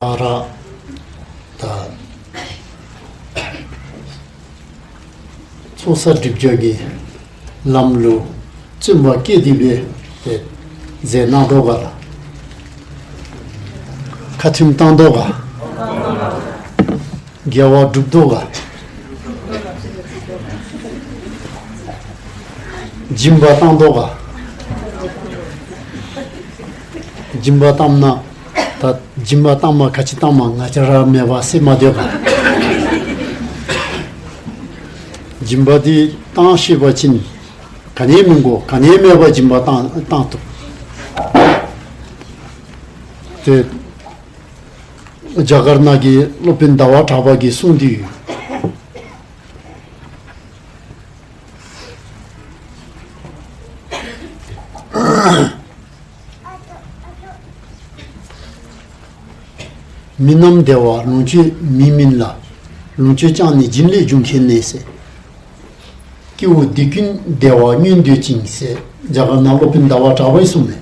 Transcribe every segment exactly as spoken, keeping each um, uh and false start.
ཨ་ར་ད་ཚོགས་བསགས་སྒྲིབ་སྦྱང་གི་ལམ་ལུ་བརྩོན་པ་བསྐྱེད་དེ་སྦེ་ཏེ་མཛད་གནང་དོ་ག་ལགས། ཁ་ཐུན་བཏང་དོ་ག། དགེ་བ་སྒྲུབ་དོ་ག། སྦྱིན་པ་བཏང་དོ་ག། སྦྱིན་པ་བཏངམ་ད་ད་སྦྱིན་པ་བཏངམ་ག་ཅི་བཏངམ་ང་བཅས་ར་མེདཔ་སེལ་མ་སྡོད་ག། སྦྱིན་པ་འདི་བཏང་ཤེས་པ་ཅིན་ག་ནི་མི་དགོ། ག་ནི་མེད་པར་སྦྱིན་པ་བཏང་བཏང་བཏུབ། ཏེ་རྒྱ་གར་ནང་གི་སློབ་དཔོན་ཟླ་བ་གྲགས་པ་གི་གསུང་འདི་ཡོད། མི་རྣམས་བདེ་བ་ལོངས་སྤྱོད་མི་སྨིན་ལ། ལོངས་སྤྱོད་ཀྱང་ནི་སྦྱིན་ལས་འབྱུང་མཁྱེན་ནས་ཟེར། སྐྱེ་བོ་འདི་ཀུན་བདེ་བ་མངོན་འདོད་ཅིང་ཟེར་རྒྱ་གར་ནང་སློབ་དཔོན་ཟླ་བ་གྲགས་པའི་གསུང་མས།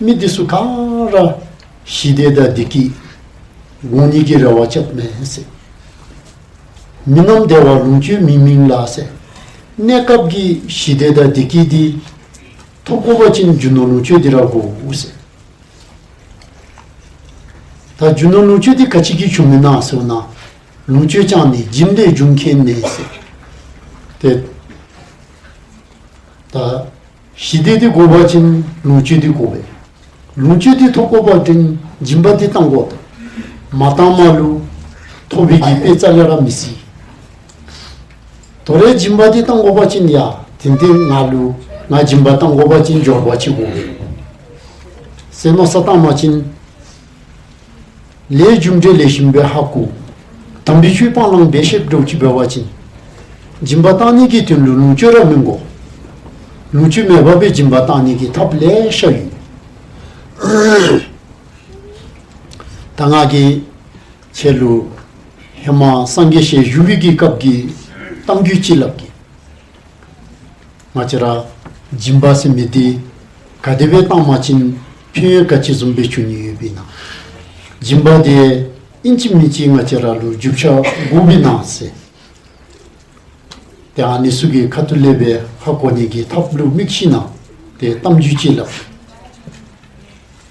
མི་འདི་ཚུ་ག་ར་ཞི་བདེ་དང་བདེ་སྐྱིད་དགོ་ནི་གི་རེ་བ་རྐྱབ་མས་ཟེར། མི་རྣམས་བདེ་བ་ལོངས་སྤྱོད་མི་སྨིན་ལ་ཟེར། གནས་སྐབས་ཀྱི་ཞི་བདེ་དང་བདེ་སྐྱིད་འདི་ཐོབ་དགོ་པ་ཅིན་རྒྱུ་ནོར་ལོངས་སྤྱོད་འདི་ར་དགོ་ཟེར། ད་རྒྱུ་ནོར་ལོངས་སྤྱོད་འདི་ག་ཅི་གིས་བྱུངམ་ཨིན་ན་ཟེར་ན། ལོངས་སྤྱོད་ཀྱང་ནི་སྦྱིན་ལས་འབྱུང་མཁྱེན་ནས་ཟེར། ཏེ་ད་ཞི་བདེ་འདི་དགོ་པ་ཅིན་ལོངས་སྤྱོད་འདི་དགོ་པས། ལོངས་སྤྱོད་འདི་ཐོབ་དགོ་པ་ཅིན་སྦྱིན་པ་འདི་བཏང་དགོ། མ་བཏངམ་ལུ་ཐོབ་པའི་གི་དཔེ་རྩ་ལས་ར་མི་སྲིད། དོ་རུང་སྦྱིན་པ་འདི་བཏང་དགོ་པ་ཅིན་ཡ་ཏན་ཏན་ང་ལུ་ང་སྦྱིན་པ་བཏང་དགོ་པ་ཅིན་འབྱོར་པ་ཅིག་དགོ་པས་ཟེར་མནོ་བསམ་བཏང་པ་ཅིན་ལས་རྒྱུ་འབྲས་ལེགས་ཤོམ་སྦེ་ཧ་གོ། དམ་པའི་ཆོས་སྤང་བླང་འབད་ཤེསཔ་འདྲཝ་ཅིག་འབད་བ་ཅིན་སྦྱིན་པ་བཏང་ནི་གི་དོན་ལུ་ལོངས་སྤྱོད་ར་མི་དགོ། ལོངས་སྤྱོད་མེད་པར་སྦེ་སྦྱིན་པ་བཏང་ནི་གི་ཐབས་ལེ་ཤ་ཡོད། ད་ང་གིས་ཁྱེད་ལུ་ཧེ་མ་སངས་རྒྱས་ཞལ་བཞུགས་པའི་གི་སྐབས་ཀྱི་གཏམ་རྒྱུད་ཅིག་སླབ་གེ། ང་བཅས་ར་སྦྱིན་པ་ཟེར་མི་འདི་ག་དེ་སྦེ་བཏང་པ་ཅིན་ཕན་ཡོན་ག་ཅི་བཟུམ་སྦེ་འབྱུང་ནི་ཡོདཔ་ཨིན་ན། སྦྱིན་པ་འདི་ཨིན་ཅི་མིན་ཅི་ང་བཅས་ར་ལུ་རྒྱུ་ཆ་དགོཔ་ཨིན་ན་ཟེར། ཏེ་ཨ་ནི་ཚུ་གི་ཁ་ཐུག་ལས་སྦེ་ཧ་གོ་ནི་གི་ཐབས་ལུ་དམིགས་ཞིནམ་ཏེ་གཏམ་རྒྱུད་ཅིག་སླབ།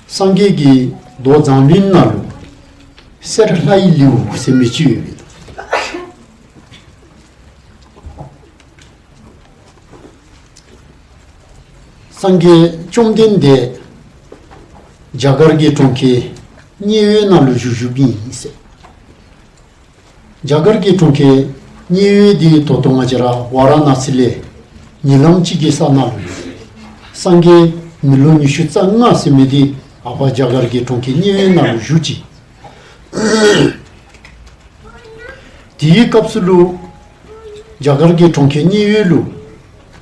སངས་རྒྱས་ཀྱི་མདོ་མཛངས་བླུན་ནང་ལུ་གསེར་ལྷའི་ལེའུ་ཟེར་མི་ཅིག་ཡོདཔ་ཨིན། སངས་རྒྱས་བཅོམ་ལྡན་འདས་རྒྱ་གར་གྱི་གྲོང་ཁྱེར་མཉན་ཡོད་ནང་ལུ་བཞུགས་བཞུགསཔ་ཨིན་ཟེར། རྒྱ་གར་གྱི་གྲོང་ཁྱེར་མཉན་ཡོད་འདི་ད་ལྟོ་ང་བཅས་ར་ཝ་ར་ཎ་སི་ལས་ཉེ་ལམ་ཅིག་གི་ས་ནང་ལུ་ཡོད། སངས་རྒྱས་མི་ལོ་ཉི་ཤུ་རྩ་ལྔ་ཟེར་མི་འདི་ཨ་ཕར་རྒྱ་གར་གྱི་གྲོང་ཁྱེར་མཉན་ཡོད་ནང་ལུ་བཞུགས་ཅི། དེའི་སྐབས་སུ་ལུ་རྒྱ་གར་གྱི་གྲོང་ཁྱེར་མཉན་ཡོད་ལུ་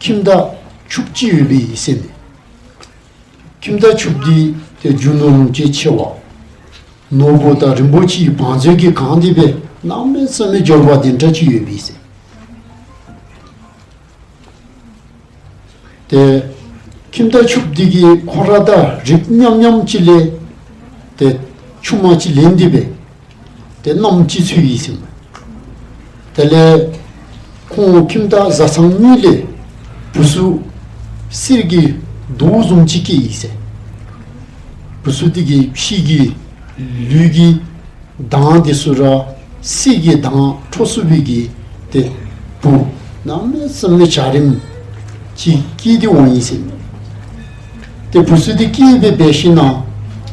ཁྱིམ་བདག་ཕྱུགཔོ་ཅིག་ཡོདཔ་ཨིན་ཟེར་མས། ཁྱིམ་བདག་ཕྱུགཔོ་འདི་ཏེ་རྒྱུ་ནོར་ལོངས་སྤྱོད་ཆེ་བ། ནོར་བུ་དང་རིན་པོ་ཆེའི་བང་མཛོད་ཀྱིས་གང་སྟེ་སྦེ་གནམ་མེད་ས་མེད་འབྱོར་པ་དེ་འདྲ་ཅིག་ཡོདཔ་ཨིན་ཟེར། ཏེ་ཁྱིམ་བདག་ཕྱུགཔོ་འདི་གིས་ཁོ་ར་དང་རིགས་མཉམ་མཉམ་ཅིག་ལས་ཏེ་ཆུང་མ་ཅིག་ལེན་ཏེ་སྦེ་ཏེ་མནའམ་ཅིག་ཚུད་ཡི་ཟེར་མས། དེ་ལས་ཁོང་ཁྱིམ་བདག་བཟའ་ཚང་གཉིས་ལས་བུ་ཚུ་གསེར་གྱི་མདོག་བཟུམ་ཅིག་སྐྱེས་ཡི་ཟེར། བུ་ཚུ་འདི་གི་ཕྱི་གི་ལུས་ཀྱི་མདངས་འདི་ཚུ་ར་གསེར་གྱི་མདངས་འཕྲོ་ཚུགས་པའི་གི་ཏེ་བུ་གནམ་མེད་ས་མེད་འཇའ་རིསམོ་ཅིག་སྐྱེས་ཏེ་འོང་ཡི་ཟེར། ཏེ་བུ་ཚུ་འདི་སྐྱེས་སྦེ་འབད་ཞིནམ་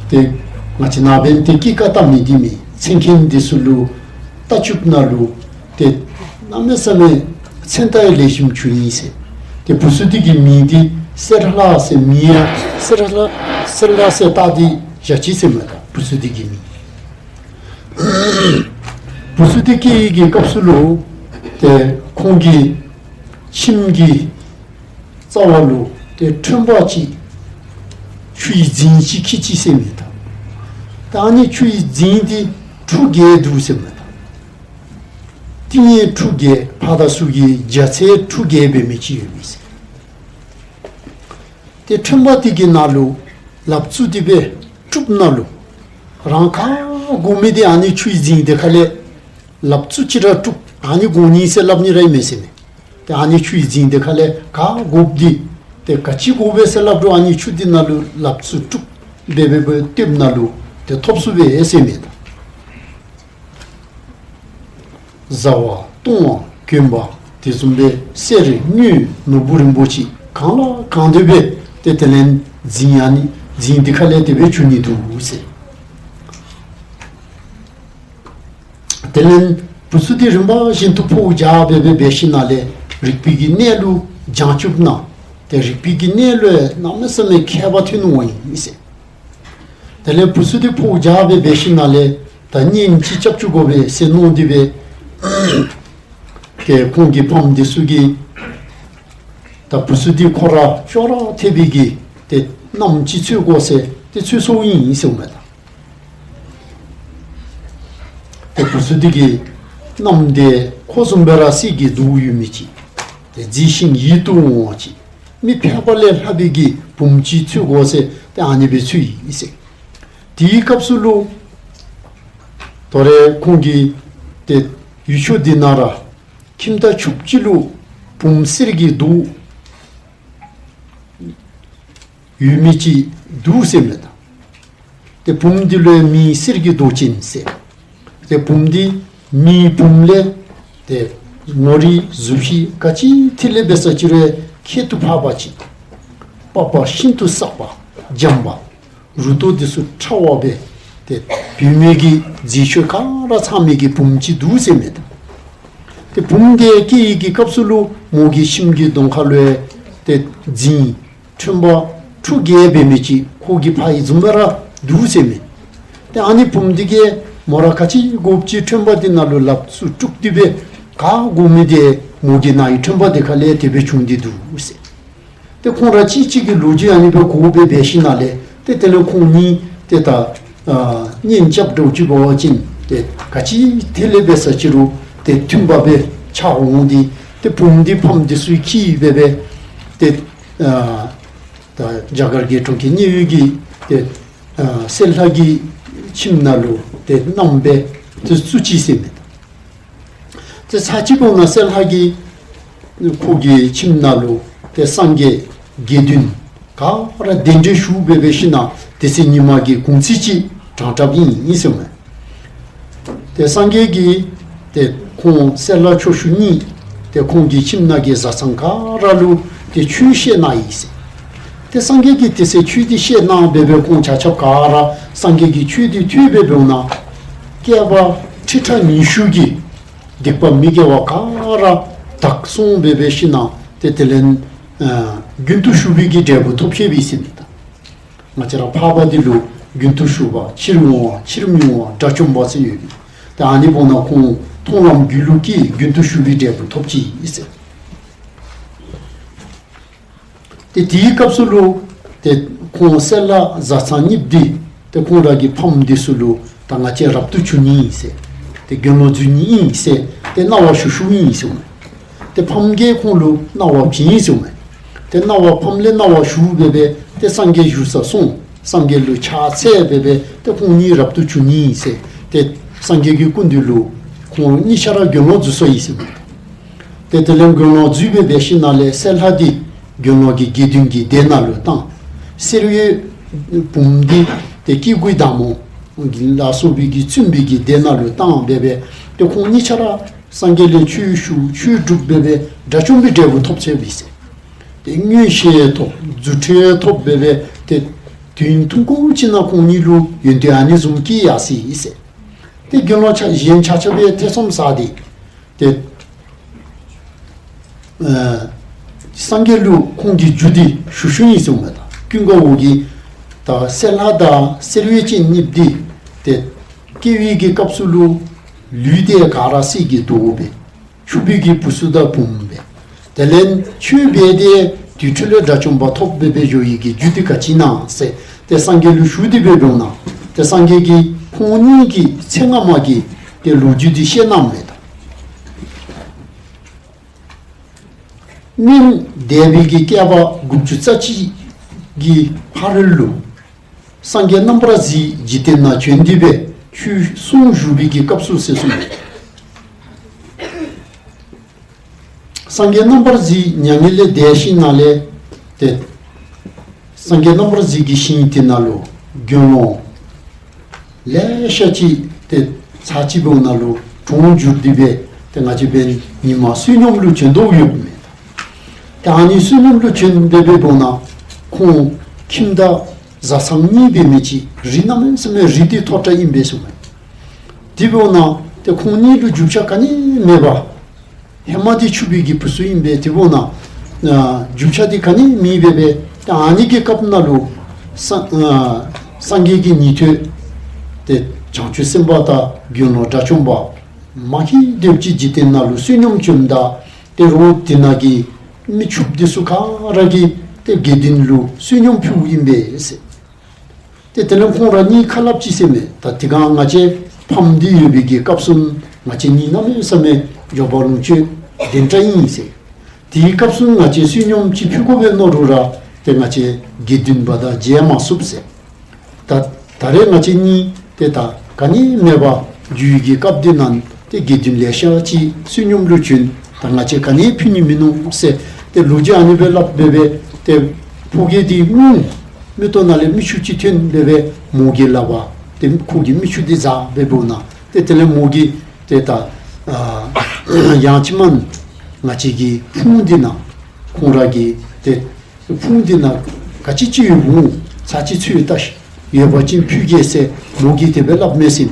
ཏེ་ང་བཅས་ནང་འབདན་ཏེ་སྐྱེས་རྐྱང་བལྟ་མི་འདི་མེད། མཚན་མཁན་འདི་ཚུ་ལུ་ལྟ་བཅུགཔ་ད་ལུ་ཏེ་གནམ་མེད་ས་མེད་མཚན་ལྟ་ཡང་ལེགས་ཤོམ་བྱུང་ཡི་ཟེར། ཏེ་བུ་ཚུ་འདི་གི་མིང་འདི་གསེར་ལྷ་ཟེར། མིང་ཡང་གསེར་ལྷ་གསེར་ལྷ་ཟེར་བཏགས་ཏེ་བཞག་ཅི་ཟེར་མས། ད་བུ་ཚུ་འདི་གི་མིང་བུ་ཚུ་འདི་སྐྱེས་ཡི་གི་སྐབས་སུ་ལུ་ཏེ་ཁོང་གི་ཁྱིམ་གྱི་རྩ་བ་ལུ་ཏེ་ཁྲོན་པ་ཅིག་ཆུ་ཡི་རྫིང་ཅིག་འཁྱིད་ཅི་ཟེར་མས། ད་ད་ཨ་ནི་ཆུ་ཡི་རྫིང་འདི་ཁྲུ་བརྒྱད་འདུག་ཟེར་མས། ད་ཏིང་ངེ་ཁྲུ་བརྒྱད་ཕར་དང་ཚུར་གྱི་རྒྱ་ཚད་ཁྲུ་བརྒྱད་འབད་མི་ཅིག་ཡོད་མི་ཟེར། ཏེ་ཁྲོན་པ་འདི་གི་ནང་ལུ་ལགཔ་བཙུགས་ཏེ་སྦེ་སྤྲུལཔ་ད་ལུ་རང་ག་ དགོ་མི་འདི་ཨ་ནི་ཆུའི་རྫིང་འདི་ཁ་ལས་ལགཔ་ཚུ་ཅིག་ར་སྤྲུགས། ཨ་ནི་དགོ་ནི་ཟེར་སླབ་ནི་ར་ཨིན་མས་ཟེར་མས། ཏེ་ཨ་ནི་ཆུའི་རྫིང་འདི་ཁ་ལས་ག་དགོཔ་འདི་ཏེ་ག་ཅི་དགོ་པས་ཟེར་སླབ་རུང་ཨ་ནི་ཆུ་འདི་ནང་ལུ་ལགཔ་ཚུ་སྤྲུགས་སྦེ་སྦེ་སྟོནམ་ནང་ལུ་ཏེ་ཐོབ་ཚུགས་པས་ཟེར་མས་ད། བཟའ་བ་བཏུང་བ་གྱོན་པ་དེ་བཟུམ་སྦེ་གསེར་དངུལ་ནོར་བུ་རིན་པོ་ཆེ་གང་ལ་གང་འདོད་སྦེ་ཏེ་དེ་ལས་རྫིང་ཨ་ནི་རྫིང་འདི་ཁ་ལས་དེ་སྦེ་འབྱུང་ནི་འདུག་ཟེར། དེ་ལས་བུ་ཚུ་འདི་རིམ་པ་བཞིན་དུ་འཕོ་བ་རྒྱས་སྦེ་སྦེ་འབད་ཞིནམ་ལས་རིག་པའི་གི་གནས་ལུ་བྱང་ཆུབ་ན། ཏེ་རིག་པའི་གི་གནས་ལུ་གནམ་མེད་ས་མེད་མཁས་པ་ཐོན་འོང་ཡི་ཟེར། དེ་ལས་བུ་ཚུ་འདི་འཕོ་བ་རྒྱས་སྦེ་འབད་ཞིནམ་ལས་ད་གཉེན་ཅིག་རྐྱབ་བཅུག་དགོ་པས་ཟེར་མནོ་སྟེ་སྦེ་ཏེ་ཁོང་གི་ཕམ་འདི་ཚུ་གིས་ད་བུ་ཚུ་འདི་ཁོ་ར་ཅོག་ར་འཐདཔ་སྦེ་གི་ཏེ་མནའམ་ཅིག་འཚོལ་དགོ་ཟེར་ཏེ་འཚོལ་སོང་ཡི་ཟེར་འོང་མས་ད། ཏེ་བུ་ཚུ་འདི་གི་མནའམ་འདི་ཁོ་བཟུམ་སྦེ་ར་གསེར་གྱི་མདོག་ཡོད་མི་ཅིག། ཏེ་མཛེས་ཤིང་ཡིད་དུ་འོང་བ་ཅིག། མི་ཕལ་པ་ལས་ལྷག་པའི་གི་བུམོ་ཅིག་འཚོལ་དགོ་ཟེར་ཏེ་ཨ་ནི་སྦེ་འཚོལ་ཡི་ཟེར། དེའི་སྐབས་སུ་ལུ་དོ་རུང་ཁོང་གི་ཏེ་ཡུལ་ཕྱོགས་འདི་ནང་ར་ཁྱིམ་བདག་ཕྱུགཔོ་ཅིག་ལུ་བུམོ་གསེར་གྱི་མདོག་ཡོད་མི་ཅིག་འདུག་ཟེར་མས་ད། ཏེ་བུམོ་འདི་ལུ་མིང་གསེར་གྱི་མདོག་ཅན་ཟེར། ཏེ་བུམོ་འདི་མིའི་བུམོ་ལས་ཏེ་ངོ་རིས་གཟུགས་གཞི་ག་ཅི་ཐད་ལས་འབད་ས་ཅིག་རུང་ཁྱད་དུ་འཕགས་པ་ཅིག། པགས་པ་ཤིན་ཏུ་བསགས་པ་འཇམ་པ། རུ་ཏོ་འདི་ཚུ་ཕྲ་བ་སྦེ་ཏེ་བུད་མེད་ཀྱི་མཛེས་ཆོས་ག་ར་ཚང་མི་གི་བུམོ་ཅིག་འདུག་ཟེར་མས་ད། ཏེ་བུམོ་འདི་སྐྱེ་བའི་གི་སྐབས་སུ་ལུ་མོ་གི་ཁྱིམ་གྱི་གདོང་ཁ་ལུ་ཏེ་རྫིང་ཁྲོན་པ་ཁྲུ་བརྒྱད་འབད་མི་ཅིག་ཁོ་གིས་ཕར་བཟུམ་སྦེ་ར་འདུག་ཟེར་མས། ཏེ་ཨ་ནི་བུམོ་འདི་གིས་མོ་ར་ག་ཅི་དགོཔ་ཅིག་ཁྲོན་པ་འདི་ནང་ལུ་ལགཔ་ཚུ་སྤྲུགས་ཏེ་སྦེ་ག་དགོ་མི་འདི་མོ་གི་ནང་གི་ཁྲོན་པ་འདི་ཁ་ལས་དེ་སྦེ་བྱུང་སྟེ་འདུག་ཟེར། ཏེ་ཁོང་ར་གཅིག་གཅིག་གིས་ལོ་རྒྱུས་ཨ་ནི་སྦེ་གོ་སྦེ་འབད་ཞིནམ་ལས་ཏེ་དེ་ལས་ཁོང་གཉིས་ཏེ་ད་ཨ་གཉེན་རྐྱབ་འདྲཝ་ཅིག་འབད་བ་ཅིན་ཏེ་ག་ཅི་ཐད་ལས་འབད་ས་ཅིག་རུང་ཏེ་མཐུན་པ་སྦེ་ཆགས་འོང་སྟེ་ཏེ་བུམོ་འདི་ཕམ་འདི་ཚུ་གིས་འབད་སྦེ་ཏེ་ཨ་ད་རྒྱ་གར་གྱི་གྲོང་ཁྱེར་མཉན་ཡོད་ཀྱི་ཏེ་ཨ་གསེར་ལྷ་གི་ཁྱིམ་ནང་ལུ་ཏེ་མནའམ་སྦེ་ཏེ་བཙུགས་ཅི་ཟེར་མས། ཏེ་ཚར་གཅིག་འབདཝ་ད་གསེར་ལྷ་གིས་ཁོ་གི་ཁྱིམ་ནང་ལུ་ཏེ་སངས་རྒྱས་དགེ་འདུན་ག་ར་གདན་འདྲེན་ཞུ་སྦེ་འབད་ཞིནམ་དེ་ཚེ་ཉིན་མ་གི་གུང་ཚིགས་ཅིག་དྲངས་དྲངསཔ་ཨིན་ཟེར་མས། ཏེ་སངས་རྒྱས་ཀྱིས་ཏེ་ཁོང་གསེར་ལྷ་ཁྱོ་ཤུག་གཉིས་ཏེ་ཁོང་གི་ཁྱིམ་ནང་གི་བཟའ་ཚང་ག་ར་ལུ་ཏེ་ཆོས་བཤད་གནང་ཡི་ཟེར། ཏེ་སངས་རྒྱས་ཀྱིས་དེ་ཚེ་ཆོས་འདི་བཤད་གནང་སྦེ་འབད་ཁོང་ཆ་ཁྱབ་ག་ར་སངས་རྒྱས་ཀྱི་ཆོས་འདི་ཐོས་སྦེ་འབདཝ་ད་བསྐལ་པ་ཁྲི་ཕྲག་ཉི་ཤུ་གི་སྡིག་པ་མི་དགེ་བ་ག་ར་དག་སོང་སྦེ་འབད་ཞིནམ་ཏེ་དེ་ལས་ཨ་རྒྱུན་དུ་ཞུགས་པའི་གི་འབྲས་བུ་ཐོབ་ཅི་ཟེར་མས་ད། ང་བཅས་ར་འཕགས་པ་འདི་ལུ་རྒྱུན་དུ་ཞུགས་པ་ཕྱིར་འོང་བ་ཕྱིར་མི་འོང་བ་དགྲ་བཅོམ་པ་ཟེར་ཡོད་པས། ཏེ་ཨ་ནི་འབདཝ་ད་ཁོང་མཐོང་ལམ་རྒྱུད་ལུ་སྐྱེས་རྒྱུན་དུ་ཞུགས་པའི་འབྲས་བུ་ཐོབ་ཅི་ཟེར། ཏེ་དེའི་སྐབས་སུ་ལུ་ཏེ་ཁོང་གསེར་ལྷ་བཟའ་ཚང་གཉིསཔོ་འདི་ཏེ་ཁོང་ར་གི་ཕམ་འདི་ཚུ་ལུ་ད་ང་བཅས་རབ་ཏུ་བྱུང་ནི་ཨིན་ཟེར་ཏེ་དགེ་སློང་འཛུལ་ནི་ཨིན་ཟེར་ཏེ་གནང་བ་ཞུ་ཞུཝ་ཨིན་ཟེར་མས། ཏེ་ཕམ་གིས་ཁོང་ལུ་གནང་བ་བྱིན་ཟེར་མས། ཏེ་གནང་བ་ཕམ་ལས་གནང་བ་ཞུ་སྦེ་འབད་ཏེ་སངས་རྒྱས་བཞུགས་ས་སོང་། སངས་རྒྱས་ལུ་ཕྱག་འཚལ་སྦེ་འབད་ཏེ་ཁོང་གཉིས་རབ་ཏུ་བྱུང་ནི་ཨིན་ཟེར་ཏེ་སངས་རྒྱས་ཀྱི་སྐུ་མདུན་ལུ་ཁོང་གཉིས་ཆ་ར་དགེ་སློང་འཛུལ་སོ་ཡི་ཟེར་མས། ཏེ་དེ་ལས་དགེ་སློང་འཛུལ་སྦེ་འབད་ཞིནམ་ལས་གསེར་ལྷ་འདི་དགེ་སློང་གི་དགེ་འདུན་གྱི་སྡེ་ནང་ལུ་བཏང་། གསེར་འོད་བུམོ་འདི་ཏེ་སྐྱེ་དགུའི་བདག་མོ་ལ་སོགས་པའི་གི་བཙུན་པའི་གི་སྡེ་ནང་ལུ་བཏང་སྦེ་འབད་ཏེ་ཁོང་གཉིས་ཆ་ར་སངས་རྒྱས་ལས་ཆོས་ཞུ་ཆོས་སྒྲུབ་སྦེ་འབད་དགྲ་བཅོམ་པའི་འབྲས་བུ་ཐོབ་ཅི་ཟེར། ཏེ་མངོན་ཤེས་ཐོབ་རྫུ་འཕྲུལ་ཐོབ་སྦེ་འབད་ཏེ་དུས་ཐུང་ཀུ་ཅིག་ནང་ཁོང་གཉིས་ལུ་ཡོན་ཏན་ཨ་ནི་བཟུམ་སྐྱེས་ཡར་སོ་ཡི་ཟེར། ཏེ་དགེ་སློང་ཆ་གཞན་ཆ་ཁྱབ་སྦེ་ཐེ་ཚོམ་ཟ་སྟེ་ཏེ་ཨ་སངས་རྒྱས་ལུ་ཁོང་གི་རྒྱུ་འདི་ཞུ་ཞུཝ་ཨིན་ཟེར་མས་ད། ཀུན་དགའ་བོ་གིས་ད་གསེར་ལྷ་དང་གསེར་འོད་ཅན་གཉིསཔོ་འདི་ཏེ་སྐྱེ་བའི་གི་སྐབས་སུ་ལུ་ལུས་འདི་ག་ར་གསེར་གྱི་མདོག་སྦེ་ཕྱུག་པའི་གི་བུ་ཚུ་དང་བུམོ་སྦེ། དེ་ལས་ཆོས་འབད་དེ་དུས་འཁྲུལ་ལས་དགྲ་བཅོམ་པ་ཐོབ་སྦེ་འབད་འགྱོ་བའི་གི་རྒྱུ་འདི་ག་ཅི་ཨིན་ན་ཟེར་ཏེ་སངས་རྒྱས་ལུ་ཞུ་སྟེ་འབད་འབདཝ་ད་ཏེ་སངས་རྒྱས་ཀྱིས་ཁོང་གཉིས་ཀྱི་ཚེ་སྔ་མ་གི་ཏེ་ལོ་རྒྱུས་འདི་བཤད་གནངམ་མས་ད། སྔོན་འདས་པའི་གི་བསྐལ་པ་དགུ་བཅུ་རྩ་གཅིག་གི་ཕ་རོལ་ལུ་སངས་རྒྱས་རྣམ་པར་གཟིགས་འཇིག་རྟེན་ན་བྱོན་ཏེ་འབད་ ཆོས་གསུང་བཞུགས་པའི་གི་སྐབས་སུ་ཟེར་གསུངས། སངས་རྒྱས་རྣམ་པར་གཟིགས་མྱ་ངན་ལས་འདས་ཞིནམ་ལས་ཏེ་སངས་རྒྱས་རྣམ་པར་གཟིགས་ཀྱི་ཞིང་དེ་ནང་ལུ་དགེ་སློང་ལེ་ཤ་ཅིག་ཏེ་ཚར་གཅིག་འབདཝ་ད་ལུ་གྲོངས་གྱུར་ཏེ་སྦེ་ཏེ་ང་བཅས་འབདན་ཉིནམ་བསོད་སྙོམས་ལུ་བྱོན་དོ་ཡོདཔ་མས། ཏེ་ཨ་ནི་བསོད་སྙོམས་ལུ་བྱོན་སྦེ་འབདཝ་ད་ཁོང་ཁྱིམ་བདག་བཟའ་ཚང་གཉིས་འབད་མི་ཅིག་རི་གནམ་མེད་ས་མེད་རི་འདི་མཐོ་དྲགས་ཨིན་པས་གསུངས་མས། དེ་འབདཝ་ད་ཏེ་ཁོང་གཉིས་ལུ་རྒྱུ་ཆ་ག་ནི་མེད་པར་ཧེ་མ་འདི་ཕྱུག་པོའི་གི་བུ་ཚུ་ཨིན་པས། དེ་འབདཝ་ད་ཨ་རྒྱུ་ཆ་འདི་ག་ནི་མེད་པར་སྦེ་ཏེ་ཨ་ནི་གི་སྐབས་ནང་ལུ་སངས་ཨ་སངས་རྒྱས་ཀྱི་ཉན་ཐོས་ཏེ་བྱང་ཆུབ་སེམས་དཔའ་དང་དགེ་སློང་དགྲ་བཅོམ་པ་མ་གི་དེམ་ཅིག་འཇིག་རྟེན་ནང་ལུ་བསོད་སྙོམས་བྱོནམ་ད་ཏེ་རོགས་དེ་ནང་གི་མི་ཕྱུགཔོ་འདི་ཚུ་ག་ར་གིས་ཏེ་དགེ་འདུན་ལུ་བསོད་སྙོམས་ཕུལཝ་ཨིན་པས་ཟེར། ཏེ་དེ་ལས་ཁོང་ར་གཉིས་ཁ་སླབ་ཅི་ཟེར་མས། ད་དེ་སྒང་ང་བཅས་ཕམ་སྟེ་ཡོད་པའི་གི་སྐབས་སུ་ང་བཅས་གཉིས་གནམ་མེད་ས་མེད་འབྱོར་པ་ལོངས་སྤྱོད་ལྡན་དྲགས་ཨིན་ཟེར། དེའི་སྐབས་སུ་ང་བཅས་བསོད་སྙོམས་ཅིག་ཕུལ་དགོ་པས་མནོ་རུང་ར་ཏེ་ང་བཅས་དགེ་འདུན་པ་དང་མཇལ་མ་ཚུགས་ཟེར། ད་ད་རེས་ང་བཅས་གཉིས་ཏེ་ད་ག་ནི་མེད་པར་འགྱོ་བའི་གི་སྐབས་འདི་ནང་ཏེ་དགེ་འདུན་ལེ་ཤ་ཅིག་བསོད་སྙོམས་ལུ་བྱོན། ད་ང་བཅས་ག་ནི་ཕུལ་ནི་མིན་ནུག་ཟེར་ཏེ་ལོ་རྒྱུས་ཨ་ནི་སྦེ་སླབ་སྦེ་སྦེ་ཏེ་ཕོ་རྒས་འདི་སྔོན་མིག་ཏོ་ནང་ལས་མིག་ཆུ་ཅིག་ཐོན་སྦེ་སྦེ་མོ་གིས་སླབ་པ་ཏེ་ཁོ་གི་མིག་ཆུ་འདི་འཛག་སྦེ་འབདཝ་ད་ཏེ་དེ་ལས་མོ་གིས་ཏེ་ད་ཨ་ཡང་ཅིན་མ་ང་བཅས་ཀྱི་ཕུང་འདི་ནང་ཁོང་ར་གི་ཏེ་ཕུང་འདི་ནང་ག་ཅི་ཅིག་ཡོདཔ་འོང་ཚར་གཅིག་འཚོལ་བལྟ་ཤིག། ཡོད་པ་ཅིན་ཕུལ་གེ་ཟེར་མོ་གིས་དེ་སྦེ་སླབ་མས་ཟེར་མས།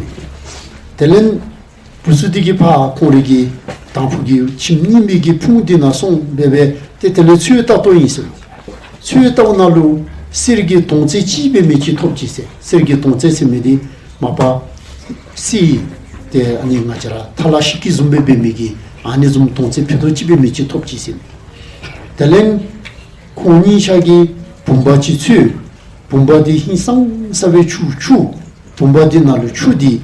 དེ་ལས་བུ་ཚུ་འདི་གིས་ཕར་ཁོང་རའི་གི་དང་ཕུ་གི་ཁྱིམ་རྙིང་པའི་གི་ཕུང་འདི་ནང་སོང་སྦེ་སྦེ་ཏེ་དེ་ལས་འཚོལ་བལྟ་དོ་ཨིན་ཟེར། འཚོལ་བལྟཝ་ད་ལུ་གསེར་གྱི་དོང་ཙེ་ཅིག་འབད་མི་ཅིག་ཐོབ་ཅི་ཟེར། གསེར་གྱི་དོང་ཙེ་ཟེར་མི་འདི་མ་པ་གསེར་ཏེ་ཨ་ནི་ང་བཅས་ར་ཐ་ལ་ཤི་ཀི་བཟུམ་སྦེ་འབད་མི་གི་ཨ་ནི་བཟུམ་དོང་ཙེ་ཕུད་རྡོག་ཅིག་འབད་མི་ཅིག་ཐོབ་ཅི་ཟེར། དེ་ལས་ཁོང་གཉིས་ཆ་གིས་བུམ་པ་ཅིག་འཚོལ། བུམ་པ་འདི་ཧིང་སངས་ས་སྦེ་ཆུ་འཁྱུ། བུམ་པ་འདི་ནང་ལུ་ཆུ་འདི་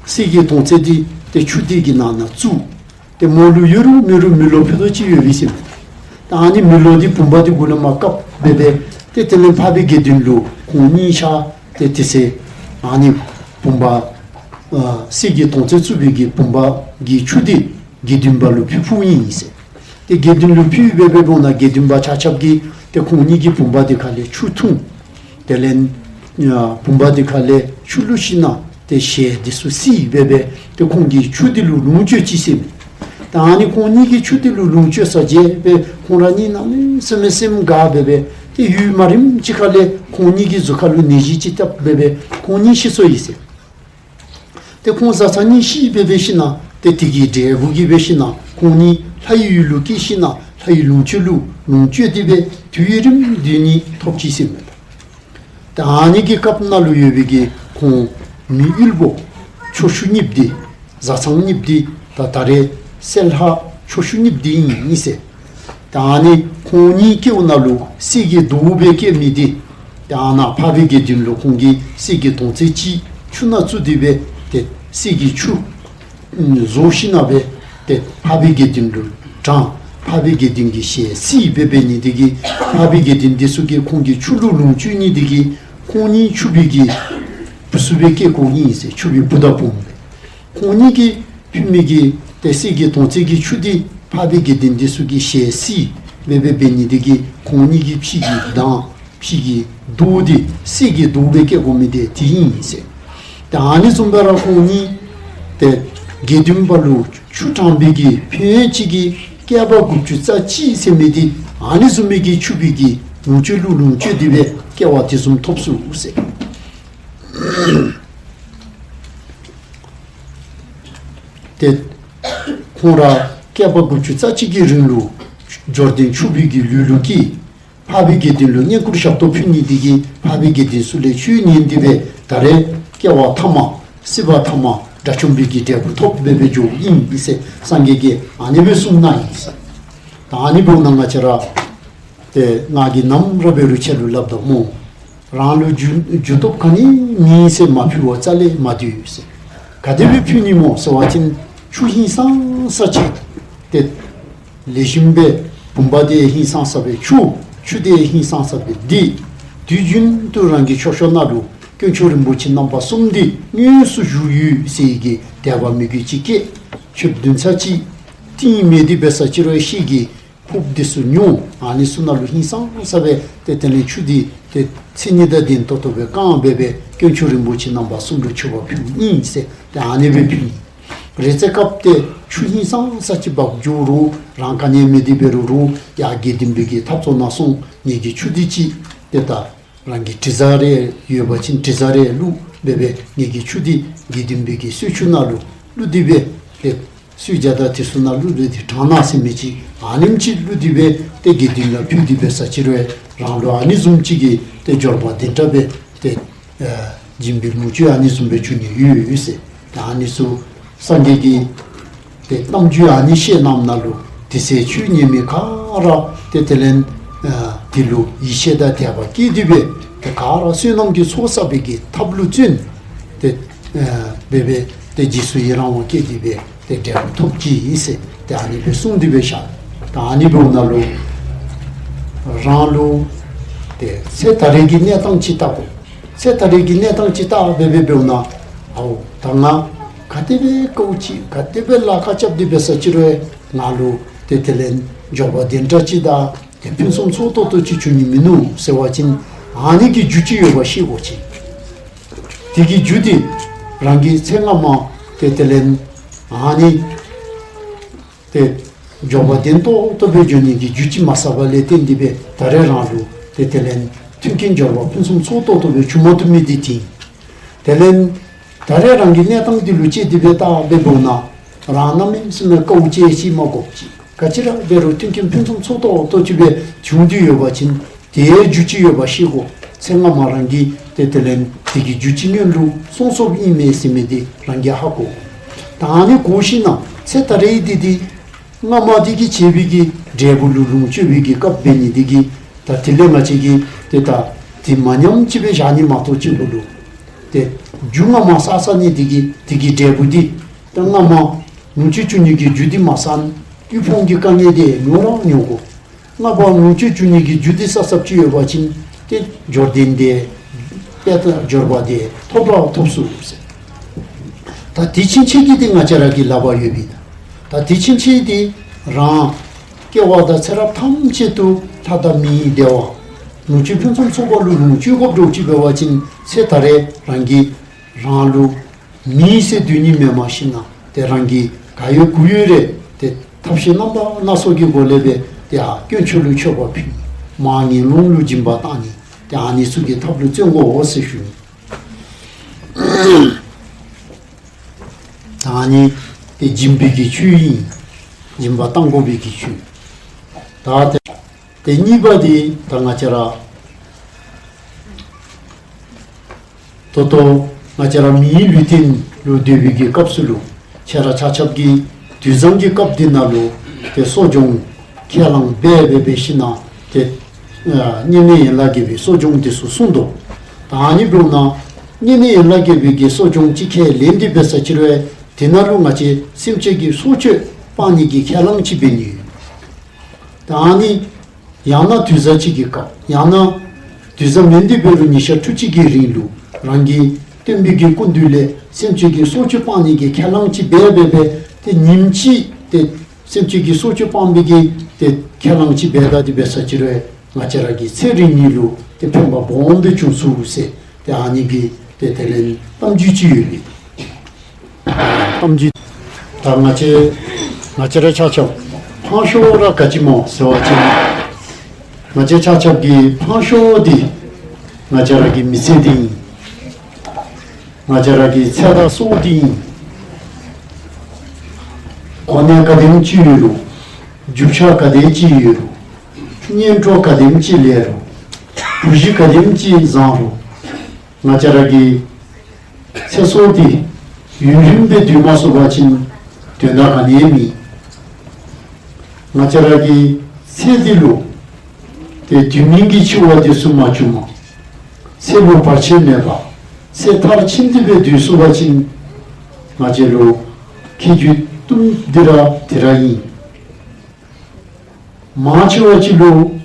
གསེར་གྱི་དོང་ཙེ་འདི་ཏེ་ཆུ་འདི་གི་ནང་ན་བཙུགས། ཏེ་མོ་ལུ་ཡོད་རུང་མེད་རུང་མེ་ལོང་ཕུད་རྡོག་ཅིག་ཡོད་པས་ཟེར། ད་ཨ་ནི་མེ་ལོང་འདི་བུམ་པ་འདི་གུ་ལས་མར་བཀབ་སྦེ་སྦེ་ཏེ་དེ་ལས་འཕགས་པའི་དགེ་འདུན་ལུ་ཁོང་གཉིས་ཆ་ཏེ་དེ་ཚེ་ཨ་ནི་བུམ་པ་ཨ་གསེར་གྱི་དོང་ཙེ་བཙུགས་པའི་གི་བུམ་པ་གི་ཆུ་འདི་དགེ་འདུན་པ་ལུ་ཕུལ་ཕུལཝ་ཨིན་ཟེར། ཏེ་དགེ་འདུན་ལུ་ཕུལ་སྦེ་སྦེ་འབདཝ་ད་དགེ་འདུན་པ་ཆ་ཁྱབ་ཀྱིས་ཏེ་ཁོང་གཉིས་ཀྱི་བུམ་པ་འདི་ཁ་ལས་ཆུ་འཐུང་། དེ་ལས་ཨ་བུམ་པ་འདི་ཁ་ལས་ཆུ་བླུགས་ཞིནམ་ཏེ་ཞལ་འདི་ཚུ་བསིལ་སྦེ་སྦེ་ཏེ་ཁོང་གིས་ཆུ་འདི་ལུ་ལོངས་སྤྱོད་ཅི་ཟེར་མས། ད་ཨ་ནི་ཁོང་གཉིས་ཀྱིས་ཆུ་འདི་ལུ་ལོངས་སྤྱོད་ས་མཇལ་སྦེ་ཁོང་ར་གཉིས་གནམ་མེད་ས་མེད་སེམས་དགའ་སྦེ་སྦེ་ཏེ་ཡུན་མ་རིངམ་ཅིག་ཁ་ལས་ཁོང་གཉིས་ཀྱི་གཟུགས་ཁ་ལུ་ནད་གཞི་ཅིག་བཏབ་སྦེ་སྦེ་ཁོང་གཉིས་ཤི་སོ་ཡི་ཟེར། ཏེ་ཁོང་བཟའ་ཚང་གཉིས་ཤི་སྦེ་སྦེ་ཞིནམ་ཏེ་དེ་གི་འབྲས་བུ་གིས་སྦེ་ཞིནམ་ཁོང་གཉིས་ལྷ་ཡི་ཡུལ་ལུ་སྐྱེས་ཞིནམ་ལྷ་ཡི་ལོངས་སྤྱོད་ལུ་ལོངས་སྤྱོད་དེ་སྦེ་དུས་ཡུན་རིངམོ་སྡོད་ནི་ཐོབ་ཅི་ཟེར་མས། ཏེ་ཨ་ནི་གི་སྐབས་ནང་ལུ་ཡོད་པའི་གི་ཁོང་མི་དབུལ་པོ་ཁྱོ་ཤུག་གཉིསཔོ་འདི་བཟའ་ཚང་གཉིསཔོ་འདི་ད་ད་རེས་སྲས་ལྷ་ཁྱོ་ཤུག་གཉིསཔོ་འདི་ཨིན་ཟེར། ད་ཨ་ནི་ཁོང་གཉིས་སྐྱེཝ་ནང་ལུ་གསེར་གྱི་མདོག་སྦེ་སྐྱེ་མི་འདི་ད་ཨ་ནཱ་འཕགས་པའི་དགེ་འདུན་ལུ་ཁོང་གིས་གསེར་གྱི་དོང་ཙེ་ཅིག་ཆུ་ནང་བཙུགས་ཏེ་སྦེ་ཏེ་གསེར་གྱི་ཆུ་བཟོ་ཞིནམ་སྦེ་ཏེ་འཕགས་པའི་དགེ་འདུན་ལུ་དྲངས། འཕགས་པའི་དགེ་འདུན་གྱི་ཞལ་བསིལ་སྦེ་འབད་ནི་འདི་གིས་འཕགས་པའི་དགེ་འདུན་འདི་ཚུ་གིས་ཁོང་གི་ཆུ་ལུ་ལོངས་སྤྱོད་ནི་འདི་གིས་ཁོང་གཉིས་ཕྱུག་པོའི་གི་བུ་ཚུ་སྦེ་སྐྱེ་དགོ་ནི་ཨིན་ཟེར། ཕྱུག་པོའི་བུ་དང་བུམོ་སྦེ། ཁོང་གཉིས་ཀྱིས་ཕུལ་མི་གི་ཏེ་གསེར་གྱི་དོང་ཙེ་གི་ཆུ་འདི་འཕགས་པའི་དགེ་འདུན་འདི་ཚུ་གི་ཞལ་བསིལ་སྦེ་སྦེ་འབད་ནི་འདི་གིས་ཁོང་གཉིས་ཀྱི་ཕྱི་གི་མདངས་ཕྱི་གི་མདོག་འདི་གསེར་གྱི་མདོག་སྦེ་སྐྱེ་དགོ་མི་འདི་དེ་ཨིན་ཟེར། ཏེ་ཨ་ནི་བཟུམ་སྦེ་ར་ཁོང་གཉིས་ཏེ་དགེ་འདུན་པ་ལུ་ཆུ་དྲང་པའི་གི་ཕན་ཡོན་ཅིག་གིས་བསྐལ་པ་དགུ་བཅུ་རྩ་གཅིག་ཟེར་མི་འདི་ཨ་ནི་བཟུམ་མའི་གི་ཕྱུག་པོའི་གི་ལོངས་སྤྱོད་ལུ་ལོངས་སྤྱོད་དེ་སྦེ་སྐྱེ་བ་དེ་བཟུམ་ཐོབ་ཚུགས་ཟེར། ཏེ་ཁོང་ར་བསྐལ་པ་དགུ་བཅུ་རྩ་གཅིག་གི་རིང་ལུ་འབྱོར་ལྡན་ཕྱུག་པོའི་གི་ལུས་ལུ་སྐྱེས། འཕགས་པའི་དགེ་འདུན་ལུ་བསྙེན་བཀུར་ཞབས་ཏོག་ཕུལ་ནི་འདི་གིས་འཕགས་པའི་དགེ་འདུན་ཚུ་ལས་ཆོས་ཉན་ཏེ་སྦེ་ད་རེས་སྐྱེ་བ་ཐ་མ་སྲིད་པ་ཐ་མ་དགྲ་བཅོམ་པའི་གི་འབྲས་བུ་ཐོབ་སྦེ་སྦེ་འགྱོཝ་ཨིན་ཟེར་སངས་རྒྱས་ཀྱིས་ཨ་ནི་སྦེ་གསུངས་གནང་ཡི་ཟེར། ད་ཨ་ནི་འབདཝ་ད་ང་བཅས་ར་ཏེ་ང་གིས་ནམ་ར་འབད་རུང་ཁྱེད་ལུ་སླབ་དོ་སྨོ། རང་ལུ་རྒྱུ་རྒྱུ་སྟོབས་ག་ནི་མེད་ཟེར་མ་ཕུལ་བར་རྩ་ལས་མ་སྡོད་ཟེར། ག་དེ་སྦེ་ཕུལ་ནི་སྨོ་ཟེར་བ་ཅིན་ཆུ་ཧིང་སངས་ས་ཅིག་ཏེ་ལེགས་ཤོམ་སྦེ་བུམ་པ་འདི་ཧིང་སངས་ས་སྦེ་འཁྱུ། ཆུ་འདི་ཧིང་སངས་ས་སྦེ་འདི་དུས་རྒྱུན་དུ་རང་གི་ཕྱོགས་ཕྱོགས་ནང་ལུ་ དཀོན་མཆོག་རིན་པོ་ཆེ་རྣམ་པ་གསུམ་འདི་དངོས་སུ་བཞུགས་ཡོད་ཟེར་གྱི་དད་པ་མོས་གུས་ཅིག་སྐྱེས། མཆོདཔ་བདུན་ཚར་གཅིག་བཏིང་མི་འདི་འབད་ས་ཅིག་རུང་ཤེལ་གྱི་ཕོརཔ་འདི་ཚུ་ཉོ། ཨ་ནི་ཚུ་ནང་ལུ་ཧིང་སངས་ས་སྦེ་ཏེ་དེ་ལས་ཆུ་འདི་ཏེ་མཚན་ཉིད་དང་ལྡན་ཏོག་ཏོ་སྦེ་བཀང་སྦེ་སྦེ་དཀོན་མཆོག་རིན་པོ་ཆེ་རྣམ་པ་གསུམ་ལུ་མཆོད་པ་ཕུལ་ནི་ཨིན་ཟེར་ཏེ་ཨ་ནི་སྦེ་ཕུལ་ནི། རེ་ཚེ་སྐབས་ཏེ་ཆུ་ཧིང་སངས་ས་ཅིག་འབག་འགྱོ་རུང་རང་ག་ནི་མེད་དེ་འབད་རུང་རུང་ཡར་དགེ་འདུན་པའི་གི་ཐབ་ཚང་ནང་སོང་ངེ་གི་ཆུ་འདི་ཅིག་ཏེ་ད་རང་གི་དྲི་བཟང་རེ་ཡོད་པ་ཅིན་དྲི་བཟང་རེ་བླུགས་སྦེ་སྦེ་ངེ་གི་ཆུ་འདི་དགེ་འདུན་པའི་གི་གསོལ་ཆུ་ནང་ལུ་བླུགས་ཏེ་སྦེ་ཏེ་གསོལ་ཇ་དང་དེ་ཚུ་ནང་བླུགས་སྦེ་ཏེ་དྲང་ན་ཟེར་མི་ཅིག་ཨ་ནེམ་ཅིག་བླུགས་ཏེ་སྦེ་ཏེ་དགེ་འདུན་ལུ་ཕུལ་ཏེ་འབད་ས་ཅིག་རུང་རང་ལུ་ཨ་ནི་བཟུམ་ཅིག་གི་ཏེ་འབྱོར་པ་དེ་འདྲ་སྦེ་ཏེ་ཨ་སྦྱིན་པའི་ལོངས་སྤྱོད་ཨ་ནི་བཟུམ་སྦེ་འབྱུང་ནི་ཡོད་ཡོད་ཟེར། ཏེ་ཨ་ནི་ཚུ་སངས་རྒྱས་ཀྱིས་ཏེ་གཏམ་རྒྱུད་ཨ་ནི་བཤད་གནངམ་ནང་ལུ་དེ་ཚེ་ཆོས་ཉན་མི་ག་ར་ཏེ་དེ་ལས་ཨ་དེ་ལུ་ཡིད་ཆེས་དང་དད་པ་སྐྱེས་ཏེ་སྦེ་ཏེ་ག་ར་བསོད་ནམས་ཀྱི་ཚོགས་བསགས་པའི་གི་ཐབས་ལུ་བརྩོན་ཏེ་ཨ་སྦེ་སྦེ་ཏེ་རྗེས་སུ་ཡི་རང་བ་སྐྱེས་ཏེ་སྦེ་ཏེ་འབྲས་བུ་ཐོབ་ཅི་ཨིན་ཟེར་ཏེ་ཨ་ནི་སྦེ་གསུངས་ཏེ་སྦེ་བཞག། ད་ཨ་ནི་འབདཝ་ད་ལུ་རང་ལུ་ཏེ་ཚེ་ད་རེས་ཀྱི་གནས་སྟངས་ཅིག་བལྟ་དགོ། ཚེ་ད་རེས་ཀྱི་གནས་སྟངས་ཅིག་བལྟ་སྦེ་སྦེ་འབདཝ་ད་ཨའོ་ད་ང་ག་དེ་སྦེ་དཀའཝ་སྤྱད་ག་དེ་སྦེ་ལཱ་ཁག་རྐྱབ་སྟེ་འབད་ས་ཅིག་རུང་ང་ལུ་ཏེ་དེ་ལས་འབྱོར་པ་དེ་འདྲ་ཅིག་དང་ཏེ་ཕུན་སུམ་ཚོགས་ཏོག་ཏོ་ཅིག་འབྱུང་ནི་མིན་ནུག་ཟེར་བ་ཅིན་ཨ་ནི་གི་རྒྱུ་ཅིག་ཡོད་པ་ཤེས་དགོ་ཅིག། དེ་གི་རྒྱུ་འདི་རང་གིས་ཚེ་སྔ་མ་ཏེ་དེ་ལས་ཨ་ནི་ཏེ་འབྱོར་པ་ལྡན་ཏོག་ཏོ་སྦེ་འགྱོ་ནི་གི་རྒྱུ་ཅིག་མ་བསགས་པ་ལས་བརྟེན་ཏེ་སྦེ་ད་རེས་རང་ལུ་ཏེ་དེ་ལས་མཐུན་རྐྱེན་འབྱོར་པ་ཕུན་སུམ་ཚོགས་ཏོག་ཏོ་སྦེ་འབྱུང་མ་བཏུབ་མི་འདི་དེ་ཨིན། དེ་ལས་ད་རེས་རང་གི་གནས་སྟངས་འདི་ལུ་དཔྱད་དེ་སྦེ་བལྟ་སྦེ་འབདཝ་ད་རང་གནམ་མེད་ས་མེད་དཀའཝ་སྤྱད་ཅིག་མ་དགོཔ་ཅིག། ག་ཅི་ར་འབད་རུང་མཐུན་རྐྱེན་ཕུན་སུམ་ཚོགས་ཏོག་ཏོ་ཅིག་སྦེ་འབྱུང་སྟེ་ཡོད་པ་ཅིན་དེའི་རྒྱུ་ཅིག་ཡོད་པ་ཤེས་དགོ། ཚེ་སྔ་མ་རང་གིས་ཏེ་དེ་ལས་དེ་གི་རྒྱུ་ཅིག་སྔོན་ལུ་སོང་སོངམ་ཨིན་མས་ཟེར་མི་འདི་རང་གིས་ཧ་གོ། ད་ཨ་ནི་གོ་ཞིན་ན་ཚེ་ད་རེས་འདི་འདི་སྔ་མ་འདི་གིས་བྱས་པའི་གི་འབྲས་བུ་ལུ་ལོངས་སྤྱོད་པའི་གི་སྐབས་འབད་ནི་འདི་གིས་ད་དེ་ལས་ང་བཅས་ཀྱིས་ཏེ་ད་དེ་མ་ཉམས་ཅིག་སྦེ་བཞག་ནི་མ་གཏོགས་ཅིག་ལུ་ལུ་ཏེ་རྒྱུ་སྔ་མ་བསགས་བསགས་ནི་འདི་གིས་དེ་གི་འབྲས་བུ་འདི་ད་སྔ་མ་ལོངས་སྤྱོད་བྱུང་ནི་གི་རྒྱུ་འདི་མ་བསགས་ན་དབུལ་ཕོངས་ཀྱི་དཀའ་ངལ་འདི་མྱོང་ར་མྱོང་དགོ། སྔ་མ་ལོངས་སྤྱོད་བྱུང་ནི་གི་རྒྱུ་འདི་བསགས་བསགསཔ་ཅིག་ཡོད་པ་ཅིན་ཏེ་འབྱོར་ལྡན་འདི་དཔལ་དང་འབྱོར་པ་འདི་ཐོབ་ར་ཐོབ་ཚུགས་ཟེར། ད་དེ་ཕྱིན་ཆད་ཀྱི་འདི་ང་བཅས་ར་གི་ལག་པར་ཡོད་པས། ད་དེ་ཕྱིན་ཆད་འདི་རང་སྐྱེ་བ་དང་ཚེ་རབས་ཐམས་ཅད་དུ་ལྷ་དང་མིའི་བདེ་བ་ལོངས་སྤྱོད་ཕུན་སུམ་ཚོགས་པ་ལུ་ལོངས་སྤྱོད་དགོཔ་འདྲཝ་ཅིག་འབད་བ་ཅིན་ཚེ་ད་རེས་རང་གིས་རང་ལུ་མི་ཟེར་སྡོད་ནི་མེནམ་ཞིན་ན་ཏེ་རང་གི་ག་ཡོད་གུ་ཡོད་རེ་ཏེ་ཐབས་ཤེས་རྣམ་པ་སྣ་ཚོགས་ཀྱི་སྒོ་ལས་སྦེ་ཏེ་ཨ་དཀོན་མཆོག་ལུ་མཆོད་པ་ཕུལ་ནི་མར་ངན་སློང་ལུ་སྦྱིན་པ་བཏང་ནི་ཏེ་ཨ་ནི་ཚུ་གི་ཐབས་ལུ་བརྩོན་དགོ་ཟེར་ཞུ་ནི། ད་ཨ་ནི་ཏེ་སྦྱིན་པའི་གི་ཆོས་ཨིན། སྦྱིན་པ་བཏང་དགོ་པའི་གི་ཆོས། ད་ཏེ་ཏེ་གཉིས་པ་འདི་ད་ང་བཅས་ར་ད་ལྟོ་ང་བཅས་ར་མིའི་ལུས་རྟེན་ལུ་སྡོད་པའི་གི་སྐབས་སུ་ལུ་ཁྱེད་ར་ཆ་ཁྱབ་ཀྱིས་དུས་བཟང་གི་སྐབས་འདི་ནང་ལུ་ཏེ་གསོ་སྦྱོང་ཁས་བླངས་འབད་འབད་འབད་ཞིན་ན་ཏེ་ཨ་བསྙེན་གནས་ཡན་ལག་བརྒྱད་པའི་གསོ་སྦྱོང་འདི་ཚུ་གསུངས་དོ། ད་ཨ་ནི་འབདཝ་ད་བསྙེན་གནས་ཡན་ལག་བརྒྱད་པའི་གི་གསོ་སྦྱོང་ཅིག་ཁས་ལེན་ཏེ་འབད་ས་ཅིག་རུང་དེ་ནང་ལུ་ང་བཅས་སེམས་ཅན་གྱི་སྲོག་གཅོད་སྤང་ནི་གི་ཁས་བླངས་ཅིག་འབད་ནི་ཡོད། ད་ཨ་ནི་ཡང་ན་དུས་བཟང་ཅིག་གི་སྐབས་ཡང་ན་དུས་བཟང་མེན་ཏེ་འབད་རུང་ཉིན་ཞག་ཕྲུགས་གཅིག་གི་རིང་ལུ་རང་གི་སྟོན་པའི་གི་སྐུ་མདུན་ལས་སེམས་ཅན་གྱི་སྲོག་གཅོད་སྤང་ནི་གི་ཁས་བླངས་ཅིག་འབད་འབད་འབད་ཏེ་ཉིནམ་གཅིག་ཏེ་སེམས་ཅན་གྱི་སྲོག་གཅོད་སྤང་བའི་གི་ཏེ་ཁས་བླངས་ཅིག་འབད་ད་དེ་འབད་ས་ཅིག་རུང་ང་བཅས་ར་གི་ཚེ་རིང་ནི་ལུ་ཏེ་ཕན་པ་སྦོམ་སྦེ་འབྱུང་ཚུགས་ཟེར་ཏེ་ཨ་ནི་གི་ཏེ་དེ་ལས་གཏམ་རྒྱུད་ཅིག་ཡོད་པས། གཏམ་རྒྱུད། ད་ང་བཅས་ང་བཅས་ར་ཆ་ཁྱབ་ཕངས་ཤོས་ར་ག་ཅི་སྨོ་ཟེར་བ་ཅིན་ང་བཅས་ཆ་ཁྱབ་ཀྱི་ཕངས་ཤོས་འདི་ང་བཅས་ར་གི་མི་ཚེ་འདི་ཨིན། ང་བཅས་ར་གི་ཚེ་དང་སྲོག་འདི་ཨིན། གོ་གནས་ག་དེམ་ཅིག་ཡོད་རུང་རྒྱུ་ཆ་ག་དེམ་ཅིག་ཡོད་རུང་གཉེན་གྲོགས་ག་དེམ་ཅིག་ལེགས་རུང་བུ་གཞི་ག་དེམ་ཅིག་བཟང་རུང་ང་བཅས་ར་གི་ཚེ་སྲོག་འདི་ཡུན་རིངམོ་སྦེ་སྡོད་མ་ཚུགས་པ་ཅིན་དོན་དག་ག་ནི་ཡང་མེད། ང་བཅས་ར་གི་ཚེ་འདི་ལུ་ཏེ་དུས་མིན་གྱི་འཆི་བ་འདི་ཚུ་མ་བྱུངམ་ཚེ་ལུ་བར་ཆད་མེད་པར་ཚེ་མཐར་ཕྱིན་ཏེ་སྦེ་སྡོད་ཚུགས་པ་ཅིན་ང་བཅས་ལུ་ཁེ་རྒྱུ་དུམ་གྲ་འདི་ར་ཨིན། མང་ཆེ་བ་ཅིག་ལུ་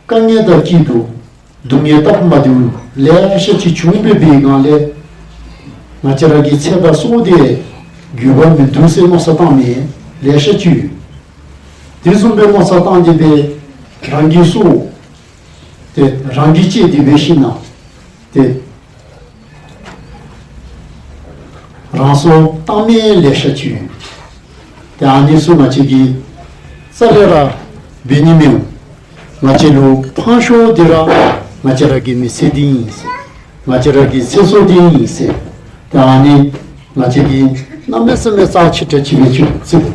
དཀའ་ངལ་དང་སྐྱིད་སྡུག་ སྡུག་བསྔལ་སྟབས་མ་བདེཝ་ལེ་ཤ་ཅིག་བྱུང་བའི་སྒང་ལས་ང་བཅས་ར་གི་ཚེ་དང་སྲོག་དེ་རྒུད་པ་མིན་འདུག་ཟེར་མནོ་བསམ་བཏང་མི་ལེ་ཤ་ཅིག་ཡོད། དེ་བཟུམ་སྦེ་མནོ་བསམ་བཏང་སྟེ་སྦེ་རང་གི་སྲོག་དེ་རང་གིས་བཅད་དེ་འབད་ཞིནམ་ལས་ཏེ་རང་སྲོག་བཏང་མི་ལེ་ཤ་ཅིག་ཡོད། ཏེ་ཨ་ནི་ཚུ་ང་བཅས་ཀྱིས་རྩ་ལས་ར་འབད་ནི་མི་འོང་། ང་བཅས་ལུ་ཕངས་ཤོས་འདི་ར་ང་བཅས་ར་གི་མི་ཚེ་འདི་ཨིན་ཟེར། ང་བཅས་ར་གི་ཚེ་སྲོག་འདི་ཨིན་ཟེར། ཏེ་ཨ་ནི་ང་བཅས་ཀྱིས་གནམ་མེད་ས་མེད་རྩ་ཆེ་དྲགས་ཅིག་སྦེ་ཅིག་བརྩི་དགོ།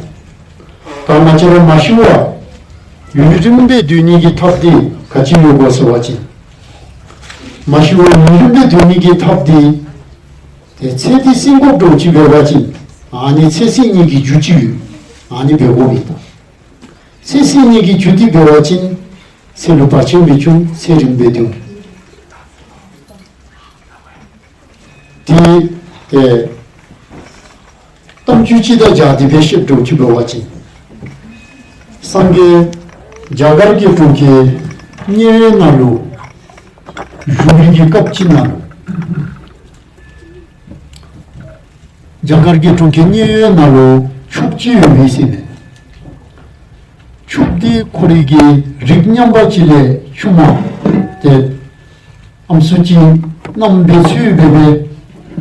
ད་ང་བཅས་ར་མ་ཤི་བར་ཡུན་རིངམོ་སྦེ་སྡོད་ནི་གི་ཐབས་འདི་ག་ཅི་ཡོད་གོ་ཟེར་བ་ཅིན། མ་ཤི་བར་ཡུན་རིངམོ་སྦེ་སྡོད་ནི་གི་ཐབས་འདི་ཏེ་ཚེ་འདི་བསྲིང་དགོཔ་འདྲཝ་ཅིག་འབད་བ་ཅིན་ཨ་ནི་ཚེ་བསྲིང་ནི་གི་རྒྱུ་ཅིག་ཡོད། ཨ་ནི་འབད་དགོ་པས་ད། ཚེ་བསྲིང་ནི་གི་རྒྱུ་འདི་འབད་བ་ཅིན་ཚེ་ལུ་བར་ཆད་མི་བྱུང་། ཚེ་རིངམོ་སྦེ་སྡོད། ཏེ་ཨེ་གཏམ་རྒྱུད་ཅིག་དང་སྦྱར་ཏེ་སྦེ་བཤདཔ་འདྲཝ་ཅིག་འབད་བ་ཅིན། སངས་རྒྱས་རྒྱ་གར་གྱི་གྲོང་ཁྱེར་མཉན་ཡོད་ནང་ལུ་བཞུགས་པའི་གི་སྐབས་ཅིག་ནང་ལུ་རྒྱ་གར་གྱི་གྲོང་ཁྱེར་མཉན་ཡོད་ནང་ལུ་ཕྱུགཔོ་ཅིག་ཡོད་པས་ཟེར་མས། ཕྱུགཔོ་འདི་ཁོ་རའི་གི་རིགས་མཉམ་པ་ཅིག་ལས་ཆུང་མ་ཏེ་ཨམ་སྲུ་ཅིག་མནའམ་འབད་ཚུགས་པས་སྦེ་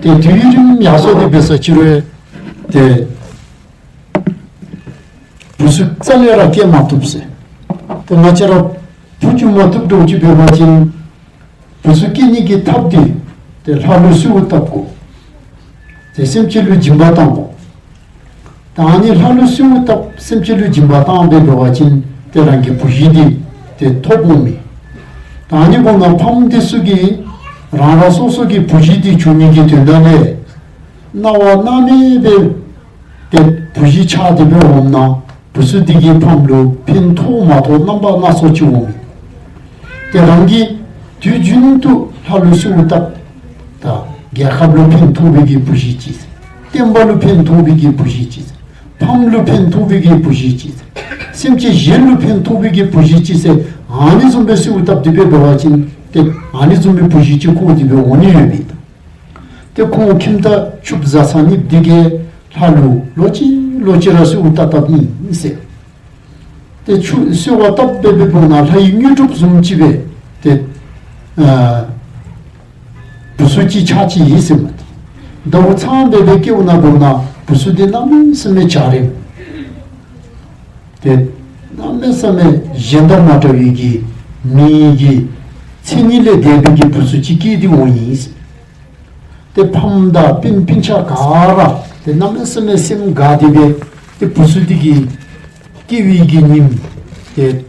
ཏེ་དུས་ཡུན་རིངམོ་ཡར་སོང་སྟེ་འབད་ས་ཅིག་རུང་ཏེ་བུ་ཚུ་རྩ་ལས་ར་སྐྱེ་མ་བཏུབ་ཟེར། ཏེ་ང་བཅས་ར་བུ་བྱུང་མ་བཏུབ་འདྲཝ་ཅིག་འབད་བ་ཅིན་བུ་ཚུ་སྐྱེ་ནི་གི་ཐབས་འདི་ཏེ་ལྷ་ཀླུ་གསོལཝ་བཏབ་དགོ། ཏེ་སེམས་ཅན་ལུ་སྦྱིན་པ་གཏང་དགོ། ད་ཨ་ནི་ལྷ་ཀླུ་གསོལཝ་བཏབ་སེམས་ཅན་ལུ་སྦྱིན་པ་གཏང་སྦེ་འབད་བ་ཅིན་ཏེ་རང་གི་བུ་གཞི་འདི་ཏེ་ཐོབ་འོང་མས། ད་ཨ་ནི་འབདཝ་ད་ཕམ་འདི་ཚུ་གིས་རང་རང་སོ་སོ་གི་བུ་གཞི་འདི་འབྱུང་ནི་གི་དོན་དག་ལས་གནང་བ་གནང་མི་སྦེ་ཏེ་བུ་གཞི་ཆགས་ཏེ་སྦེ་འོངམ་ད་བུ་ཚུ་འདི་གིས་ཕམ་ལུ་ཕན་ཐོགས་མ་ཐོགས་རྣམ་པ་སྣ་ཚོགས་ཅིག་འོང་མས། ཏེ་རང་གིས་དུས་རྒྱུན་དུ་ལྷ་ཀླུ་གསོལཝ་བཏབ། ད་རྒྱལ་ཁབ་ལུ་ཕན་ཐོགས་པའི་གི་བུ་གཞི་ཅིག་ཟེར། བསྟན་པ་ལུ་ཕན་ཐོགས་པའི་གི་བུ་གཞི་ཅིག་ཟེར། ཕམ་ལུ་ཕན་ཐོགས་པའི་གི་བུ་གཞི་ཅིག་ཟེར། སེམས་ཅན་གཞན་ལུ་ཕན་ཐོགས་པའི་གི་བུ་གཞི་ཅིག་ཟེར། ཨ་ནི་བཟུམ་སྦེ་གསོལཝ་བཏབ་སྟེ་སྦེ་འབད་བ་ཅིན་ཏེ་ཨ་ནི་བཟུམ་སྦེ་བུ་གཞི་ཅིག་ཁོང་འདི་སྦེ་འོང་ནི་ཡོད་པས་ད། ཏེ་ཁོང་ཁྱིམ་བདག་ཕྱུགཔོ་བཟའ་ཚང་གཉིས་འདི་གིས་ལྷ་ཀླུ་ལོག་ཅི་ལོག་ཅི་ར་གསོལཝ་བཏབ་བཏབཔ་ཨིན་ཟེར། ཏེ་ཕྱུག་གསོལཝ་བཏབ་སྦེ་འབདཝ་ད་ལྷ་ཡི་དངོས་གྲུབ་བཟུམ་ཅིག་སྦེ་ཏེ་ཨ་བུ་ཚུ་ཅིག་ཆགས་ཅི་ཨིན་ཟེར་མས། ཟླཝ་ཚང་སྦེ་སྦེ་སྐྱེཝ་ད་འབདཝ་ད་བུ་ཚུ་འདི་གནམ་མེད་ས་མེད་འཇའ་རིསམོ་ཏེ་གནམ་མེད་ས་མེད་གཞན་དང་མ་འདྲ་བའི་གི་མི་གི་མཚན་ཉིད་ལས་འདས་པའི་གི་བུ་ཚུ་ཅིག་སྐྱེས་ཏེ་འོང་ཡི་ཟེར། ཏེ་ཕམ་དང་སྤུན་སྤུན་ཆ་ག་ར་ཏེ་གནམ་མེད་ས་མེད་སེམས་དགའ་སྟེ་སྦེ་ཏེ་བུ་ཚུ་འདི་གི་སྐྱེ་བའི་གི་ཉིནམ་ཏེ་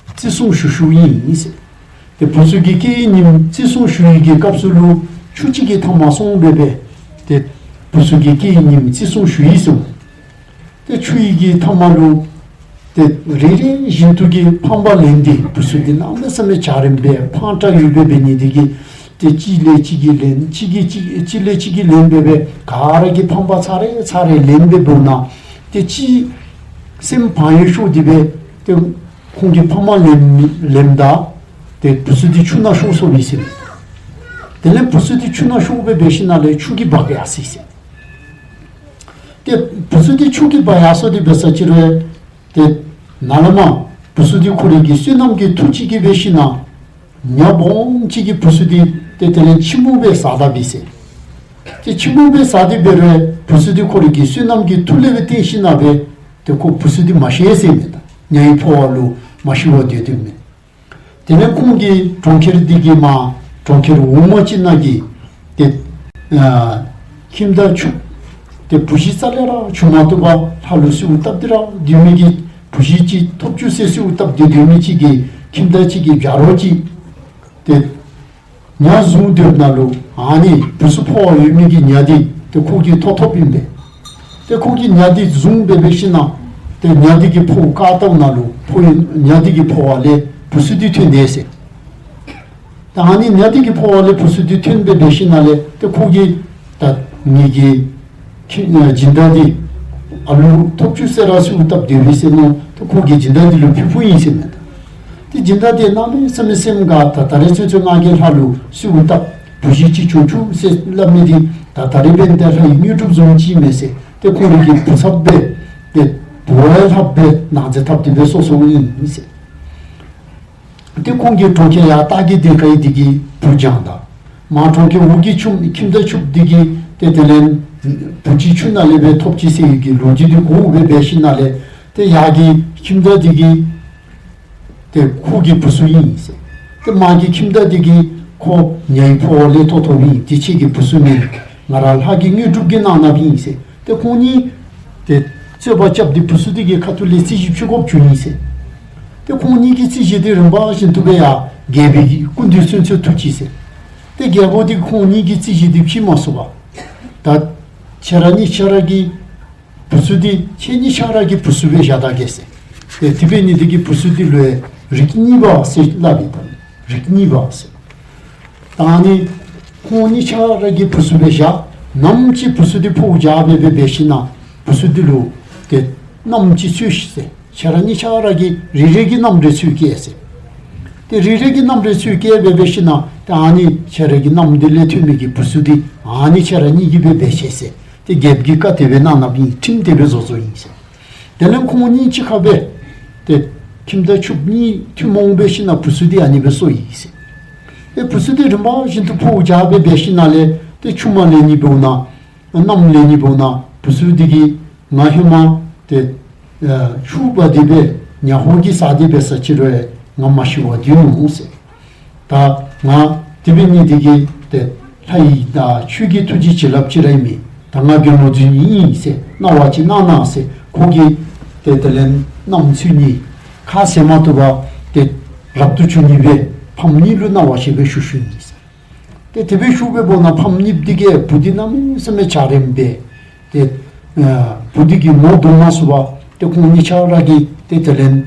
བརྩི་སྲུང་ཞུ་ཞུཝ་ཨིན་ཟེར། ཏེ་བུ་ཚུ་གི་སྐྱེ་བའི་ཉིནམ་བརྩི་སྲུང་ཞུ་བའི་གི་སྐབས་སུ་ལུ་ཆུ་ཅིག་གི་མཐའ་མར་སོང་སྦེ་སྦེ་ཏེ་བུ་ཚུ་གི་སྐྱེ་བའི་ཉིནམ་བརྩི་སྲུང་ཞུ་ཡི་ཟེར། ཏེ་ཆུ་ཡི་གི་མཐའ་མ་ལུ་ཏེ་རེ་རེ་བཞིན་དུ་གི་ཕམ་པ་ལེན་ཏེ་བུ་ཚུ་འདི་གནམ་མེད་ས་མེད་འཇའ་རིསམོ་སྦེ་ཕངས་དྲགས་ཡོད་པའི་འབད་ནི་འདི་གིས་ཏེ་གཅིག་ལས་གཅིག་གིས་ལེན་གཅིག་གིས་གཅིག་གཅིག་ལས་གཅིག་གིས་ལེན་སྦེ་སྦེ་ག་ར་གིས་ཕམ་པ་ཚར་རེ་ཚར་རེ་ལེན་སྦེ་འབདཝ་ད་ཏེ་གཅིག་སེམས་ཕངས་ཡོད་ཤོས་འདི་སྦེ་ཏེ་ཁོང་གིས་ཕམ་པ་ལེན་ལེནམ་ད་ཏེ་བུ་ཚུ་འདི་ཆུ་ནང་ཤོར་སོང་པས་ཟེར། དེ་ལས་བུ་ཚུ་འདི་ཆུ་ནང་ཤོར་སྦེ་འབད་ཞིནམ་ལས་ཆུ་གིས་འབག་ཡར་སོ་ཡི་ཟེར། ཏེ་བུ་ཚུ་འདི་ཆུ་གིས་འབག་ཡར་སོང་སྟེ་འབད་ས་ཅིག་རུང་ཏེ་ནཱ་ལས་མར་བུ་ཚུ་འདི་ཁོ་རའི་གི་བསོད་ནམས་ཀྱི་མཐུ་ཅིག་གིས་འབད་ཞིནམ་ལས་ཉ་སྦོམ་ཅིག་གིས་བུ་ཚུ་འདི་ཏེ་དེ་ལས་འཆི་འབུངས་སྦེ་ཟ་ད་པས་ཟེར། ཏེ་འཆི་འབུངས་སྦེ་ཟ་སྟེ་འབད་རུང་བུ་ཚུ་འདི་ཁོ་རའི་གི་བསོད་ནམས་ཀྱི་མཐུ་ལས་སྦེ་བརྟེན་ཞིནམ་ལས་སྦེ་ཏེ་ཁོ་བུ་ཚུ་འདི་མ་ཤི་ཟེར་མས། ད་ཉ་ཡི་ཕོཝ་ལུ་མ་ཤི་བར་སྡོད་དོ་མས། དེ་ལས་ཁོང་གི་གྲོང་ཁྱེར་འདི་གི་མར་གྲོང་ཁྱེར་འོག་མ་ཅིག་ནང་གི་ཏེ་ཨ་ཁྱིམ་བདག་ཕྱུགཔོ་ཏེ་བུ་གཞི་རྩ་ལས་ར་བྱུང་མ་བཏུབ་པར་ལྷ་ཀླུ་གསོལཝ་བཏབ་སྟེ་ར་སྡོད་མི་གི་བུ་གཞི་ཅིག་ཐོབ་བཅུག་ཟེར་གསོལཝ་བཏབ་སྟེ་སྡོད་མི་ཅིག་གི་ཁྱིམ་བདག་ཅིག་གི་བྱ་རོག་ཅིག་ཏེ་ཉ་བཟུང་སྡོདཔ་ད་ལུ་ཨ་ནི་བུ་ཚུ་ཕོཝ་ཡོད་མི་གི་ཉ་འདི་ཏེ་ཁོ་གིས་ཐོབ་ཐོབཔ་ཨིན་པས། ཏེ་ཁོ་གིས་ཉ་འདི་བཟུང་སྦེ་འབད་ཞིནམ་ལས་ཏེ་ཉ་འདི་གི་ཕོཝ་བཀག་བཏབ་ད་ལུ་ཕོ་ཉ་འདི་གི་ཕོཝ་ལས་བུ་ཚུ་འདི་ཐོན་དེས་ཟེར། ད་ཨ་ནི་ཉ་འདི་གི་ཕོཝ་ལས་བུ་ཚུ་འདི་ཐོན་སྦེ་འབད་ཞིནམ་ལས་ཏེ་ཁོ་གིས་ད་ངེ་གི་ཁྱི་ཨ་སྦྱིན་བདག་འདི་ཨ་ལུ་ཐོབ་བཅུག་ཟེར་ར་གསོལཝ་བཏབ་སྡོད་པས་ཟེར་མནོ་སྟེ་ཁོ་གིས་སྦྱིན་བདག་འདི་ལུ་ཕུལ་ཕུལཝ་ཨིན་ཟེར་མས། ད་ ཏེ་སྦྱིན་བདག་དེ་གནམ་མེད་ས་མེད་སེམས་དགའ། ད་ད་རེས་ཚུན་ཚོད་ང་གིས་ལྷ་ལུ་གསོལཝ་བཏབ་བུ་གཞི་ཅིག་བྱུང་བྱུང་ཟེར་སླབ་མི་དེ་ད་ད་རེས་འབདན་ཏེ་ལྷ་ཡི་དངོས་གྲུབ་བཟུམ་ཅིག་མས་ཟེར། ཏེ་ཁོང་རའི་གི་བུ་ཚབ་སྦེ་ཏེ་བུ་ཡང་ལྷགཔ་སྦེ་གནང་མཛད་འཐབ་སྟེ་སྦེ་སོང་སོངམ་ཨིན་ཟེར། ཏེ་ཁོང་གི་གྲོང་ཁྱེར་ཡར་སྟག་གི་སྡེ་ཁའི་དེ་གི་བུ་རྒྱང་དང་མར་གྲོང་ཁྱེར་འོག་གི་ཆུ་ཁྱིམ་བདག་ཕྱུགཔོ་དེ་གིས་ཏེ་དེ་ལས་བུ་ཅིག་ཆུ་ནང་ལས་སྦེ་ཐོབ་ཅི་ཟེར་བའི་གི་ལོ་རྒྱུས་དེ་གོཝ་སྦེ་འབད་ཞིནམ་ལས་ཏེ་ཡར་གྱི་ཁྱིམ་བདག་དེ་གིས་ཏེ་ཁོ་གི་བུ་ཚུ་ཨིན་ཟེར། ཏེ་མར་གྱི་ཁྱིམ་བདག་དེ་གིས་ཁོ་ཉ་ཡི་ཕོཝ་ལས་ཐོབ་ཐོབ་ཨིན། ཏེ་ཁྱེད་ཀྱི་བུ་ཚུ་མེན། ང་ར་ལྷ་གི་དངོས་གྲུབ་ཀྱིས་གནང་གནངམ་ཨིན་ཟེར། ཏེ་ཁོང་གཉིས་ཏེ་རྩོད་པ་རྐྱབ་སྟེ་བུ་ཚུ་དེ་གི་ཁ་ཐུག་ལས་རྩོད་གཞི་ཕྱེ་དགོཔ་བྱུང་ཡི་ཟེར། ཏེ་ཁོང་གཉིས་ཀྱི་རྩོད་གཞི་དེ་རིམ་པ་བཞིན་དུ་སྦེ་ཡར་རྒྱལ་པོའི་སྐུ་མདུན་ཚུན་ཚོད་ཐུག་ཅི་ཟེར། ཏེ་རྒྱལ་པོ་དེ་ཁོང་གཉིས་ཀྱི་རྩོད་གཞི་དེ་ཕྱེ་མ་ཚུགས་པར་ད་ཁྱེད་ར་གཉིས་ཆ་ར་གི་བུ་ཚུ་དེ་ཁྱེད་གཉིས་ཆ་ར་གི་བུ་ཚུ་སྦེ་བཞག་ད་གེ་ཟེར། ཏེ་དེ་འབད་ནི་དེ་གིས་བུ་ཚུ་དེ་ལུ་རིགས་གཉིས་པ་ཟེར་སླབ་ཨིན། ད་རིགས་གཉིས་པ་ཟེར། ད་ནི་ཁོང་གཉིས་ཆ་ར་གི་བུ་ཚུ་སྦེ་བཞག། ནམ་ཅིག་བུ་ཚུ་དེ་འཕོཝ་བྱ་སྦེ་འབད་འབད་ཞིནམ་བུ་ཚུ་དེ་ལུ་ཏེ་མནའམ་ཅིག་འཚོལ་ཤིག་ཟེར། ཁྱེད་ར་གཉིས་ཆ་ར་གི་རེ་རེ་གི་མནའམ་རེ་འཚོལ་གེ་ཟེར། ཏེ་རེ་རེ་གི་མནའམ་རེ་འཚོལ་གེ་སྦེ་འབད་ཞིནམ་ད་ཨ་ནི་ཁྱེད་ར་གི་མནའམ་དེ་ལས་ཐོན་མི་གི་བུ་ཚུ་དེ་ཨ་ནི་ཁྱེད་ར་གཉིས་ཀྱིས་སྦེ་འབད་ཤིག་ཟེར། ཏེ་རྒྱལཔོ་གིས་བཀའ་དེ་སྦེ་གནང་གནངམ་ཨིན། ཁྲིམས་དེ་སྦེ་བཟོ་བཟོཝ་ཨིན་ཟེར། དེ་ལས་ཁོང་གཉིས་གཅིག་ཁར་སྦེ་ཏེ་ཁྱིམ་བདག་ཕྱུགཔོ་གཉིས་ཐུན་མོང་འབད་ཞིནམ་བུ་ཚུ་དེ་ཨ་ནི་སྦེ་གསོ་ཡི་ཟེར། ཏེ་བུ་ཚུ་དེ་རིམ་པ་བཞིན་དུ་འཕོཝ་བྱ་སྦེ་འབད་ཞིནམ་ལས་ཏེ་ཆུང་མ་ལེན་ནི་འབདཝ་ད་མནའམ་ལེན་ནི་འབདཝ་ད་བུ་ཚུ་དེ་གིས་ང་ཧེ་མ་ཏེ་ཨ་ཕྱུགཔ་འབད་དེ་སྦེ་ཉ་ཧོ་གིས་བཟའ་སྟེ་འབད་ས་ཅིག་རུང་ང་མ་ཤི་བར་སྡོད་ནུག་ཟེར། ད་ང་དེ་འབད་ནི་དེ་གིས་ཏེ་ལྷ་ཡི་དང་ཆོས་ཀྱི་ཐུགས་རྗེ་བྱིན་རླབས་ཅིག་ར་ཨིན་མས། ད་ང་དགེ་སློང་འཛུལ་ནི་ཨིན་ཟེར། གནང་བ་ཅིག་གནང་གནང་ཟེར། ཁོ་གིས་ཏེ་དེ་ལས་མནའམ་འཚོལ་ནི་ཁ་བཟེད་མ་བཏུབ་པར་ཏེ་རབ་ཏུ་བྱུང་ནི་སྦེ་ཕམ་གཉིས་ལུ་གནང་བ་ཞུ་སྦེ་ཞུ་ཞུཝ་ཨིན་ཟེར། ཏེ་དེ་སྦེ་ཞུ་སྦེ་འབདཝ་ད་ཕམ་གཉིས་དེ་གིས་བུ་དེ་གནམ་མེད་ས་མེད་འཇའ་རིསམོ་སྦེ་ཏེ་ཨ་བུ་དེ་གིས་ངོ་གདོང་མ་བཟུང་བར་ཏེ་ཁོང་གཉིས་ཆ་ར་གིས་ཏེ་དེ་ལས་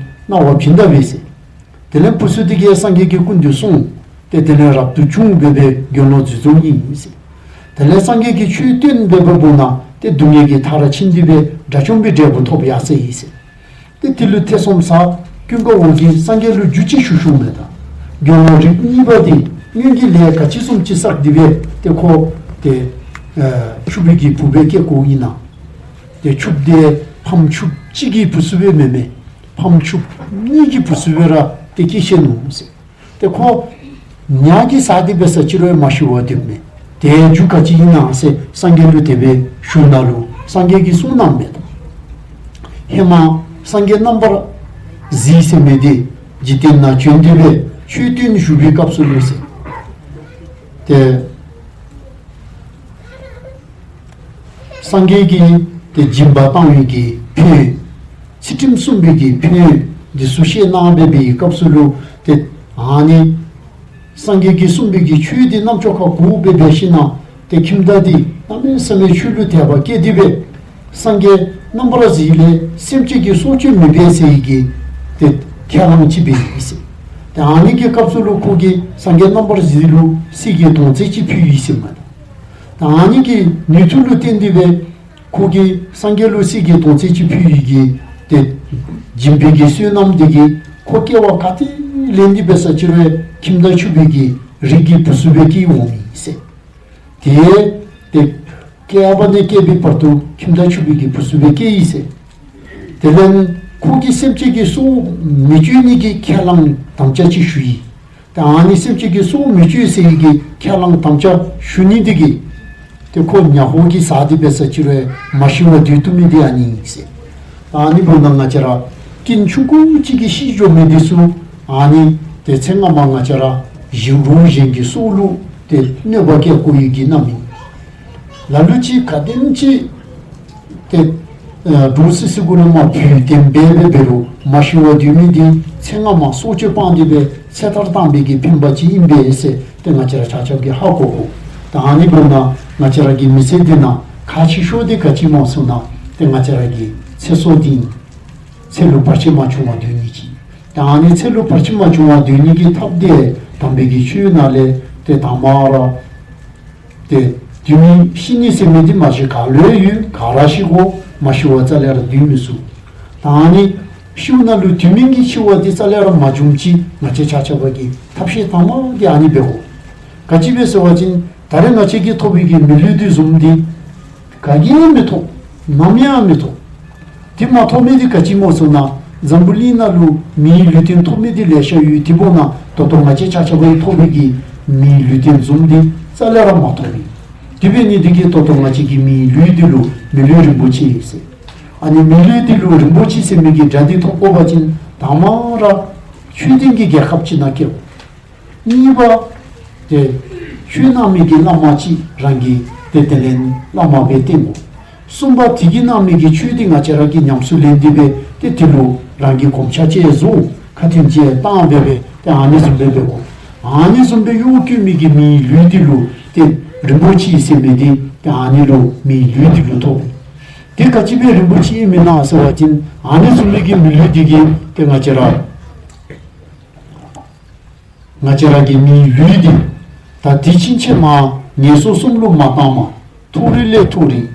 གནང་བ་བྱིན་ད་པས་ཟེར། དེ་ལས་བུ་ཚུ་དེ་གིས་སངས་རྒྱས་ཀྱི་སྐུ་མདུན་སོང་། ཏེ་དེ་ལས་རབ་ཏུ་བྱུང་སྦེ་སྦེ་དགེ་སློང་འཛུལ་སོངམ་ཨིན་ཟེར། དེ་ལས་སངས་རྒྱས་ཀྱིས་ཆོས་སྟོན་སྦེ་འབདཝ་ད་ཏེ་སྡུག་བསྔལ་གྱིས་མཐར་ཕྱིན་ཏེ་སྦེ་དགྲ་བཅོམ་པའི་འབྲས་བུ་ཐོབ་ཡར་སོ་ཡི་ཟེར། ཏེ་དེ་ལུ་ཐེ་ཚོམ་ཟ། ཀུན་དགའ་བོ་གིས་སངས་རྒྱས་ལུ་རྒྱུ་ཅིག་ཞུ་ཞུཝ་མས། ད་དགེ་སློང་རིགས་གཉིས་པ་དེ་སྔོན་གྱི་ལས་ག་ཅི་བཟུམ་ཅིག་བསགས་ཏེ་སྦེ་ཏེ་ཁོ་ཏེ་ཨ་ཕྱུགཔོ་གི་བུ་སྦེ་སྐྱེས་སྐྱེསཝ་ཨིན་ན། ཏེ་ཕྱུགཔོ་དེ་ཕམ་ཕྱུགཔོ་གཅིག་གི་བུ་ཚུ་སྦེ་མེན་མས། ཕམ་ཕྱུགཔོ་གཉིས་ཀྱི་བུ་ཚུ་སྦེ་ར་ཏེ་སྐྱེས་སྐྱེས་ནུག་ཟེར། ཏེ་ཁོ་ཉ་གིས་བཟའ་སྟེ་འབད་ས་ཅིག་རུང་མ་ཤི་བར་སྡོདཔ་མས། དེ་རྒྱུ་ག་ཅི་ཨིན་ན་ཟེར་སངས་རྒྱས་ལུ་དེ་སྦེ་ཞུཝ་ད་ལུ་སངས་རྒྱས་ཀྱིས་གསུངས་གནངམ་མས། ཧེ་མ་སངས་རྒྱས་རྣམ་པར་གཟིགས་ཟེར་མི་དེ་འཇིག་རྟེན་ནང་བྱོན་ཏེ་སྦེ་ཆོས་སྟོན་བཞུགས་པའི་སྐབས་སུ་ལུ་ཟེར། ཏེ་སངས་རྒྱས་ཀྱིས་ཏེ་སྦྱིན་པ་བཏང་བའི་གི་ཕན་ཡོན་ཚུལ་ཁྲིམས་བསྲུང་བའི་གི་ཕན་ཡོན་འདི་ཚུ་བཤད་གནང་སྦེ་འབད་བའི་སྐབས་སུ་ལུ་ཏེ་ཨ་ནི་སངས་རྒྱས་ཀྱིས་གསུངས་པའི་གི་ཆོས་འདི་རྣམ་ཅོ་ཁར་གོ་སྦེ་འབད་ཞིནམ་ཏེ་ཁྱིམ་བདག་འདི་གནམ་མེད་ས་མེད་ཆོས་ལུ་དད་པ་སྐྱེས་ཏེ་སྦེ་སངས་རྒྱས་རྣམ་པར་གཟིགས་ལས་སེམས་ཅན་གྱི་སྲོག་གཅོད་མི་འབད་ཟེར་བའི་གི་ཏེ་ཁས་བླངས་ཅིག་འབད་ཡི་ཟེར། ཏེ་ཨ་ནི་གི་སྐབས་སུ་ལུ་ཁོ་གིས་སངས་རྒྱས་རྣམ་པར་གཟིགས་ལུ་གསེར་གྱི་དོང་ཙེ་ཅིག་ཕུལ་ཡི་ཟེར་མས། ད་ཨ་ནི་གི་ནུས་མཐུ་ལུ་བརྟེན་ཏེ་སྦེ་ཁོ་གིས་སངས་རྒྱས་ལུ་གསེར་གྱི་དོང་ཙེ་ཅིག་ཕུལ་བའི་གི་ཏེ་སྦྱིན་པའི་གི་བསོད་ནམས་དེ་གིས་ཁོ་སྐྱེ་བ་ག་ཏེ་ལེན་ཏེ་འབད་ས་ཅིག་རུང་ཁྱིམ་བདག་ཕྱུགཔོ་གི་རིགས་ཀྱི་བུ་ཚུ་སྦེ་སྐྱེས་འོང་ཡི་ཟེར། ཏེ་ཏེ་བསྐལ་པ་ནས་བསྐལ་པའི་བར་དུ་ཁྱིམ་བདག་ཕྱུགཔོ་གི་བུ་ཚུ་སྦེ་སྐྱེས་ཡི་ཟེར། དེ་ལས་ཁོ་གིས་སེམས་ཅན་གྱི་སྲོག་མི་གཅོད་ནི་གི་ཁས་བླངས་དམ་བཅའ་ཅིག་ཞུ་ཡི། ཏེ་ཨ་ནི་སེམས་ཅན་གྱི་སྲོག་མི་གཅོད་ཟེར་བའི་གི་ཁས་བླངས་དམ་བཅའ་ཞུ་ནི་དེ་གིས་ཏེ་ཁོ་ཉ་ཧོ་གིས་བཟའ་སྟེ་འབད་ས་ཅིག་རུང་མ་ཤི་བར་སྡོད་བཏུབ་མི་དེ་ཨ་ནི་ཨིན་ཟེར། ཨ་ནི་འབདཝ་ད་ང་བཅས་ར་རྐྱེན་ཆུང་ཀུ་ཅིག་གིས་ཤི་འགྱོ་མི་དེ་ཚུ་ཨ་ནི་ཏེ་ཚེ་སྔ་མ་ང་བཅས་ར་གཞན་རོགས་གཞན་གྱི་སྲོག་ལུ་ཏེ་གནོད་པ་བཀལ་བཀོ་ཡི་གི་རྣམ་སྨིན། ལ་ལུ་ཅིག་ག་དེམ་ཅིག་ཏེ་ཨ་འདྲོག་སི་སི་གུ་ལུ་མ་བུད་དེ་འབད་འབད་འབད་རུང་མ་ཤི་བར་སྡོད་མི་དེ་ཚེ་སྔ་མ་སྲོག་གཅོད་སྤངས་ཏེ་སྦེ་ཚེ་ཐར་བཏང་བའི་གི་ཕན་པ་ཅིག་ཨིན་པས་ཟེར་ཏེ་ང་བཅས་ར་ཆ་ཁྱབ་ཀྱིས་ཧ་གོ་དགོ། ད་ཨ་ནི་འབདཝ་ད་ང་བཅས་ར་གི་མི་ཚེ་འདི་ནང་ཁག་ཆེ་ཤོས་དེ་ག་ཅི་སྨོ་ཟེར་བ་ཅིན་ཏེ་ང་བཅས་ར་གི་ཚེ་སྲོག་འདི་ཚེ་ལུ་བར་ཆད་མ་བྱུང་བར་སྡོད་ནི་ཅིག། ད་ཨ་ནི་ཚེ་ལུ་བར་ཆད་མ་བྱུང་བར་སྡོད་ནི་གི་ཐབས་དེ་དམ་པའི་གི་ཆོས་ནང་ལས་ཏེ་དང་པ་ར་ཏེ་སྡོད་མི་ཤི་ནི་ཟེར་མི་འདི་མ་གཞི་ག་ལུ་ཡང་ཡོད། ག་ར་ཤི་དགོ། མ་ཤི་བར་རྩ་ལས་ར་སྡོད་མི་ཚུགས། ད་ཨ་ནི་ ཤིཝ་ནང་ལུ་དུས་མིན་གྱི་འཆི་བ་འདི་རྩ་ལས་ར་མ་བྱུངམ་ཅིག་ང་བཅས་ཆ་ཁྱབ་ཀྱིས་ཐབས་ཤེས་དང་མ་འདི་ཨ་ནི་འབད་དགོ། ག་ཅི་སྦེ་ཟེར་བ་ཅིན་ད་རེས་ང་བཅས་ཀྱིས་ཐོབ་པའི་གི་མི་ལུས་འདི་བཟུམ་འདི་ག་གིས་ཡང་མི་ཐོབ། ནམ་ཡང་མི་ཐོབ། དེ་མ་ཐོབ་མི་འདི་ག་ཅི་སྨོ་ཟེར་ན་འཛམ་བུ་གླིང་ནང་ལུ་མིའི་ལུས་རྟེན་ཐོབ་མི་འདི་ལེ་ཤ་ཡོད། དེ་འབདཝ་ད་ད་ལྟོ་ང་བཅས་ཆ་ཁྱབ་ཀྱིས་ཐོབ་པའི་གི་མིའི་ལུས་རྟེན་བཟུམ་འདི་རྩ་ལས་ར་མ་ཐོབ་ཨིན། དེ་འབད་ནི་འདི་གིས་ད་ལྟོ་ང་བཅས་ཀྱིས་མིའི་ལུས་འདི་ལུ་མི་ལུས་རིན་པོ་ཆེ་ཟེར། ཨ་ནི་མི་ལུས་འདི་ལུ་རིན་པོ་ཆེ་ཟེར་མི་གི་སྒྲ་འདི་ཐོབ་དགོ་པ་ཅིན་དང་མ་ར་ཆོས་ལྡན་གྱི་རྒྱལ་ཁབ་ཅིག་ནང་སྐྱེ་དགོ། གཉིས་པ་ཏེ་ཆོས་གནང་མི་གི་བླ་མ་ཅིག་རང་གི་ཏེ་དེ་ལས་བླ་མ་སྦེ་བསྟེན་དགོ། གསུམ་པ་དེ་གིས་གནང་མི་གི་ཆོས་འདི་ང་བཅས་ར་གིས་ཉམས་སུ་ལེན་ཏེ་སྦེ་ཏེ་དེ་ལུ་རང་གིས་གོམས་ཆ་ཅིག་བཟོ། ཁ་ཐུན་ཅིག་བཏང་སྦེ་སྦེ་ཏེ་ཨ་ནི་བཟུམ་སྦེ་འབད་དགོ། ཨ་ནི་བཟུམ་སྦེ་གཡོག་བཀོལ་མི་གི་མིའི་ལུས་འདི་ལུ་ཏེ་རིན་པོ་ཆེ་ཟེར་མི་འདི་ཏེ་ཨ་ནི་ལུ་མིའི་ལུས་འདི་ལུ་ཐོབ། དེ་ག་ཅི་སྦེ་རིན་པོ་ཆེ་ཨིན་མེན་ན་ཟེར་བ་ཅིན་ཨ་ནི་བཟུམ་མའི་གི་མི་ལུས་འདི་གིས་ཏེ་ང་བཅས་ར་ང་བཅས་ར་གི་མིའི་ལུས་འདི་ད་དེ་ཕྱིན་ཆད་མར་ངན་སོང་གསུམ་ལུ་མ་བཏངམ་མཐོ་རིས་ལས་མཐོ་རིས་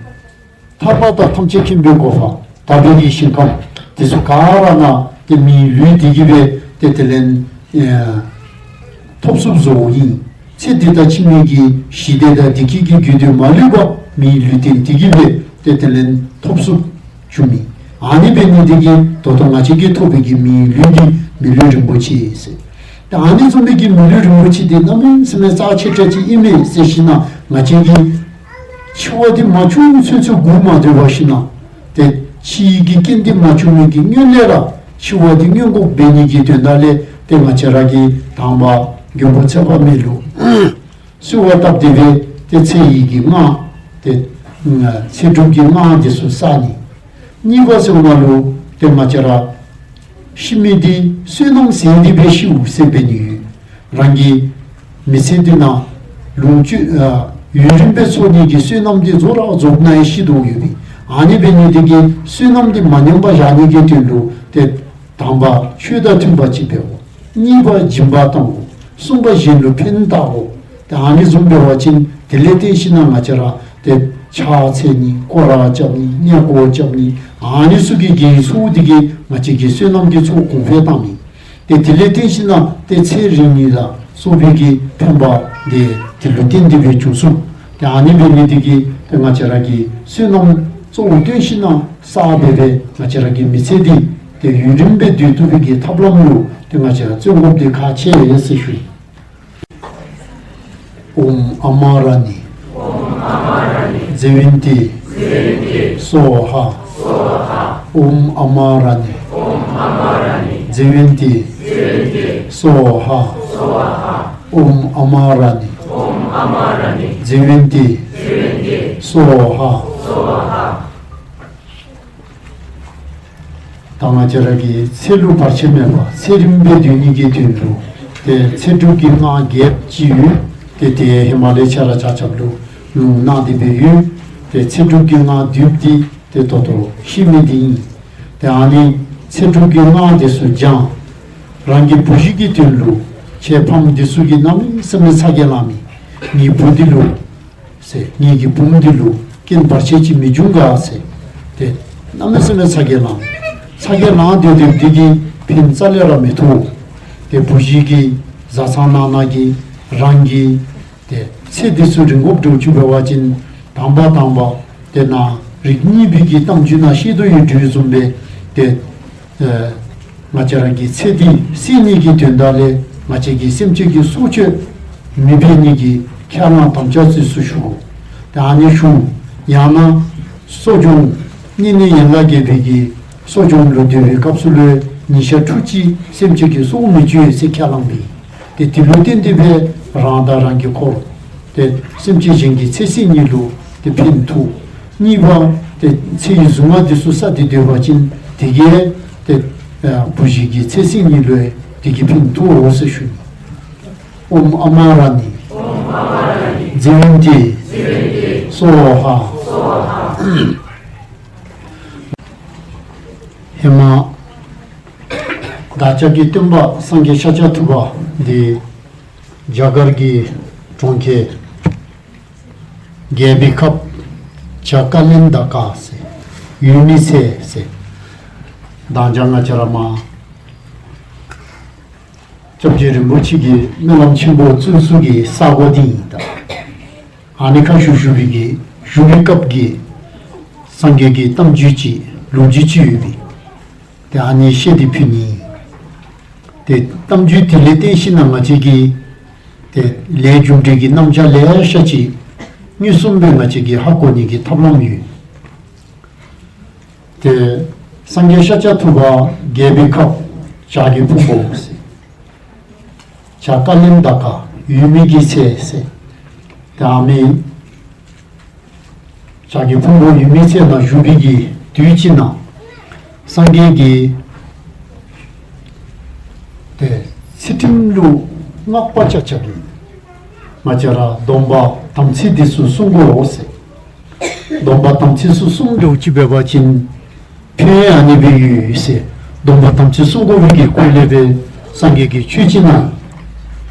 ཐར་པ་དང་ཐམས་ཅད་མཁྱེན་པའི་གོ་འཕང་དག་པའི་གི་ཞིང་ཁམས་དེ་ཚུ་ག་ར་ནང་ཏེ་མིའི་ལུས་འདི་གིས་སྦེ་ཏེ་དེ་ལས་ཨེ་ཐོབ་ཚུགསཔ་བཟོཝ་ཨིན། ཚེ་འདི་དང་ཕྱི་མའི་གི་ཞི་བདེ་དང་བདེ་སྐྱིད་ཀྱི་རྒྱུ་དེ་མ་ལུས་པ་མིའི་ལུས་རྟེན་འདི་གིས་སྦེ་ཏེ་དེ་ལས་ཐོབ་ཚུགསཔ་བྱུངམ་ཨིན། ཨ་ནི་འབད་ནི་འདི་གིས་ད་ལྟོ་ང་བཅས་ཀྱིས་ཐོབ་པའི་གི་མིའི་ལུས་འདི་མི་ལུས་རིན་པོ་ཆེ་ཟེར། ཏེ་ཨ་ནི་བཟུམ་མའི་གི་མི་ལུས་རིན་པོ་ཆེ་འདི་གནམ་མེད་ས་མེད་རྩ་ཆེ་དྲགས་ཅིག་ཨིན་མས་ཟེར་ཞིནམ་ལས་ང་བཅས་ཀྱིས་འཆི་བ་འདི་མ་བྱུང་ཚུན་ཚོད་སྒུག་མ་སྡོད་པར་ཞིནམ་ལས་ཏེ་འཆི་བའི་གི་རྐྱེན་འདི་མ་བྱུང་མི་གི་སྔོན་ལས་ར་འཆི་བ་འདི་སྔོན་འགོག་འབད་ནི་གི་དོན་དག་ལས་ཏེ་ང་བཅས་ར་གིས་དང་པ་མགོན་པོ་ཚེ་དཔག་མེད་ལུ་གསོལ་བ་བཏབ་སྟེ་སྦེ་ཏེ་ཚེ་ཡི་གི་སྔགས་ཏེ་ཚེ་སྒྲུབ་ཀྱི་སྔགས་འདི་ཚུ་བསག་ནི། གཉིས་པ་ཟེར་བ་ལུ་ཏེ་ང་བཅས་ར་ཤི་མི་འདི་བསོད་ནམས་ཟད་དེ་སྦེ་ཤིཝ་ཟེར་འབད་ནི་ཡོད། རང་གི་མི་ཚེ་འདི་ནང་ལོངས་སྤྱོད་ཨ་ཡུན་རིངམོ་སྦེ་འཚོ་ནི་གི་བསོད་ནམས་འདི་རྫོགས་ར་རྫོགས་ནི་ཡང་ཤི་དོ་ཡོདཔ་ཨིན། ཨ་ནི་འབད་ནི་འདི་གིས་བསོད་ནམས་འདི་མ་ཉམས་པར་བཞག་ནི་གི་དོན་ལུ་ཏེ་དང་པ་ཆོས་དང་མཐུན་པ་ཅིག་འབད་དགོ། གཉིས་པ་སྦྱིན་པ་གཏང་དགོ། གསུམ་པ་གཞན་ལུ་ཕན་བཏགས་དགོ། ཏེ་ཨ་ནི་བཟུམ་འབད་བ་ཅིན་དེ་ལས་བརྟེན་ཞིནམ་ལས་ང་བཅས་ར་ཏེ་ཕྱག་འཚལ་ནི་སྐོར་ར་རྐྱབ་ནི་གནས་སྐོར་རྐྱབ་ནི་ཨ་ནི་ཚུ་གི་དགེ་བའི་ཚོགས་འདི་གིས་ང་བཅས་ཀྱི་བསོད་ནམས་ཀྱི་ཚོགས་གོང་འཕེལ་བཏང་ནི། ཏེ་དེ་ལས་བརྟེན་ཞིནམ་ལས་ཏེ་ཚེ་རིང་ནི་ལ་སོགས་པའི་གི་ཕན་པ་འདི་དེ་ལུ་བརྟེན་ཏེ་སྦེ་འབྱུང་ཚུགས། ཏེ་ཨ་ནི་འབད་ནི་འདི་གིས་ཏེ་ང་བཅས་ར་གིས་བསོད་ནམས་གཙོ་བོ་བཏོན་ཞིནམ་ལས་བསགས་སྦེ་སྦེ་ང་བཅས་ར་གི་མི་ཚེ་འདི་ཏེ་ཡུན་རིངམོ་སྦེ་སྡོད་བཏུབ་པའི་གི་ཐབས་ལམ་ལུ་ཏེ་ང་བཅས་ར་བརྩོན་དགོཔ་འདི་ཁག་ཆེ་ཟེར་ཞུ་ཡི། ཨོཾ་ཨ་མ་ར་ཎི། ཛེ་ཝན་ཏི། སྭཱ་ཧཱ། ཨོཾ་ཨ་མ་ར་ཎི། ཛེ་ཝན་ཏི། སྭཱ་ཧཱ། ཨོཾ་ཨ་མ་ར་ཎི། ཛེ་ཝན་ཏི། སྭཱ་ཧཱ། ད་ང་བཅས་ར་གིས་ཚེ་ལུ་བར་ཆད་མེད་པར་ཚེ་རིངམོ་སྦེ་སྡོད་ནི་གི་དོན་ལུ་ཏེ་ཚེ་སྒྲུབ་ཀྱི་སྔགས་རྒྱསཔ་ཅིག་ཡོད། ཏེ་དེ་ཧེ་མ་ལས་ཁྱེད་ར་ཆ་ཁྱབ་ལུ་ལུང་གནང་སྟེ་སྦེ་ཡོད། ཏེ་ཚེ་སྒྲུབ་ཀྱི་སྔགས་བསྡུཝ་འདི་ཏེ་ད་ལྟོ་ཤེས་མི་འདི་ཨིན། ཏེ་ཨ་ནི་ཚེ་སྒྲུབ་ཀྱི་སྔགས་འདི་ཚུ་བགྱང་། རང་གི་བུ་གཞི་གི་དོན་ལུ་ཁྱེད་ཕམ་འདི་ཚུ་གིས་གནམ་མེད་ས་མེད་ཚ་གྱང་ལང་མི། ངེའི་བུ་འདི་ལུ་ཟེར་ངེའི་གི་བུམོ་འདི་ལུ་རྐྱེན་བར་ཆད་ཅིག་མི་འབྱུང་ག་ཟེར། ཏེ་གནམ་མེད་ས་མེད་ཚ་གྱང་ལང་། ཚ་གྱང་ལང་སྡོད་སྡོདཔ་འདི་གིས་ཕན་རྩ་ལས་ར་མི་ཐོགས། ཏེ་བུ་གཞི་གིས་བཟའ་ཚང་ནང་ན་གི་རང་གི་ཏེ་ཚེ་འདི་ཚུ་རིང་དགོཔ་འདྲཝ་ཅིག་འབད་བ་ཅིན་དང་པ་དང་པ་ཏེ་ནཱ་རིགས་གཉིས་པའི་གི་གཏམ་རྒྱུད་ནང་བཤད་དོ་ཡོདཔ་བཟུམ་སྦེ་ཏེ་ཨེ་ང་བཅས་ར་གི་ཚེ་འདི་བསྲིང་ནི་གི་དོན་དག་ལས་ང་བཅས་ཀྱི་སེམས་ཅན་གྱི་སྲོག་གཅོད་མི་འབད་ནི་གི་ཁས་བླངས་དམ་བཅའ་ཚུ་ཞུ་དགོ། ཏེ་ཨ་ནི་ཞུ། ཡང་ན་གསོ་སྦྱོང་བསྙེན་གནས་ཡན་ལག་བརྒྱད་པའི་གི་གསོ་སྦྱོང་ལུ་སྡོད་པའི་སྐབས་སུ་ལུ་ཉིན་ཞག་ཕྲུགས་གཅིག་སེམས་ཅན་གྱི་སྲོག་མི་གཅོད་ཟེར་ཁས་བླངས་པས། ཏེ་དེ་ལུ་བརྟེན་ཏེ་སྦེ་རང་དང་རང་གི་འཁོར་ཏེ་སེམས་ཅན་གཞན་གྱི་ཚེ་བསྲིང་ནི་ལུ་ཏེ་ཕན་ཐོགས། གཉིས་པ་ཏེ་ཚེ་ཡི་གཟུངས་སྔགས་འདི་ཚུ་བསགས་ཏེ་སྡོད་པ་ཅིན་དེ་གིས་ཏེ་ཨ་བུ་གཞི་གི་ཚེ་བསྲིང་ནི་ལུ་དེ་གིས་ཕན་ཐོགས་འོང་ཟེར་ཞུ་ནི། ཨོཾ་ཨ་མ་ར་ཎི། ཛེ་ཝན་ཏི། སྭཱ་ཧཱ། ཧེ་མ་བདག་ཅག་གི་སྟོན་པ་སངས་རྒྱས་ཤཱཀྱ་ཐུབ་པ་འདི་རྒྱ་གར་གྱི་གྲོང་ཁྱེར་རྒྱལ་པོའི་ཁབ་ཇ་ཀ་ལན་ད་ཀ་ཟེར་ཡུལ་མི་ཚེ་ཟེར་ མདང་ཞག་ང་བཅས་ར་མར་སྐྱབས་རྗེ་རིན་པོ་ཆེ་གིས་སྨོན་ལམ་ཆེན་པོ་བཙུགས་ས་གི་ས་གོ་འདི་ཨིན། ད་ཨ་ནི་ཁར་བཞུགས་བཞུགས་པའི་གི་བཞུགས་པའི་སྐབས་ཀྱི་སངས་རྒྱས་ཀྱི་གཏམ་རྒྱུད་ཅིག་ལོ་རྒྱུས་ཅིག་ཡོད་པས། ཏེ་ཨ་ནི་བཤད་དེ་ཕུལ་ནི། ཏེ་གཏམ་རྒྱུད་དེ་ལས་བརྟེན་ཞིནམ་ལས་ང་བཅས་ཀྱིས་ཏེ་ལས་རྒྱུ་འབྲས་ཀྱི་རྣམ་གཞག་ལེ་ཤ་ཅིག་མངོན་སུམ་སྦེ་ང་བཅས་ཀྱིས་ཧ་གོ་ནི་གི་ཐབས་ལམ་ཡོད། ཏེ་སངས་རྒྱས་ཤཱཀྱ་ཐུབ་པ་རྒྱལ་པོའི་ཁབ་བྱ་རྒོད་ཕུང་པོ་ཟེར། བྱ་ཀ་ལན་ད་ཀ་ཡོད་མི་གི་ཚལ་ཟེར། ཏེ་ཨ་ནི་བྱ་རྒོད་ཕུང་པོ་ཡོད་མི་ཚལ་ནང་བཞུགས་པའི་གི་དུས་ཅིག་ནང་སངས་རྒྱས་ཀྱིས་ཏེ་ཚུལ་ཁྲིམས་ལུ་བསྔགས་པ་ཅིག་ཅིག་གིས་ང་བཅས་ར་སྡོམ་པ་དམ་ཚིག་འདི་ཚུ་བསྲུང་དགོ་ཟེར། སྡོམ་པ་དམ་ཚིག་ཚུ་བསྲུང་དོ་ཅིག་འབད་བ་ཅིན་ཕན་ཡོན་ཨ་ནི་སྦེ་ཡོད་ཟེར། སྡོམ་པ་དམ་ཚིག་བསྲུང་དགོ་པའི་གི་སྐོར་ལས་སྦེ་སངས་རྒྱས་ཀྱིས་ཆོས་ཅིག་གནང་།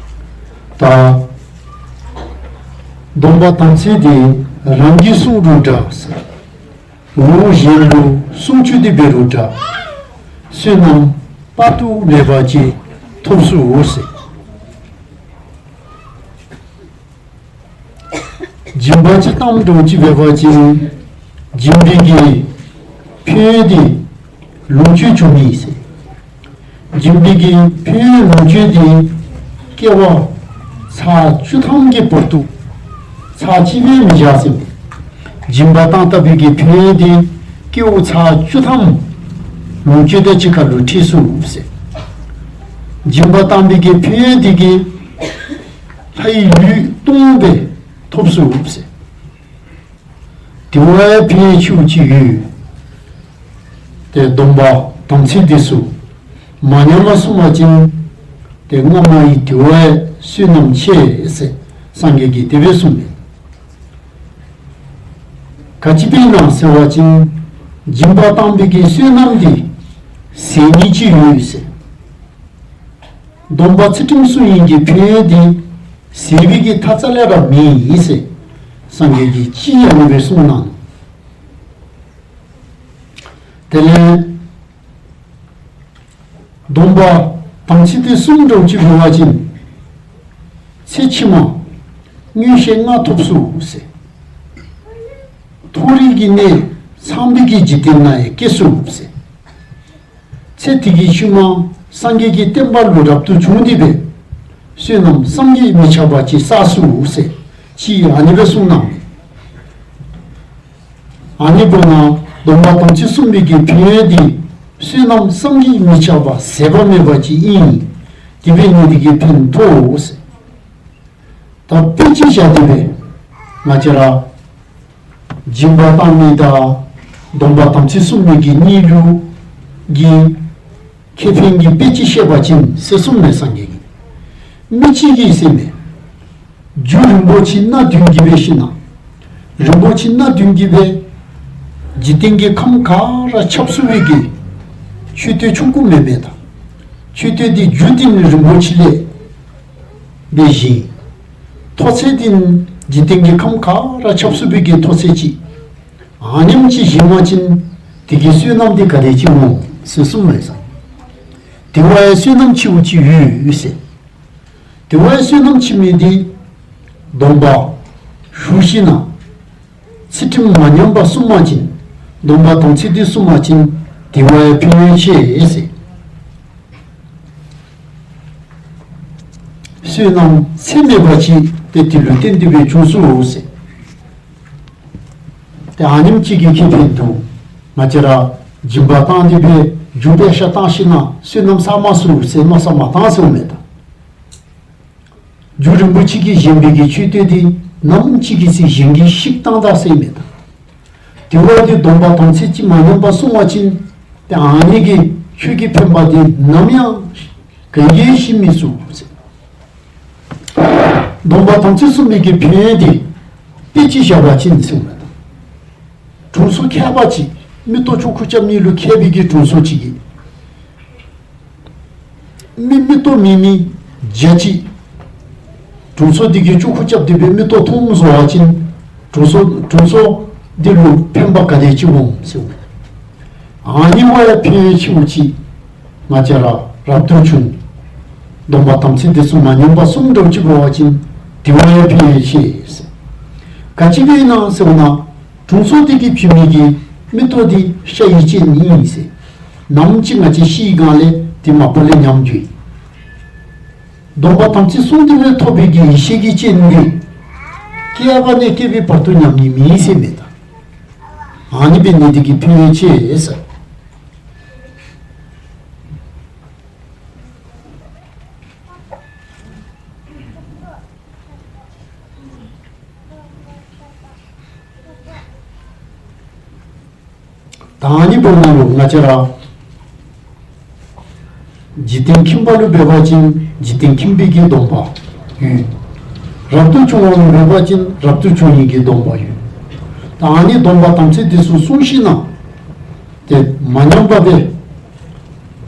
ད་སྡོམ་པ་དམ་ཚིག་འདི་རང་གིས་བསྲུང་རུང་འདྲ་ཟེར། འོ་གཞན་ལུ་བསྲུང་བཅུག་སྟེ་འབད་རུང་འདྲ། བསོད་ནམས་དཔག་ཏུ་མེད་པ་ཅིག་ཐོབ་ཚུགས་ཟེར། སྦྱིན་པ་ཅིག་བཏང་དོ་ཅིག་འབད་བ་ཅིན་སྦྱིན་པའི་གི་ཕན་ཡོན་འདི་ལོངས་སྤྱོད་བྱུང་ནི་ཟེར། སྦྱིན་པའི་གི་ཕན་ཡོན་ལོངས་སྤྱོད་འདི་སྐྱེ་བ་ཚར་བཅུ་ཐམ་གྱི་བར་དུ་ཚར་གཅིག་སྦེ་མི་བཞག་ཟེར། སྦྱིན་པ་བཏང་བཏང་པའི་གི་ཕན་ཡོན་འདི་སྐྱེ་བ་ཚར་བཅུ་ཐམ་ལོངས་སྤྱོད་དེ་ཅིག་ཁར་ལུ་ཁྲིད་ཚུགས་ཟེར། སྦྱིན་པ་བཏང་པའི་གི་ཕན་ཡོན་འདི་གིས་ལྷའི་ལུས་སྟོང་སྦེ་ཐོབ་ཚུགས་ཟེར། དེ་བ་ཡང་ཕན་ཡོན་ཆེཝ་ཅིག་ཡོད། ཏེ་སྡོམ་པ་དམ་ཚིག་འདི་ཚུ་མ་ཉམས་པར་བསྲུང་བ་ཅིན་ཏེ་སྔ་མ་ཡི་དེ་བ་ཡང་བསོད་ནམས་ཆེ་ཟེར་སངས་རྒྱས་ཀྱིས་དེ་སྦེ་གསུངས་མས། ག་ཅི་འབད་ན་ཟེར་བ་ཅིན་སྦྱིན་པ་བཏང་པའི་གི་བསོད་ནམས་འདི་ཟད་ནི་ཅིག་ཡོད་ཟེར། སྡོམ་པ་ཚུལ་ཁྲིམས་བསྲུང་ནི་གི་ཕན་ཡོན་འདི་ཟད་པའི་གི་ཐབས་རྩ་ལས་ར་མེད་ཟེར་སངས་རྒྱས་ཀྱིས་ཅིག་ཨ་ནི་སྦེ་གསུངས་གནང་། དེ་ལས་སྡོམ་པ་དམ་ཚིག་འདི་བསྲུང་དོ་ཅིག་འབད་བ་ཅིན་ཚེ་ཕྱི་མ་མངོན་ཤེས་ལྔ་ཐོབ་ཚུགས་ཟེར། མཐོ་རིས་ཀྱི་གནས་ཚངས་པའི་གི་འཇིག་རྟེན་ནང་ཡང་སྐྱེ་ཚུགས་ཟེར། ཚེ་འདི་གི་ཕྱི་མ་སངས་རྒྱས་ཀྱི་བསྟན་པ་ལུ་རབ་ཏུ་བྱུང་སྟེ་སྦེ་བསོད་ནམས་བསམ་གྱིས་མི་ཁྱབ་པ་ཅིག་བསགས་ཚུགས་ཟེར་ཅིག་ཨ་ནི་སྦེ་གསུངས་གནང་མས། ཨ་ནི་འབདཝ་ད་སྡོམ་པ་དམ་ཚིག་བསྲུང་བའི་གི་ཕན་ཡོན་འདི་བསོད་ནམས་བསམ་གྱིས་མི་ཁྱབ་པ་ཟད་པ་མེད་པ་ཅིག་ཨིན། དེ་འབད་ནི་འདི་གིས་ཕན་ཐོགས་ཟེར། ད་དཔེ་ཅིག་བཞག་སྟེ་སྦེ་ང་བཅས་ར་སྦྱིན་པ་བཏང་མི་དང་སྡོམ་པ་དམ་ཚིག་བསྲུང་མི་གི་གཉིས་ལུ་གི་ཁེ་ཕན་གྱི་དཔེ་ཅིག་བཤད་པ་ཅིན་ཟེར་གསུངས་མས་སངས་རྒྱས་ཀྱིས། མི་གཅིག་གིས་ཟེར་མས། རྒྱུ་རིན་པོ་ཆེ་སྣ་བདུན་གྱིས་སྦེ་ཞིནམ་ལས་རིན་པོ་ཆེ་སྣ་བདུན་གྱིས་སྦེ་འཇིག་རྟེན་གྱི་ཁམས་ག་ར་ཁྱབ་ཚུགས་པའི་གི་མཆོད་རྟེན་ཆུང་ཀུ་མེན་མས་ད། མཆོད་རྟེན་འདི་རྒྱུ་འདི་ནི་རིན་པོ་ཆེ་ལས་སྦེ་བཞེངས། མཐོ་ཚད་འདི་ནི་འཇིག་རྟེན་གྱི་ཁམས་ག་ར་ཁྱབ་ཚུགས་པའི་གི་མཐོ་ཚད་ཅིག་ཨ་ནེམ་ཅིག་བཞེངས་པ་ཅིན་དེ་གི་བསོད་ནམས་འདི་ག་དེ་ཅིག་འོང་ཟེར་གསུངས་མས་ཟེར། དེ་བ་ཡང་བསོད་ནམས་ཆེཝ་ཅིག་ཡོད་ཟེར། དེ་བ་ཡང་བསོད་ནམས་ཆེ་མི་འདི་སྡོམ་པ་ཞུ་ཞིནམ་ལས་ཚུལ་ཁྲིམས་མ་ཉམས་པར་བསྲུང་པ་ཅིན་སྡོམ་པ་དམ་ཚིག་འདི་བསྲུང་པ་ཅིན་དེ་བ་ཡང་ཕན་ཡོན་ཆེ་ཟེར། བསོད་ནམས་ཚད་མེད་པ་ཅིག་ཏེ་དེ་ལུ་བརྟེན་ཏེ་སྦེ་བྱུང་ཚུགས་ཟེར། ཏེ་ཨ་ནེམ་ཅིག་གིས་ཁེ་ཕན་འདུག། ང་བཅས་ར་སྦྱིན་པ་བཏང་སྟེ་སྦེ་རྒྱུ་དཔེ་ཤ་བཏང་ཞིནམ་ལས་བསོད་ནམས་བསག་མ་ཚུགས་ཟེར་མནོ་བསམ་མ་བཏང་ཟེརཝ་མས་ད། རྒྱུ་རིན་པོ་ཆེ་གིས་བཞེངས་པའི་གི་མཆོད་རྟེན་འདི་ནམ་ཅིག་གི་ཚེ་གཞན་གྱིས་བཤིག་བཏང་ད་ཟེརཝ་མས་ད། དེ་བ་འདི་སྡོམ་པ་དམ་ཚིག་ཅིག་མ་ཉམས་པར་བསྲུང་པ་ཅིན་ཏེ་ཨ་ནི་གི་ཆོས་ཀྱི་ཕན་པ་འདི་ནམ་ཡང་ག་གིས་ཡང་བཤིག་མི་ཚུགས་ཟེར། སྡོམ་པ་དམ་ཚིག་བསྲུང་མི་གི་ཕན་ཡོན་འདི་དཔེ་ཅིག་བཞག་པ་ཅིན་ཟེརཝ་མས་ད། དྲུང་འཚོ་མཁས་པ་ཅིག་མིག་ཏོ་ཅོག་ཁུ་རྐྱབ་ནི་ལུ་མཁས་པའི་གི་དྲུང་འཚོ་ཅིག་གིས་མི་མིག་ཏོ་མེད་མི་བརྒྱ་ཅིག་དྲུང་འཚོ་འདི་གིས་ཅོག་ཁུ་རྐྱབ་སྟེ་སྦེ་མིག་ཏོ་མཐོངམ་བཟོ་བ་ཅིན་དྲུང་འཚོ་དྲུང་འཚོ་འདི་ལུ་ཕན་པ་ག་དེ་ཅིག་འོང་ཟེརཝ་མས། ཨ་ནི་བ་ཡང་ཕན་ཡོན་ཆེཝ་ཅིག་ང་བཅས་ར་རབ་ཏུ་བྱུང་སྡོམ་པ་དམ་ཚིག་འདི་ཚུ་མ་ཉམས་པར་སྲུང་འགྱོ་ཅི་འབད་བ་ཅིན་དེ་བ་ཡང་ཕན་ཡོན་ཆེ་ཟེར། ག་ཅི་སྦེ་ཨིན་ན་ཟེར་བ་ན་དྲུང་འཚོ་དེ་གིས་བྱིན་མི་གི་མིག་ཏོ་འདི་ཤ་ཡི་སྤྱན་ཨིན་ཟེར། ནམ་ཅིག་ང་བཅས་ཤི་སྒང་ལས་དེ་མ་པ་ལས་ཉམས་འགྱོ་ཡི། སྡོམ་པ་དམ་ཚིག་སྲུང་སྟེ་སྦེ་ཐོབ་པའི་གི་ཡེ་ཤེས་ཀྱི་སྤྱན་འདི་བསྐལ་པ་ནས་བསྐལ་པའི་བར་དུ་ཉམས་ནི་མེད་ཟེར་མས་ད། ཨ་ནི་འབད་ནི་དེ་གིས་ཕན་ཡོན་ཆེ་ཟེར། ད་ཨ་ནི་འབདཝ་ད་ལུ་ང་བཅས་ར་འཇིག་རྟེན་ཁྱིམ་པ་ལུ་འབད་བ་ཅིན་འཇིག་རྟེན་ཁྱིམ་པའི་གི་སྡོམ་པ་ཡོད། རབ་ཏུ་བྱུང་བ་ལུ་འབད་བ་ཅིན་རབ་ཏུ་བྱུང་ནི་གི་སྡོམ་པ་ཡོད། ད་ཨ་ནི་སྡོམ་པ་དམ་ཚིག་འདི་ཚུ་སྲུང་ཞིནམ་ལས་ཏེ་མ་ཉམས་པར་སྦེ་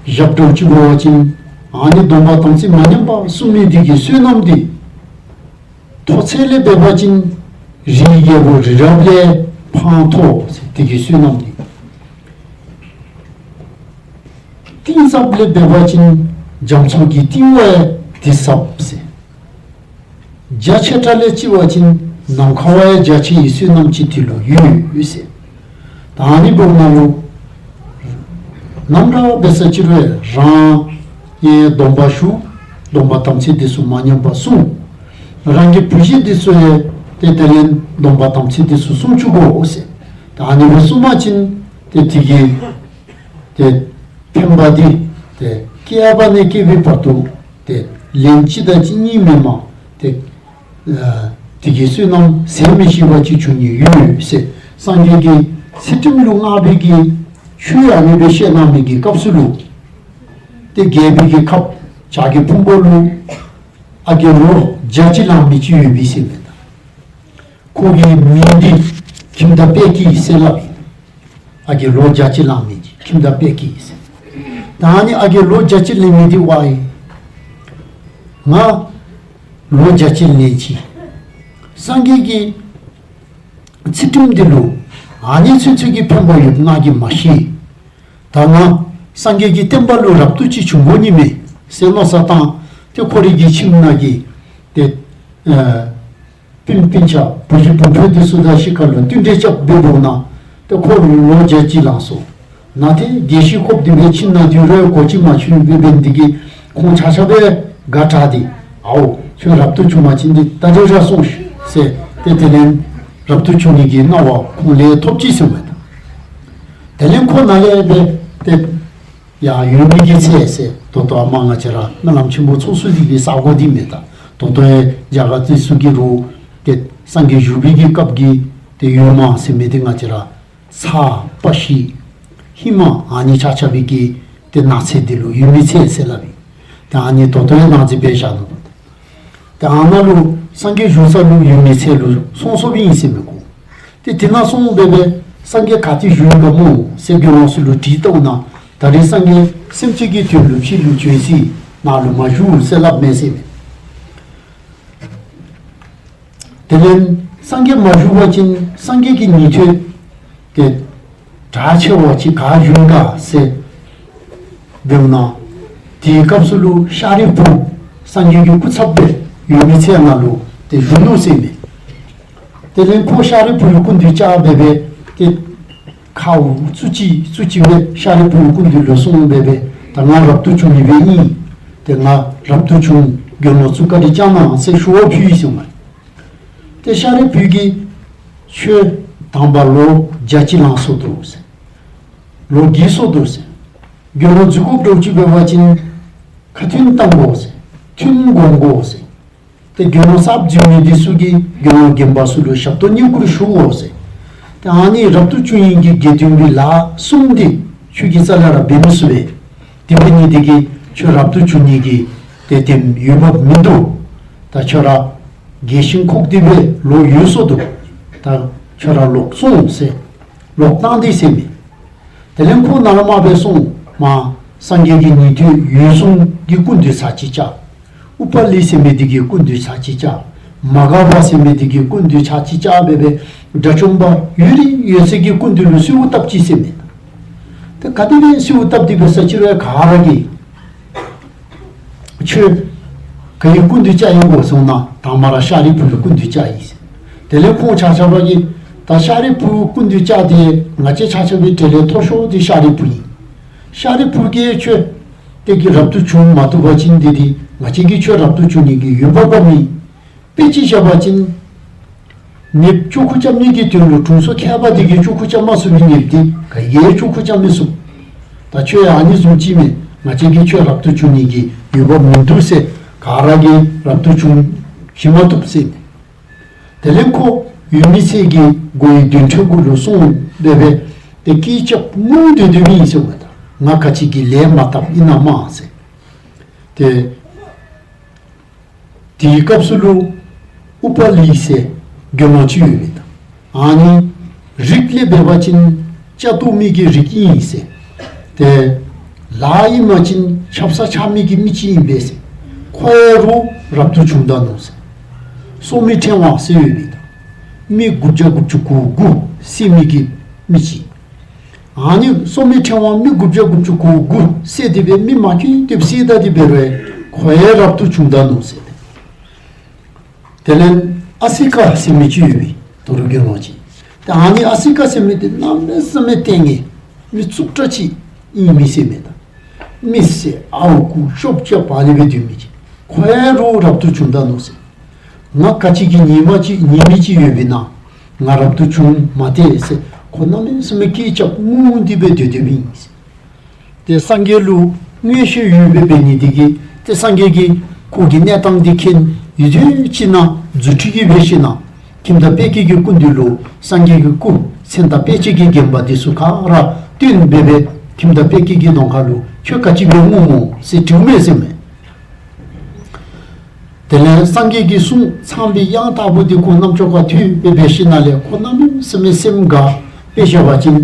བཞག་འགྱོ་ཅི་འབད་བ་ཅིན་ཨ་ནི་སྡོམ་པ་དམ་ཚིག་མ་ཉམས་པར་སྲུང་མི་དེ་གི་བསོད་ནམས་འདི་མཐོ་ཚད་ལས་འབད་བ་ཅིན་རིའི་རྒྱལ་པོ་རི་རབ་ལས་ཕངས་མཐོ་ཟེར། དེ་གི་བསོད་ནམས་འདི་གཏིང་ཟབ་ལས་འབད་བ་ཅིན་རྒྱ་མཚོ་གི་གཏིང་བ་ཡང་དེ་ཟབ་ཟེར། རྒྱ་ཆེ་དྲགས་ལས་ཅི་འབད་བ་ཅིན་ནམ་མཁའ་བ་ཡང་རྒྱ་ཆེ་བའི་བསོད་ནམས་ཅིག་དེ་ལུ་ཡོད་ཟེར། ད་ཨ་ནི་འབདཝ་ད་ལུ་ནམ་ར་འབད་ས་ཅིག་རུང་རང་ཡང་སྡོམ་པ་ཞུ། སྡོམ་པ་དམ་ཚིག་འདི་ཚུ་མ་ཉམས་པར་སྲུང་། རང་གི་བུ་གཞི་འདི་ཚུ་ཡང་ཏེ་དེ་ལས་སྡོམ་པ་དམ་ཚིག་འདི་ཚུ་སྲུང་བཅུག་དགོ་ཟེར། ད་ཨ་ནི་སྦེ་སྲུང་པ་ཅིན་ཏེ་དེ་གི་ཏེ་ཕན་པ་འདི་ཏེ་བསྐལ་པ་ནས་བསྐལ་པའི་བར་དུ་ཏེ་ལན་གཅིག་དང་གཅིག་གཉིས་མེན་པར་ཏེ་ཨ་དེ་གི་བསོད་ནམས་ཟད་མི་ཤེས་པ་ཅིག་འབྱུང་ནི་ཡོད་ཟེར། སངས་རྒྱས་ཀྱིས་ཚུལ་ཁྲིམས་ལུ་བསྔགས་པའི་གི་ཆོས་ཨ་ནི་སྦེ་བཤད་གནང་མི་གི་སྐབས་སུ་ལུ་ཏེ་རྒྱལ་པོའི་གི་ཁབ་བྱ་རྒོད་ཕུང་པོ་ལུ་ཨ་རྒས་ལོ་བརྒྱ་གཅིག་ལང་མི་ཅིག་ཡོད་པས་ཟེར་མས་ད། ཁོ་གི་མིང་འདི་ཁྱིམ་བདག་དཔལ་སྐྱེས་ཟེར་སླབ་ཨིན། ཨ་རྒས་ལོ་བརྒྱ་གཅིག་ལང་མི་ཅིག་ཁྱིམ་བདག་དཔལ་སྐྱེས་ཟེར། ད་ཨ་ནི་ཨ་རྒས་ལོ་བརྒྱ་གཅིག་ལང་མི་འདི་ཝའི་ང་ལོ་བརྒྱ་གཅིག་ལང་ཅི། སངས་རྒྱས་ཀྱི་ཚུལ་ཁྲིམས་འདི་ལུ་ཨ་ནི་ཚུན་ཚོད་ཀྱི་ཕན་པ་ཡོདཔ་ང་གིས་མ་ཤེས། ད་ང་སངས་རྒྱས་ཀྱི་བསྟན་པ་ལུ་རབ་ཏུ་ཅིག་བྱུང་དགོ་ནི་མས་ཟེར་མནོ་བསམ་བཏང་སྟེ་ཁོ་རའི་གི་ཁྱིམ་ནང་གི་ཏེ་ཨ་སྤུན་སྤུན་ཆ་བུ་གཞི་བུ་འཕོ་འདི་ཚུ་དང་གཅིག་ཁར་ལུ་བསྟུན་གྲོས་རྐྱབ་སྦེ་འབདཝ་ད་ཏེ་ཁོ་ལོ་བརྒྱ་གཅིག་ལང་སོང་། ནཱ་ཏེ་དགེ་བཤེས་ཁོ་འདི་སྦེ་ཁྱིམ་ནང་འདུག་རུང་གོ་ཅི་མ་ཆོད་སྦེ་འབད་ནི་དེ་གིས་ཁོང་ཆ་ཁྱབ་སྦེ་དགའ་དྲགས་ཏེ་ཨའོ་ཁྱོད་རབ་ཏུ་བྱུང་པ་ཅིན་འདི་ད་རེས་ར་སོང་ཤིག་ཟེར་ཏེ་དེ་ལས་རབ་ཏུ་བྱུང་ནི་གི་གནང་བ་ཁོང་ལས་ཐོབ་ཅི་ཟེར་མས་ད། དེ་ལས་ཁོ་ནཱ་ལས་སྦེ་ཏེ་ཡར་ཡོད་མི་གི་ཚལ་ཟེར་ད་ལྟོ་ཨ་མ་ང་བཅས་ར་སྨོན་ལམ་ཆེན་པོ་ཚོགས་ས་འདི་གི་ས་གོ་འདི་མས་ད། ད་ལྟོ་ཡང་རྒྱ་གར་འདི་ཚུ་གིས་རུང་ཏེ་སངས་རྒྱས་བཞུགས་པའི་གི་སྐབས་ཀྱི་ཏེ་ཡོད་མ་ཟེར་མི་འདི་ང་བཅས་ར་ཚ་པ་ཤི་ཧེ་མ་ཨ་ནི་ཆ་ཁྱབ་ཀྱི་ཏེ་ནགས་ཚལ་འདི་ལུ་ཡོད་མི་ཚལ་ཟེར་སླབ་ཨིན། ཏེ་ཨ་ནི་ད་ལྟོ་ཡང་ནགས་ཚལ་སྦེ་བཞག་ནུག། ཏེ་ཨ་ནཱ་ལུ་སངས་རྒྱས་བཞུགས་ས་ལུ་ཡོད་མི་ཚལ་ལུ་སོང་སོངམ་ཨིན་ཟེར་མས་ཁོ། ཏེ་དེ་ནང་སོང་སྦེ་སྦེ་སངས་རྒྱས་ག་ཏེ་བཞུགས་ཡི་ག་སྨོ་ཟེར་དགེ་སློང་ཚུ་ལུ་དྲིས་བལྟཝ་ད་ད་རེས་སངས་རྒྱས་སེམས་ཅན་གྱི་དོན་ལུ་ཕྱི་ལུ་བྱོན་ཅི། ནཱ་ལུ་མ་བཞུགས་ཟེར་སླབ་མས་ཟེར་མས། དེ་ལས་སངས་རྒྱས་མ་བཞུགས་པ་ཅིན་སངས་རྒྱས་ཀྱི་ཉན་ཐོས་ཏེ་གྲགས་ཆེ་བ་ཅིག་ག་བཞུགས་ག་ཟེར་འབདཝ་ད་དེའི་སྐབས་སུ་ལུ་ཤཱ་རིའི་བུ་སངས་རྒྱས་ཀྱི་སྐུ་ཚབ་སྦེ་ཡོད་མི་ཚལ་ནང་ལུ་ཏེ་བཞུགས་ནུག་ཟེར་མས། དེ་ལས་ཁོ་ཤཱ་རིའི་བུ་ལུ་སྐུ་མདུན་བཅར་སྦེ་སྦེ་ཏེ་ཁཝ་བཙུགས་ཅི་བཙུགས་ཅི་སྦེ་ཤཱ་རིའི་བུ་ལུ་སྐུ་མདུན་ལུ་སོང་སྦེ་སྦེ་ད་ང་རབ་ཏུ་བྱུང་ནི་སྦེ་ཨིན། ཏེ་ང་རབ་ཏུ་བྱུང་དགེ་སློང་ཚུ་བཀའ་དྲིན་བསྐྱང་གནང་ཟེར་ཞུ་བ་ཕུལ་ཡི་ཟེར་མས། ཏེ་ཤཱ་རིའི་བུ་གིས་ཁྱོད་དང་པ་ལོ་བརྒྱ་ཅིག་ལང་སོ་འདུག་ཟེར། ལོ་རྒས་སོ་འདུག་ཟེར། དགེ་སློང་འཛུལ་དགོཔ་འདྲཝ་ཅིག་འབད་བ་ཅིན་ཁ་ཐུན་བཏང་དགོ་ཟེར། ཐུན་བསྒོམ་དགོ་ཟེར། ཏེ་དགེ་སློང་གསརཔ་འཛུལ་མི་འདི་ཚུ་གིས་དགེ་སློང་རྒན་པ་ཚུ་ལུ་ཞབས་ཏོག་བསྙེན་བཀུར་ཞུ་དགོ་ཟེར། ཏེ་ཨ་ནི་རབ་ཏུ་བྱུང་ནི་གི་དགེ་འདུན་པའི་ལཱ་གསུམ་འདི་ཁྱོད་ཀྱིས་རྩ་ལས་ར་འབད་མི་ཚུགས་པས། དེ་འབད་ནི་དེ་གིས་ཁྱོད་རབ་ཏུ་བྱུང་ནི་གི་ཏེ་དེམ་འོས་འབབ་མིན་འདུག། ད་ཁྱོད་ར་རྒས་ཤིང་འཁོགས་ཏེ་སྦེ་ལོ་ཡོལ་སོ་འདུག། ད་ཁྱོད་ར་ལོག་སོང་ཟེར་ལོག་བཏང་སྟེ་ཟེར་མས། དེ་ལས་ཁོ་ནཱ་ལས་མར་སྦེ་སོང་མར་སངས་རྒྱས་ཀྱི་ཉན་ཐོས་འོད་སྲུང་གི་སྐུ་མདུན་ཚར་གཅིག་བཅར། ཨུ་པ་ལི་ཟེར་མི་འདི་གི་སྐུ་མདུན་ཚར་གཅིག་བཅར། མ་ག་པ་ཟེར་མི་འདི་གི་སྐུ་མདུན་ཚར་གཅིག་བཅར་སྦེ་སྦེ་དགྲ་བཅོམ་པ་ཡུན་རིང་ཡོད་ཚད་ཀྱི་སྐུ་མདུན་ལུ་གསོལཝ་བཏབ་ཅི་ཟེར་མས། ཏེ་ག་དེ་སྦེ་གསོལཝ་བཏབ་སྟེ་འབད་ས་ཅིག་རུང་ག་ར་གིས་ཁྱོད་ག་གི་སྐུ་མདུན་བཅར་ཡི་གོ་ཟེར་ན་དང་པ་ར་ཤཱ་རིའི་བུ་གི་སྐུ་མདུན་བཅར་ཡི་ཟེར། དེ་ལས་ཁོང་ཆ་ཁྱབ་ར་གིས་ད་ཤཱ་རིའི་བུ་སྐུ་མདུན་བཅར་ཏེ་ང་བཅས་ཆ་ཁྱབ་ཀྱི་གྲལ་ལས་མཐོ་ཤོས་འདི་ཤཱ་རིའི་བུ་ཨིན། ཤཱ་རིའི་བུ་གིས་ཁྱོད་དེ་གི་རབ་ཏུ་བྱུང་མ་བཏུབ་པ་ཅིན་འདི་འདི་ང་བཅས་ཀྱིས་ཁྱོད་རབ་ཏུ་བྱུང་ནི་གི་འོས་འབབ་མེད། དཔེ་ཅིག་བཞག་པ་ཅིན་ནདཔ་ཅོག་ཁུ་རྐྱབ་ནི་གི་དོན་ལུ་དྲུང་འཚོ་མཁས་པ་དེ་གིས་ཅོག་ཁུ་རྐྱབ་མ་ཚུགས་པའི་ནདཔ་དེ་ག་གིས་ཅོག་ཁུ་རྐྱབ་མི་ཚུགས། ད་ཁྱོད་ཨ་ནི་བཟུམ་ཅིག་མས། ང་བཅས་ཀྱིས་ཁྱོད་རབ་ཏུ་བྱུང་ནི་གི་འོས་འབབ་མིན་འདུག་ཟེར་ག་ར་གིས་རབ་ཏུ་བྱུང་བྱིན་མ་བཏུབ་ཟེར་མས། དེ་ལས་ཁོ་ཡུལ་མི་ཚེ་གི་སྒོ་ཡི་དོན་ཁྲིད་གུ་ལུ་སོང་སྦེ་སྦེ་ཏེ་སྐད་རྐྱབ་ངུ་སྟེ་སྡོད་མི་ཨིན་ཟེར་བ་ད་ང་ག་ཅི་གི་ལས་མ་བཏབ་ཨིན་ན་མ་ཟེར། ཏེ་དེའི་སྐབས་སུ་ལུ་ཨུ་པ་ལི་ཟེར་དགེ་སློང་ཅིག་ཡོད་པས་ད། ཨ་ནི་རིགས་ལས་འབད་བ་ཅིན་སྐྱ་བཏོག་མི་གི་རིགས་ཨིན་ཟེར། ཏེ་ལཱ་ཨིན་པ་ཅིན་ཆབ་གསང་འཕྱག་མི་གི་མི་ཅིག་ཨིན་པས་ཟེར། ཁོ་ཡང་ར་རབ་ཏུ་བྱུང་ད་ནུག་ཟེར། སོར་མོའི་ཕྲེང་བ་ཟེར་ཡོད་པས་ད། མི་དགུ་བརྒྱ་དགུ་བཅུ་གོ་དགུ་བསད་མི་གི་མི་ཅིག། ཨ་ནི་སོར་མོའི་ཕྲེང་བ་མི་དགུ་བརྒྱ་དགུ་བཅུ་གོ་དགུ་བསད་དེ་སྦེ་མི་མ་ཁྱོད་དེ་བསད་ད་དེ་འབད་རུང་ཁོ་ཡང་རབ་ཏུ་བྱུང་ད་ནུག་ཟེར། དེ་ལས་ཨ་སི་ཀ་ཟེར་མི་ཅིག་ཡོད་པས་དོ་རུང་དགེ་སློང་ཅིག། ཏེ་ཨ་ནི་ཨ་སི་ཀ་ཟེར་མི་དེ་གནམ་མེད་ས་མེད་ལྟས་ངན་མི་རྩུབ་དྲགས་ཅིག་ཨིན་མས་ཟེར་མས་ད། མི་བསད་ཨརཝ་རྐུ་ཤོབ་རྐྱབ་ཨ་ནི་སྦེ་སྡོད་མི་ཅིག། ཁོ་ཡང་ར་རབ་ཏུ་བྱུང་ད་ནུག་ཟེར། ང་ག་ཅི་གི་ཉེས་པ་ཅིག་ཉེས་མི་ཅིག་ཡོད་པས་ན་ང་རབ་ཏུ་བྱུང་མ་སྟེར་ཟེར་ཁོ་གནམ་མེད་ས་མེད་སྐད་རྐྱབ་ངུ་སྟེ་སྦེ་སྡོད་སྡོདཔ་ཨིན་ཟེར། ཏེ་སངས་རྒྱས་ལུ་མངོན་ཤེས་ཡོདཔ་སྦེ་འབད་ནི་དེ་གིས་ཏེ་སངས་རྒྱས་ཀྱིས་ཁོ་གི་གནས་སྟངས་འདི་མཁྱེན། ཡུན་ཐུང་ཅིག་ནང་རྫུ་འཕྲུལ་གྱིས་འབད་ཞིན་ན་ཁྱིམ་བདག་དཔལ་སྐྱེས་ཀྱི་སྐུ་མདུན་ལུ་སངས་རྒྱས་ཀྱི་སྐུ་མཚན་དང་དཔེ་བྱད་ཀྱིས་བརྒྱན་པ་འདི་ཚུ་ག་ར་སྟོན་སྦེ་སྦེ་ཁྱིམ་བདག་དཔལ་སྐྱེས་ཀྱི་གདོང་ཁ་ལུ་ཁྱོད་ག་ཅི་སྦེ་ངུ་སྨོ་ཟེར་དྲིཝ་མས་ཟེར་མས། དེ་ལས་སངས་རྒྱས་ཀྱི་གསུང་ཚངས་པའི་དབྱངས་ལྟ་བུ་འདི་ཁོ་རྣམ་ཅོ་ཁར་ཐོས་སྦེ་འབད་ཞིན་ན་ལས་ཁོ་གནམ་མེད་ས་མེད་སེམས་དགའ། དཔེ་བཞག་པ་ཅིན་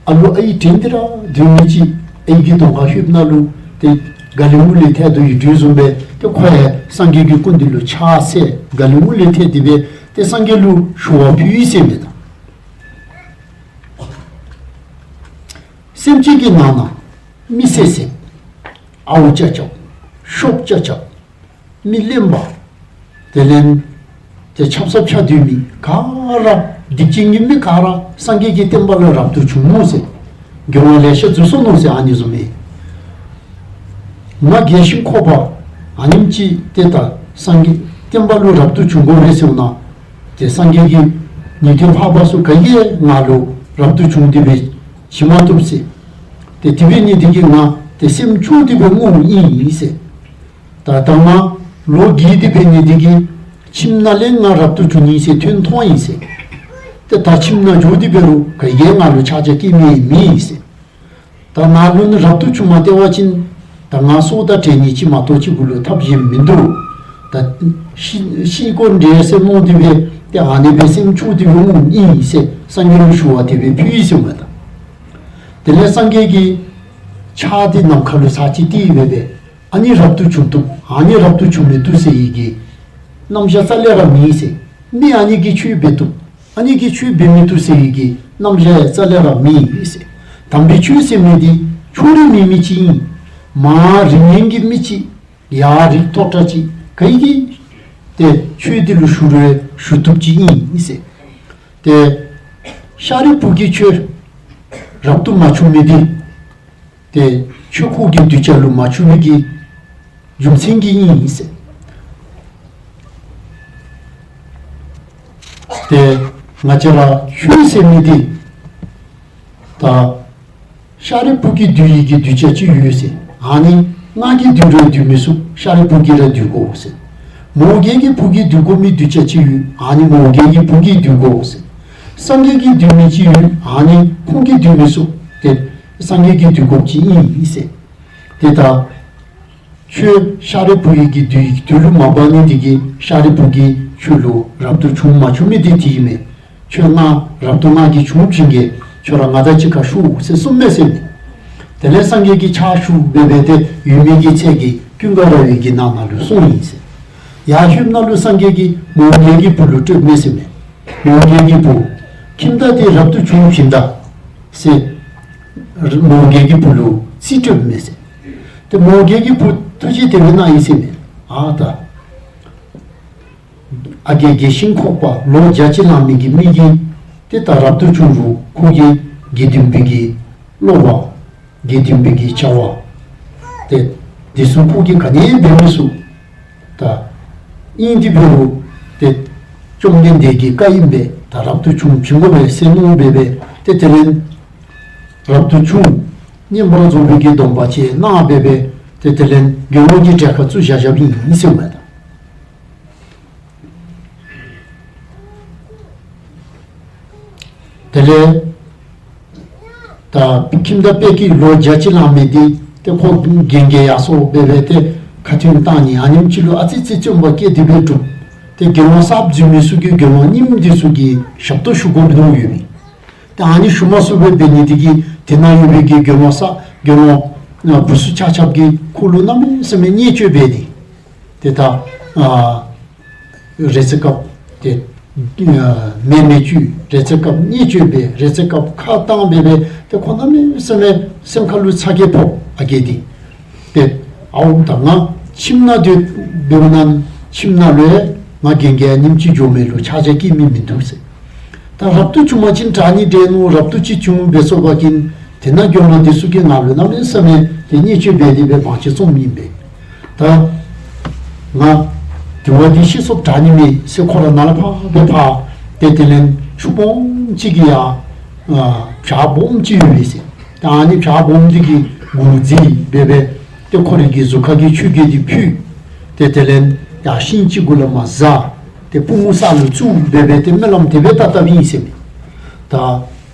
ཨ་ལུ་ཨའི་དྲན་ཏེ་ར་སྡོད་མི་ཅིག་ཨའི་གི་གདོང་ཁར་ལྷོདཔ་ད་ལུ་ཏེ་དགའ་ལི་ངུ་ལི་ཐལ་དོ་ཡི་དུས་བཟུམ་སྦེ་ཏེ་ཁོ་ཡང་སངས་རྒྱས་ཀྱི་སྐུ་མདུན་ལུ་ཕྱག་འཚལ་དགའ་ལི་ངུ་ལི་ཐལ་ཏེ་སྦེ་ཏེ་སངས་རྒྱས་ལུ་ཞུ་བ་ཕུལ་ཡི་ཟེར་མས་ད། སེམས་ཅན་གྱི་ནང་ན་མི་བསད་བསདཔ་ཨརཝ་རྐྱབ་རྐྱབ་ཤོབ་རྐྱབ་རྐྱབ་མི་གླེན་པ། དེ་ལས་ཏེ་ཆབ་གསང་འཕྱག་སྡོད་མི་ག་ར་སྡིག་ཅན་གྱི་མི་ག་ར་སངས་རྒྱས་ཀྱི་བསྟན་པ་ལུ་རབ་ཏུ་བྱུང་ནུག་ཟེར། དགེ་སློང་ལེ་ཤ་འཛུལ་སོ་ནུག་ཟེར་ཨ་ནི་བཟུམ་མས། ང་རྒས་ཤིང་ཁོག་པ་ཨ་ནེམ་ཅིག་ཏེ་ད་སངས་རྒྱས་བསྟན་པ་ལུ་རབ་ཏུ་བྱུང་དགོ་པས་ཟེར་ན་ཏེ་སངས་རྒྱས་ཀྱིས་ཉན་ཐོས་འཕགས་པ་ཚུ་ག་གིས་ང་ལུ་རབ་ཏུ་བྱུང་སྟེ་སྦེ་བྱིན་མ་བཏུབ་ཟེར། ཏེ་དེ་འབད་ནི་དེ་གིས་ང་ཏེ་སེམས་སྐྱོ་སྟེ་སྦེ་ངུ་ཡི་ཟེར། ད་ད་ང་ལོ་རྒས་ཏེ་འབད་ནི་དེ་གིས་ཁྱིམ་ནང་ལས་ང་རབ་ཏུ་བྱུང་ནི་ཟེར་ཐོན་མཐོང་ཡི་ཟེར། ཏེ་ད་ཁྱིམ་ནང་འགྱོ་སྟེ་འབད་རུང་ག་གིས་ང་ལུ་ཕྱག་རྒྱ་བསྐྱེད་མི་མེད་ཟེར། ད་ང་ལུ་ནི་རབ་ཏུ་བྱུང་མ་སྟེར་བ་ཅིན་ད་ང་སྲོག་དང་བྲལ་ནི་ཅིག་མ་གཏོགས་ཅིག་གུ་ལུ་ཐབས་གཞན་མིན་འདུག། ད་ཤི་ཤི་དགོ་འདྲས་ཟེར་མནོ་སྟེ་སྦེ་ཏེ་ཨ་ནི་སྦེ་སེམས་སྐྱོ་སྟེ་སྦེ་ངུ་ཡི་ཟེར་སངས་རྒྱས་ལུ་ཞུ་བ་དེ་སྦེ་ཕུལ་ཡི་ཟེར་མས་ད། དེ་ལས་སངས་རྒྱས་ཀྱིས་ཕྱག་འདི་ནམ་མཁའ་ལུ་ཚར་གཅིག་བསྟན་སྦེ་སྦེ་ཨ་ནི་རབ་ཏུ་བྱུང་བཏུབ་ཨ་ནི་རབ་ཏུ་བྱུང་མི་བཏུབ་ཟེར་བའི་གི་རྣམ་གཞག་རྩ་ལས་ར་མེད་ཟེར། མི་ཨ་ནི་གིས་ཆོས་འབད་བཏུབ་ཨ་ནི་གིས་ཆོས་འབད་མི་བཏུབ་ཟེར་བའི་གི་རྣམ་གཞག་རྩ་ལས་ར་མེད་ཟེར། དམ་པའི་ཆོས་ཟེར་མི་འདི་ཕྱོགས་རིས་མེད་མི་ཅིག་ཨིན། མ་རིག་ངན་གྱི་མི་ཅིག་ཡ་རིགས་མཐོ་དྲགས་ཅིག་ག་གིས་ཏེ་ཆོས་འདི་ལུ་ཞུ་རུང་ཞུ་བཏུབ་ཅིག་ཨིན་ཟེར། ཏེ་ཤཱ་རིའི་བུ་གིས་ཁྱོད་རབ་ཏུ་མ་བྱུང་མི་འདི་ཏེ་ཁྱོད་ཁོ་གི་གདུལ་བྱ་ལུ་མ་བྱུང་མི་གི་རྒྱུ་མཚན་གྱིས་ཨིན་ཟེར། ཏེ་ང་བཅས་ར་ཆོས་ཟེར་མི་འདི་ད་ཤཱ་རིའི་བུ་གིས་འདུལ་ནི་གི་གདུལ་བྱ་ཅིག་ཡོད་ཟེར། ཨ་ནི་ང་གིས་འདུལ་རུང་འདུལ་མི་ཚུགས། ཤཱ་རིའི་བུ་གིས་ར་འདུལ་དགོ་ཟེར། མོའུ་འགལ་གྱི་བུ་གིས་འདུལ་དགོ་མི་གདུལ་བྱ་ཅིག་ཡོད། ཨ་ནི་མོའུ་འགལ་གྱི་བུ་གིས་འདུལ་དགོ་ཟེར། སངས་རྒྱས་ཀྱིས་འདུལ་མི་ཅིག་ཡོད། ཨ་ནི་ཁོང་གིས་འདུལ་མི་ཚུགས། ཏེ་སངས་རྒྱས་ཀྱིས་འདུལ་དགོཔ་ཅིག་ཨིན་ཟེར། ཏེ་ད་ཁྱོད་ཤཱ་རིའི་བུ་ཡི་གི་དུས་དུས་ལུ་མ་བབས་ནི་དེ་གིས་ཤཱ་རིའི་བུ་གིས་ཁྱོད་ལུ་རབ་ཏུ་བྱུང་མ་བྱུང་མི་དེ་དེ་ཨིན་མས། ཁྱོད་ང་རབ་ཏུ་ང་གིས་བྱུང་བྱིན་གེ་ཁྱོད་ར་ང་དང་གཅིག་ཁར་བཞུགས་ཟེར་གསུངས་མས་ཟེར་མས། དེ་ལས་སངས་རྒྱས་ཀྱིས་ཕྱག་ཞུ་སྦེ་སྦེ་ཏེ་ཡུལ་མི་གི་ཚལ་གྱི་ཀུན་དགའ་ར་བའི་གི་ནང་ན་ལུ་སོང་ཡི་ཟེར། ཡར་ལྷོདཔ་ད་ལུ་སངས་རྒྱས་ཀྱིས་མོའུ་འགལ་གྱི་བུ་ལུ་སྤྲོད་མས་ཟེར་མས། མོའུ་འགལ་གྱི་བུ་ཁྱིམ་བདག་དེ་རབ་ཏུ་བྱུང་བྱིན་ད་ཟེར། མོའུ་འགལ་གྱི་བུ་ལུ་རྩིས་སྤྲོདཔ་མས་ཟེར། ཏེ་མོའུ་འགལ་གྱི་བུ་ཐུགས་རྗེ་དེ་སྦེ་གནང་ཡི་ཟེར་མས། ཨ་ད་ཨ་རྒས་རྒས་ཤིང་ཁོག་པ་ལོ་བརྒྱ་ཅིག་ལང་མི་གི་མི་གིས་ཏེ་ད་རབ་ཏུ་བྱུང་རུང་ཁོ་གིས་དགེ་འདུན་པའི་གི་བསླབ་པ་དགེ་འདུན་པའི་གི་བྱ་བ་ཏེ་འདི་ཚུ་ཁོ་གིས་ག་ནི་འབད་མི་ཚུགས། ད་ཨིན་ཏེ་འབད་རུང་ཏེ་བཅོམ་ལྡན་འདས་ཀྱི་བཀའ་ཨིན་པས། ད་རབ་ཏུ་བྱུང་བྱིན་དགོ་པས་ཟེར་མནོ་སྦེ་སྦེ་ཏེ་དེ་ལས་རབ་ཏུ་བྱུང་། བསྙེན་པར་རྫོགས་པའི་གི་སྡོམ་པ་ཅིག་གནང་སྦེ་སྦེ་ཏེ་དེ་ལས་དགེ་སློང་གི་གྲལ་ཁར་བཙུགས་བཞག་བཞགཔ་ཨིན་ཟེར་མས་ད། དེ་ལས་ད་ཁྱིམ་བདག་དཔལ་སྐྱེས་ལོ་བརྒྱ་ཅིག་ལང་མི་འདི་ཏེ་ཁོ་རྒན་རྒས་ཡར་སོང་སྦེ་སྦེ་ཏེ་ཁ་ཐུན་བཏང་ནི་ཨ་ནེམ་ཅིག་ལུ་ཨ་ཙི་ཙི་བརྩོན་པ་བསྐྱེད་དེ་སྦེ་སྒྲུབ། ཏེ་དགེ་སློང་གསརཔ་འཛུལ་མི་ཚུ་གིས་དགེ་སློང་རྙིངམ་འདི་ཚུ་གི་ཞབས་ཏོག་ཞུ་དགོཔ་འདུག་ཡོད་པས། ཏེ་ཨ་ནི་ཞུ་མ་ཚུགས་པར་འབད་ནི་འདི་གིས་དེ་ནང་ཡོད་པའི་གི་དགེ་སློང་གསར་དགེ་སློང་ཨ་བུ་ཚུ་ཆ་ཁྱབ་ཀྱིས་ཁོ་ལུ་གནམ་མེད་ས་མེད་བརྙས་བཅོས་འབད་དེ། ཏེ་ད་ཨ་རེ་ཚེ་སྐབས་ཏེ་ཨ་མེ་མེ་བཅུད། རེ་ཚེ་སྐབས་བརྙས་བཅོས་འབད། རེ་ཚེ་སྐབས་ཁ་བཏང་སྦེ་སྦེ་ཏེ་ཁོ་གནམ་མེད་ས་མེད་སེམས་ཁ་ལུ་ཚ་གྱང་ཕོག། ཨ་རྒས་འདི་ཏེ་ཨའོ་ད་ང་ཁྱིམ་ནང་སྡོད་འབདཝ་ན་ཁྱིམ་ནང་ལུ་ཡང་ང་རྒན་རྒས་ཨ་ནེམ་ཅིག་འགྱོ་མི་ལུ་ཆགས་ཆགས་སྐྱེ་མི་མིན་འདུག་ཟེར། ད་རབ་ཏུ་བྱུང་པ་ཅིན་དྲག་ནི་འདྲས་མནོ། རབ་ཏུ་ཅིག་བྱུང་སྦེ་སོང་པ་ཅིན་དེ་ནང་དགེ་སློང་འདི་ཚུ་གིས་ང་ལུ་གནམ་མེད་ས་མེད་ཏེ་བརྙས་བཅོས་འབད་དེ་སྦེ་བང་ཅིག་བཙུགསཔ་ཨིན་པས། ད་ང་དེ་བ་འདི་ཤི་སོཔ་དྲག་ནི་མས་ཟེར་ཁོ་ར་ནཱ་ལས་ཕར་སྦེ་ཕར་ཏེ་དེ་ལས་ཆུ་སྦོམ་ཅིག་གི་ཡར་ཨ་བྱག་སྦོམ་ཅིག་ཡོད་པས་ཟེར། ད་ཨ་ནི་བྱག་སྦོམ་འདི་གི་གུར་འཛིན་སྦེ་སྦེ་ཏེ་ཁོ་རའི་གི་གཟུགས་ཁར་གྱི་ཆོས་གོས་འདི་ཕུད། ཏེ་དེ་ལས་ཡར་ཤིང་ཅིག་གུ་ལས་མར་འཛེགས། ཏེ་པུས་མོ་ས་ལུ་བཙུགས་སྦེ་སྦེ་ཏེ་སྨོན་ལམ་དེ་སྦེ་བཏབ་བཏབཔ་ཨིན་ཟེར་མས། ད་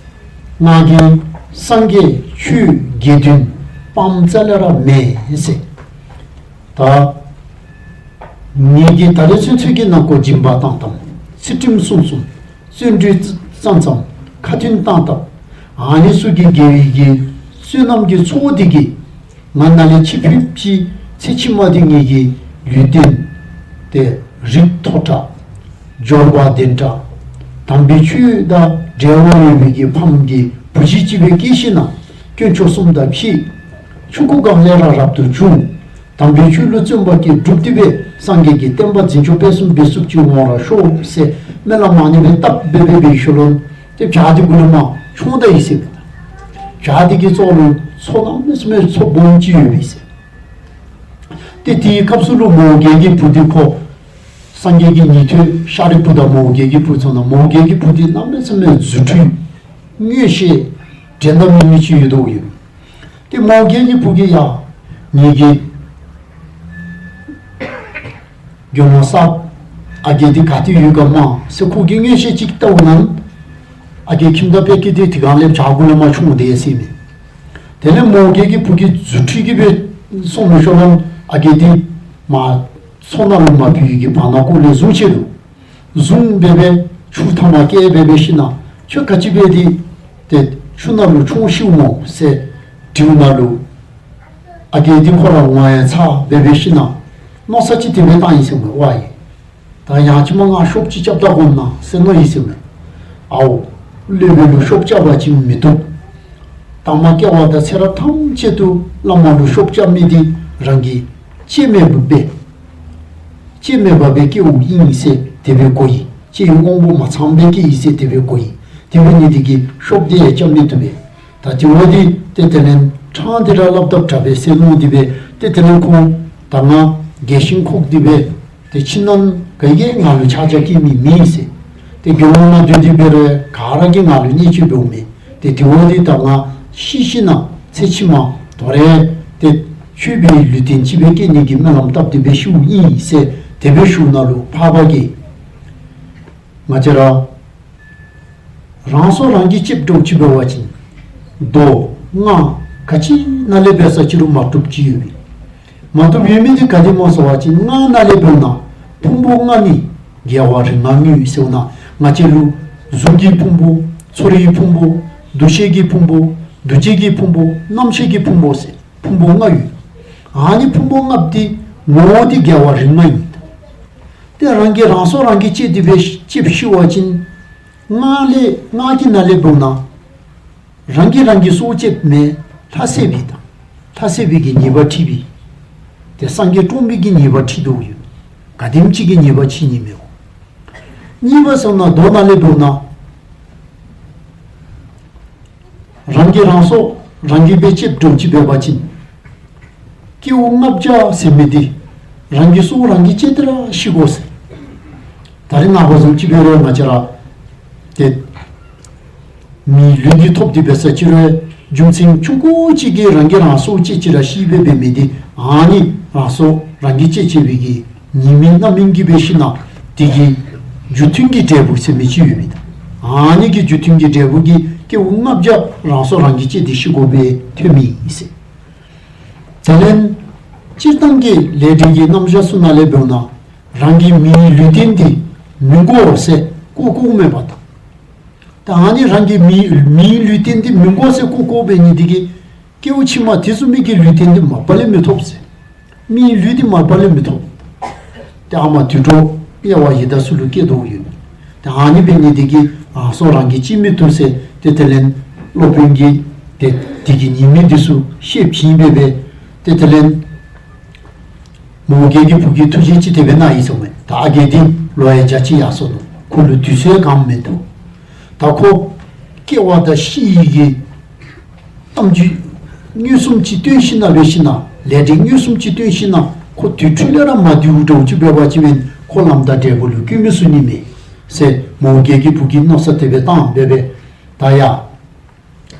ང་གིས་སངས་རྒྱས་ཆོས་དགེ་འདུན་སྤངམ་རྩ་ལས་ར་མེད་ཟེར། ད་ངེ་གི་ད་རེས་ཚུན་ཚོད་ཀྱི་ནང་འཁོད་སྦྱིན་པ་བཏངམ་བཏངམ་ཚུལ་ཁྲིམས་བསྲུངམ་བསྲུངམ། བརྩོན་འགྲུས་བརྩམས་བརྩམས། ཁ་ཐུན་བཏང་བཏངམ། ཨ་ནི་ཚུ་གི་དགེ་བའི་གི་བསོད་ནམས་ཀྱི་ཚོགས་འདི་གིས་ང་ནཱ་ལས་འཆི་ཕྱི་ཕྱི་ཚེ་ཕྱི་མ་འདི་ངེ་གི་ལུས་རྟེན་ཏེ་རིགས་མཐོ་དྲགས་འབྱོར་པ་ལྡན་དྲགས་དམ་པའི་ཆོས་དང་འབྲེལ་བ་ཡོད་པའི་གི་ཕམ་གྱི་བུ་གཞི་ཅིག་སྦེ་སྐྱེས་ཞིནམ་ན་དཀོན་མཆོག་གསུམ་དང་འཕྱད། ཆུང་ཀུ་སྒང་ལས་ར་རབ་ཏུ་བྱུང་། དམ་པའི་ཆོས་ལུ་བརྩོན་པ་བསྐྱེད་སྒྲུབ་སྟེ་སྦེ་སངས་རྒྱས་ཀྱི་བསྟན་པ་འཛིན་སྐྱོང་སྤེལ་གསུམ་འབད་ཚུགསཔ་ཅིག་འོང་བར་ཤོག་ཟེར་སྨོན་ལམ་ཨ་ནི་སྦེ་བཏབ་སྦེ་སྦེ་སྦེ་ཤུལ་ལུ་ཏེ་བྱག་འདི་གུ་ལས་མར་མཆོངས་ད་ཡི་ཟེར་མས། བྱག་འདི་གི་རྩ་ལུ་མཚོ་གནམ་མེད་ས་མེད་མཚོ་སྦོམ་ཅིག་ཡོད་པས་ཟེར། ཏེ་དེའི་སྐབས་སུ་ལུ་མོའུ་འགལ་གྱི་བུ་འདི་ཁོ་སངས་རྒྱས་ཀྱི་ཉན་ཐོས་ཤཱ་རིའི་བུ་དང་མོའུ་འགལ་གྱི་བུ་ཚུ་ནང་མོའུ་འགལ་གྱི་བུ་འདི་གནམ་མེད་ས་མེད་རྫུ་འཕྲུལ་མངོན་ཤེས་འགྲན་ཟླ་མེད་མི་ཅིག་ཡོདཔ་ཨིན། ཏེ་མོའུ་འགལ་གྱི་བུ་གིས་ཡ་ངེ་གི་དགེ་སློང་གསརཔ་ཨ་རྒས་འདི་ག་ཏེ་ཡོད་ག་མ་ཟེར་ཁོ་གིས་མངོན་ཤེས་ཅིག་བལྟཝ་ད་ཨ་རྒས་ཁྱིམ་བདག་དཔལ་སྐྱེས་འདི་དེ་སྒང་ལས་བྱག་གུ་ལས་མར་མཆོངས་ཏེ་ཡར་སོ་ཡི་མས། དེ་ལས་མོའུ་འགལ་གྱི་བུ་གིས་རྫུ་འཕྲུལ་གྱིས་སྦེ་སོང་མི་ཤུལ་ལུ་ཨ་རྒས་འདི་མར་མཚོ་ནང་ལུ་མར་བུད་ཡི་གི་བར་ན་ཀོ་ལས་བཟུང་ཅི་རུང་བཟུང་སྦེ་སྦེ་ཆུ་མཐའ་མར་བསྐྱལ་སྦེ་སྦེ་ཞིནམ་ན་ཁྱོད་ག་ཅི་འབད་དེ་ཏེ་ཆུ་ནང་ལུ་མཆོངས་ཤིཝ་སྨོ་ཟེར་དྲིཝ་ད་ལུ་ཨ་རྒས་འདི་ཁོ་ར་ངོ་ཡང་ཚ་སྦེ་སྦེ་ཞིནམ་ན་མནོ་བསམ་ཅིག་དེ་སྦེ་བཏང་ཡི་ཟེར་མས། ཝའེ་ད་ཡང་ཅིན་མ་ང་ཤོབ་ཅིག་རྐྱབ་ད་དགོ་ན་ཟེར་མནོ་ཡི་ཟེར་མས། ཨའོ་སློབ་དཔོན་ལུ་ཤོབ་རྐྱབ་པ་ཅིན་མི་བཏུབ། དང་པ་སྐྱེ་བ་དང་ཚེ་རབས་ཐམས་ཅད་དུ་བླ་མ་ལུ་ཤོབ་རྐྱབ་མི་འདི་རང་གིས་སྐྱེ་མེད་པ་སྦེ་སྐྱེ་མེད་པ་སྦེ་སྐྱེཝ་ཨིན་ཟེར་དེ་སྦེ་གོ་ཡི། སྐྱེ་བའི་དབང་པོ་མ་ཚང་སྦེ་སྐྱེ་ཡི་ཟེར་དེ་སྦེ་གོ་ཡི། དེ་འབད་ནི་འདི་གིས་ཤོབ་འདི་ཡང་རྐྱབ་མི་བཏུབ་པས། ད་དེ་བ་འདི་ཏེ་དེ་ལས་ཕྲང་སྟེ་ར་སླབ་དཔ་དྲག་པས་ཟེར་མནོ་སྟེ་སྦེ་ཏེ་དེ་ལས་ཁོང་ད་ང་རྒས་ཤིང་ཁོག་སྟེ་སྦེ་ཏེ་ཁྱིམ་ནང་ག་གིས་ང་ལུ་ཆགས་ཆགས་སྐྱེ་མི་མེད་ཟེར། ཏེ་དགེ་སློང་ནང་སྡོད་དེ་འབད་རུང་ག་ར་གིས་ང་ལུ་བརྙས་བཅོས་འབདཝ་མས། ཏེ་དེ་བ་འདི་ད་ང་ཤི་ཞིནམ་ན་ཚེ་ཕྱི་མ་དོ་རུང་ཏེ་ཆོས་པའི་ལུས་རྟེན་ཅིག་སྦེ་སྐྱེ་ནི་གི་སྨོན་ལམ་བཏབ་སྟེ་སྦེ་ཤིཝ་ཨིན་ཟེར་དེ་སྦེ་ཞུཝ་ད་ལུ་འཕགས་པ་གིས་ང་བཅས་ར་རང་སྲོག་རང་གིས་གཅོད་དོ་ཅིག་འབད་བ་ཅིན་མདོ་སྔགས་ག་ཅི་ནང་ལས་འབད་ས་ཅི་རུང་མ་བཏུབ་ཅིག་ཡོད་པས། མ་བཏུབ་ཡོད་མི་འདི་ག་དེ་སྨོ་ཟེར་བ་ཅིན་སྔགས་ནང་ལས་འབདཝ་ད་ཕུང་པོ་ལྔ་ནི་རྒྱལ་བ་རིགས་ལྔ་དངོས་ཟེརཝ་ད་ང་བཅས་ལུ་གཟུགས་ཀྱི་ཕུང་པོ་ཚོར་བའི་ཕུང་པོ་འདུ་ཤེས་ཀྱི་ཕུང་པོ་འདུ་བྱེད་ཀྱི་ཕུང་པོ་རྣམ་ཤེས་ཀྱི་ཕུང་པོ་ཟེར་ཕུང་པོ་ལྔ་ཡོད། ཨ་ནི་ཕུང་པོ་ལྔ་འདི་ངོ་བོ་འདི་རྒྱལ་བ་རིགས་ལྔ་ཨིན། ཏེ་རང་གིས་རང་སྲོག་རང་གིས་གཅོད་དེ་སྦེ་གཅོད་ཤི་བ་ཅིན་སྔགས་ལས་སྔགས་ཀྱི་ནང་ལས་འབདཝ་ད་ རང་གིས་རང་གི་སྲོག་བཅད་མི་ལྷ་བསད་པའི་དང་། ལྷ་བསད་པའི་གི་ཉེས་པ་འཁྲི་བའི། ཏེ་སངས་རྒྱས་བཀྲོངས་པའི་གི་ཉེས་པ་འཁྲི་དོ་ཡོད། ག་དེམ་ཅིག་གི་ཉེས་པ་འཁྲི་ནི་མེད་འོ། གཉིས་པ་ཟེར་ན་མདོ་ནང་ལས་འབདཝ་ན། རང་གིས་རང་སྲོག་རང་གིས་སྦེ་བཅད་འགྱོ་ཅི་འབད་བ་ཅིན། སྐྱེ་བོ་ལྔ་བརྒྱ་ཟེར་མི་འདི་རང་གི་སྲོག་རང་གིས་བཅད་དེ་ར་ཤི་དགོ་ཟེར། ད་རེས་ནངས་པ་བཟུམ་ཅིག་འབད་རུང་ང་བཅས་ར་ཏེ་མིའི་ལུས་འདི་ཐོབ་སྟེ་འབད་ས་ཅིག་རུང་རྒྱུ་མཚན་ཆུང་ཀུ་ཅིག་གིས་རང་གིས་རང་སྲོག་བཅད་ཅི་ར་ཤི་སྦེ་འབད་མི་འདི་ཨ་ནི་རང་སྲོག་རང་གིས་བཅད་བཅད་པའི་གི་ཉེས་དམིགས་རྣམ་སྨིན་གྱིས་འབད་ཞིན་ན་དེ་གི་རྒྱུ་མཐུན་གྱི་འབྲས་བུ་ཟེར་མི་ཅིག་ཡོད་པས། ཨ་ནི་གི་རྒྱུ་མཐུན་གྱི་འབྲས་བུ་གིས་སྐྱེ་བོ་ལྔ་བརྒྱ་རང་སྲོག་རང་གིས་བཅད་དེ་ཤི་དགོ་པའི་ཐོན་མི་ཨིན་ཟེར། དེ་ལས་སྤྱིར་བཏང་གི་ལས་འབྲས་ཀྱི་རྣམ་གཞག་ཚུ་ནང་ལས་འབདཝ་ན་རང་གི་མིའི་ལུས་རྟེན་འདི་མི་དགོ་ཟེར་བཀོ་བཀོཝ་མེན་པ་དང་། ད་ཨ་ནི་རང་གི་མི་མིའི་ལུས་རྟེན་འདི་མི་དགོ་ཟེར་བཀོ་བཀོཝ་འབད་ནི་འདི་གིས་སྐྱེ་བོ་ཕྱི་མ་དེ་ཚུ་མི་གི་ལུས་རྟེན་འདི་མ་པ་ལས་མི་ཐོབ་ཟེར། མིའི་ལུས་འདི་མ་པ་ལས་མི་ཐོབ། ཏེ་ཨ་མ་དུད་འགྲོ་དམྱལ་བ་ཡི་དྭགས་ཚུ་ལུ་སྐྱེ་དོ་ཡོད། ཏེ་ཨ་ནི་འབད་ནི་འདི་གིས་རང་སྲོག་རང་གིས་བཅད་མི་བཏུབ་ཟེར་ཏེ་དེ་ལས་སློབ་དཔོན་གྱིས་ཏེ་དེ་གི་ཉེས་དམིགས་འདི་ཚུ་བཤད་བྱིན་འབད་འབད་ཏེ་དེ་ལས་མོའུ་འགལ་གྱི་བུ་གིས་ཐུགས་བཞེད་ཅིག་དེ་སྦེ་གནང་ཡི་ཟེར་མས། ད་ཨ་རྒས་འདི་ལོ་ཡང་བརྒྱ་ཅིག་ཡར་སོ་ནུག། ཁོ་ལུ་དུས་ཚོད་གང་མིན་འདུག། ད་ཁོ་སྐྱེ་བ་དང་ཤི་ཡི་གི་གཏམ་རྒྱུད་མངོན་སུམ་ཅིག་སྟོན་ཞིན་ན་འབད་ཞིན་ན་ལས་འབྲས་མངོན་སུམ་ཅིག་སྟོན་ཞིན་ན་ཁོ་དུས་འཁྲུལ་ལས་ར་མ་འདུལཝ་འདྲཝ་ཅིག་འབད་བ་ཅིན་ཁོ་ལམ་དང་འབྲས་བུ་ལུ་བཀོད་མི་ཚུགས་ནི་མས་ཟེར་མོའུ་འགལ་གྱི་བུ་གིས་མནོ་བསམ་དེ་སྦེ་བཏང་འབད་འབད་ད་ཡ།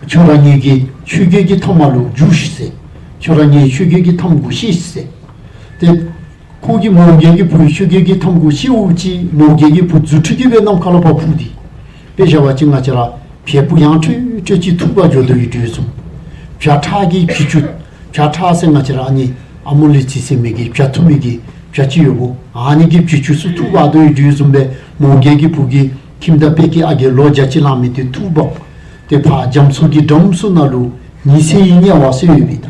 ཁྱོད་ར་ངེ་གི་ཆོས་གོས་ཀྱི་ཐམ་མ་ལུ་འཇུག་ཤིག་ཟེར། ཁྱོད་ར་ངེའི་ཆོས་གོས་ཀྱི་ཐམ་གུ་ཤིག་ཟེར། ཏེ་ཁོ་གིས་མོའུ་འགལ་གྱི་བུའི་ཆོས་གོས་ཀྱི་ཐམ་གུ་ཤིཝ་ཅིག་མོའུ་འགལ་གྱི་བུ་རྫུ་འཕྲུལ་གྱིས་སྦེ་ནམ་མཁའ་ལུ་ཕར་འཕུར་ཏེ། དཔེ་བཞག་པ་ཅིན་ང་བཅས་ར་བལ་པོ་ཡང་ཁྲོས་ཁྲོས་ཅིག་འཐུ་འབག་འགྱོ་དོ་ཡོད་དོ་བཟུམ། བྱ་ཁྲ་གི་བྱི་ཅུང་། བྱ་ཁྲ་ཟེར་ང་བཅས་ར་ཨ་ནི་ཨ་མོ་ལི་ཙི་ཟེར་མི་གི་བྱ་འཐུ་མི་གི་བྱ་ཅིག་ཡོདཔ། ཨ་ནི་གི་བྱི་ཅུང་ཚུ་འཐུ་འབག་དོ་ཡོད་དོ་བཟུམ་སྦེ་མོའུ་འགལ་གྱི་བུ་གིས་ཁྱིམ་བདག་དཔལ་སྐྱེས་ཨ་རྒས་ལོ་བརྒྱ་ཅིག་ལང་མི་འདི་འཐུ་འབག། ཏེ་ཕར་རྒྱ་མཚོ་གི་འགྲམ་ཚུ་ནང་ལུ་ཉི་ཚེ་ཡི་དམྱལ་བ་ཟེར་ཡོད་པས་ད།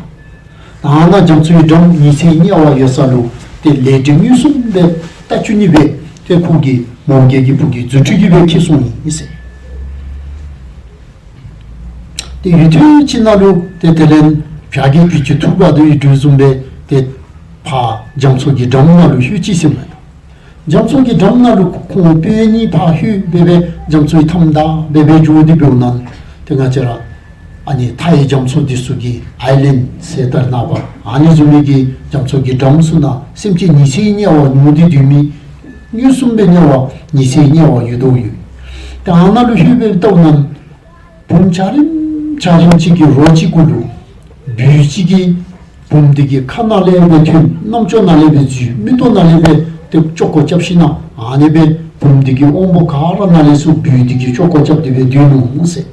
ཨ་ནཱ་རྒྱ་མཚོ་གི་འགྲམ་ཉི་ཚེ་ཡི་དམྱལ་བ་ཡོད་ས་ལུ་ཏེ་ལས་འབྲས་མངོན་སུམ་སྦེ་བལྟ་བཅུག་ནི་སྦེ་ཏེ་ཁོ་གིས་མོའུ་འགལ་གྱི་བུ་གིས་རྫུ་འཕྲུལ་གྱིས་སྦེ་ཁྱིད་སོང་ཡི་ཟེར། ཏེ་ཡུན་ཐུང་ཅིག་ནང་ལུ་ཏེ་དེ་ལས་བྱ་གི་བྱི་ཅུང་འཐུ་འབག་དོ་ཡོད་དོ་བཟུམ་སྦེ་ཏེ་ཕར་རྒྱ་མཚོ་གི་འགྲམ་ནང་ལུ་ལྷོད་ཅི་ཟེར་མས། རྒྱ་མཚོ་གི་འགྲམ་ནང་ལུ་ཁོང་སྤུན་གཉིས་ཕར་ལྷོད་འབད་འབད་རྒྱ་མཚོའི་མཐའམ་བདའ་འབད་འབད་འགྱོ་སྟེ་འབདཝ་ད་ཏེ་ང་བཅས་ར་ཨ་ནི་མཐའ་ཡི་རྒྱ་མཚོ་འདི་ཚུ་གི་ཨའི་ལེནཌ་ཟེར་ད་རེས་ནངས་པ་ཨ་ནི་བཟུམ་མའི་གི་རྒྱ་མཚོ་གི་འགྲམ་ཚུ་ནང་སེམས་ཅན་ཉི་ཚེ་ཡི་དམྱལ་བ་མྱོང་སྟེ་སྡོད་མི་མངོན་སུམ་སྦེ་དམྱལ་བ་ཉི་ཚེ་ཡི་དམྱལ་བ་ཡོད་དོ་ཡོད། ཏེ་ཨ་ནཱ་ལུ་ལྷོད་འབད་བལྟཝ་ད་བུམོ་འཇའ་རིསམོ་འཇའ་རིསམོ་ཅིག་གི་རོ་ཅིག་གུ་ལུ་སྦུལ་ཅིག་གིས་བུམོ་འདི་གི་ཁ་ནང་ལས་སྦེ་ཐོན། རྣམ་ཅོ་ནང་ལས་སྦེ་འཛུལ། མིག་ཏོ་ནང་ལས་སྦེ་ཏེ་ཅོག་ཀོ་རྐྱབ་ཞིན་ན་ཨ་ནི་སྦེ་བུམོ་འདི་གི་དབང་པོ་ག་ར་ནང་ལས་ཚུར་སྦུལ་འདི་གིས་ཅོག་ཀོ་རྐྱབ་སྟེ་སྦེ་སྡོད་ནུག་ཟེར།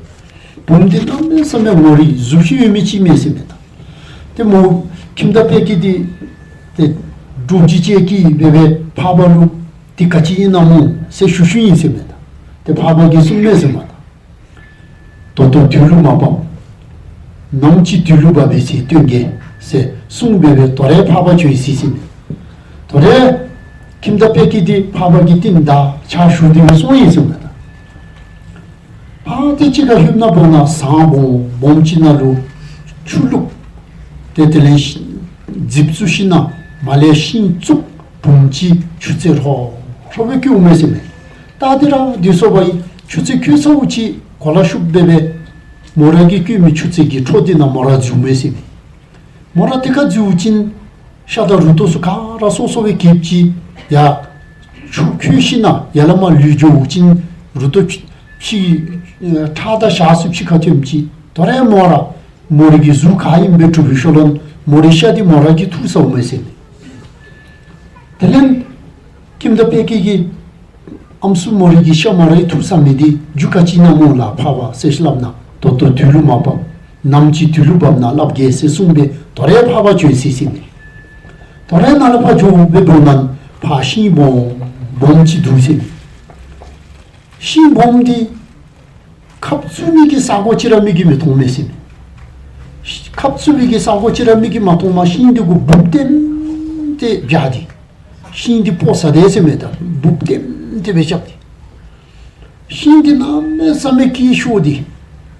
བུམོ་འདི་གནམ་མེད་ས་མེད་ངོ་རིས་གཟུགས་བྱད་ཡོད་མི་ཅིག་མས་ཟེར་མས་ད། ཏེ་མོ་ཁྱིམ་བདག་དཔལ་སྐྱེས་འདི་ཏེ་འདྲོག་ཅི་ཅི་སྐྱེས་འབད་འབད་འཕགས་པ་ལུ་འདི་ག་ཅི་ཨིན་ན་སྨོ་ཟེར་ཞུ་ཞུཝ་ཨིན་ཟེར་མས་ད། ཏེ་འཕགས་པ་གིས་གསུངས་མས་ཟེར་མས་ད། ད་ལྟོ་དུས་ལུ་མ་བབ། ནམ་ཅིག་དུས་ལུ་བབ་པའི་ཚེ་སྟོན་གེ་ཟེར་གསུངས་འབད་འབད་དོ་རུང་འཕགས་པ་བྱོན་ཅི་ཟེར་མས། དོ་རུང་ཁྱིམ་བདག་དཔལ་སྐྱེས་འདི་འཕགས་པ་གི་རྟིང་བདའ་ཕྱག་ཞུ་སྟེ་སྦེ་སོང་ཡི་ཟེར་མས་ད། ཕར་ཏེ་ཅིག་ཁར་ལྷོདཔ་ད་འབདཝ་ད་ཟངས་སྦོམ་སྦོམ་ཅིག་ནང་ལུ་ཆུ་བླུགས། ཏེ་དེ་ལས་རྫིབ་བཙུགས་ཞིན་ན་མར་ལས་ཤིང་བཙུགས། བུམོ་ཅིག་ཆུ་ཚན་ཧྲོ་ཧྲོ་སྦེ་བཀོཝ་མས་ཟེར་མས། ད་འདི་ར་འདི་སོང་པ་ཡི་ཆུ་ཚན་བཀོ་ཚརཝ་ཅིག་གོ་ལ་ཤུབ་འབད་འབད་མོ་ར་གིས་བཀོ་མི་ཆུ་ཚན་གྱི་ཁྲོད་འདི་ནང་མོ་ར་འཛུལཝ་མས་ཟེར་མས། མོ་ར་དེ་ཁར་འཛུལཝ་ཅིག་ཤ་དང་རུ་ཏོ་ཚུ་ག་ར་སོ་སོ་སྦེ་གྱེས་ཅི། ཡར་ཆུ་ཁོལ་ཞིན་ན་ཡར་ལས་མར་ལུས་འགྱོཝ་ཅིག་རུ་ཏོ་ཕྱི་ཕྱི་ཁྲག་དང་ཞག་ཚུ་ཕྱི་ཁར་ཐོནམ་ཅིག་དོ་རུང་མོ་ར་མོ་རའི་གི་གཟུགས་ག་ཨིནམ་སྦེ་གྲུབ་པའི་ཤུལ་ལུ་མོ་རའི་ཤ་འདི་མོ་ར་གིས་འཐུ་ཟཝ་མས་ཟེར་མས། དེ་ལས་ཁྱིམ་བདག་དཔལ་སྐྱེས་ཀྱིས་ཨམ་སྲུ་མོ་རའི་གི་ཤ་མོ་ར་གིས་འཐུ་ཟ་མི་འདི་རྒྱུ་ག་ཅི་ཨིན་ན་སྨོ་ལགས་འཕགས་པ་ཟེར་སླབ་ན། ད་ལྟོ་དུས་ལུ་མ་བབ། ནམ་ཅིག་དུས་ལུ་བབ་ན་སླབ་གེ་ཟེར་གསུངས་འབད་དོ་རུང་འཕགས་པ་བྱོན་ཅི་ཟེར་མས། དོ་རུང་ནཱ་ལས་ཕར་འགྱོ་འབད་འབདཝ་ད་ཕར་ཤིང་སྦོམ་སྦོམ་ཅིག་འདུག་ཟེར་མས། ཤིང་སྦོམ་འདི་ཁབ་བཙུགས་ནི་གི་ས་གོ་ཅིག་ར་མིག་གིས་མི་མཐོང་མས་ཟེར་མས། ཁབ་བཙུགས་ནི་གི་ས་གོ་ཅིག་ར་མིག་གིས་མ་མཐོངམ་ཤིང་འདི་གུ་འབུབ་ལྡེམ་ཏེ་བཞག་སྟེ། ཤིང་འདི་སྤོ་ཟ་དེས་ཟེར་མས་ད། འབུབ་ལྡེམ་ཏེ་སྦེ་རྐྱབ་སྟེ། ཤིང་འདི་གནམ་མེད་ས་མེད་སྐྱིད་ཤོས་ཏེ།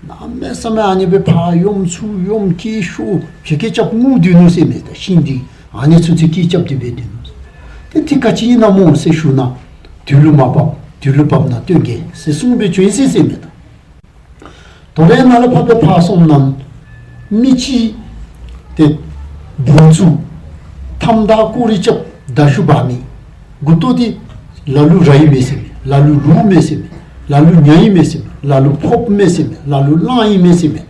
གནམ་མེད་ས་མེད་ཨ་ནི་སྦེ་ཕར་གཡོམ་ཚུར་གཡོམ་སྐད་ཤོར་བྱེད་སྐད་རྐྱབ་ངུ་སྡོད་ནུག་ཟེར་མས། ད་ཤིང་འདི་ཨ་ནི་ཚུན་ཚོད་སྐད་རྐྱབ་སྟེ་སྦེ་སྡོད་ནུག། ཏེ་དེ་ག་ཅི་ཨིན་ན་སྨོ་ཟེར་ཞུ་ན། དུས་ལུ་མ་བབ་དུས་ལུ་བབ་ན་སྟོན་གེ་ཟེར་གསུངས་པའི་བྱོན་ཟེར་ཟེར་མས། ད་དོ་རུང་ནཱ་ལས་ཕར་སྦེ་ཕར་སོངམ་ན་མི་ཅིག་ཏེ་བུམ་ཚུ་ཐམ་དང་ཀོ་རི་རྐྱབ་མདའ་གཞུ་འབག་མི་མགུ་ཏོ་འདི་ལ་ལུ་ར་ཡི་མས་ཟེར་མས། ལ་ལུ་ལུག་མས་ཟེར་མས། ལ་ལུ་ཉ་ཡི་མས་ཟེར་མས། ལ་ལུ་ཕོརཔ་མས་ཟེར་མས། ལ་ལུ་གླང་ཡི་མས་ཟེར་མས།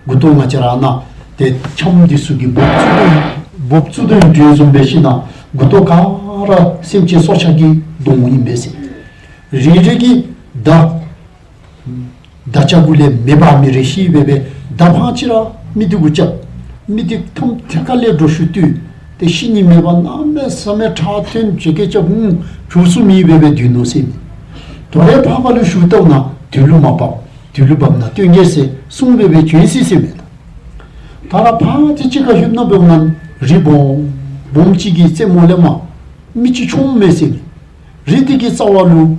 མགུ་ཏོ་ང་བཅས་ར་ནཱ་ཏེ་འཆམ་འདི་ཚུ་གིས་འབོབ་བཙུགས་དོ་འབོབ་བཙུགས་དོ་བཟུམ་སྦེ་ཞིནམ་ན་མགུ་ཏོ་ག་ར་སེམས་ཅན་སྲོག་ཆགས་ཀྱི་གདོང་ཨིན་པས་ཟེར། རེ་རེ་གིས་མདའ་མདའ་ལྕགས་གུ་ལས་མེ་འབར་མི་རེ་ཤི་སྦེ་སྦེ་མདའ་འཕང་ཅི་ར་མི་འདི་གུ་རྐྱབ། མི་འདི་ཐམ་ཐད་ཀར་ལས་འདྲོག་ཤུལ་བཏུལ། ཏེ་ཤི་ནི་མེད་པར་གནམ་མེད་ས་མེད་ཁྲག་ཐོན་བྱེད་སྐད་རྐྱབ་ངུ་བྱོག་སུ་མེད་སྦེ་སྦེ་སྡོད་ནུག་ཟེར་མས། དོ་རུང་ཕར་ཕར་ལུ་ཞུ་བལྟཝ་ན་དུས་ལུ་མ་བབ་དུས་ལུ་བབ་ན་སྟོན་གེ་ཟེར་གསུངས་སྦེ་སྦེ་བྱོན་ཟེར་ཟེར་མས། ད་རུང་ཕར་ཏེ་གཅིག་ཁར་ལྷོདཔ་ད་འབདཝ་ད་རི་སྦོམ་སྦོམ་ཅིག་གི་རྩེ་མོ་ལས་མར་མི་ཅིག་མཆོངམ་མས་ཟེར་མས། རི་འདི་གི་རྩ་བ་ལུ་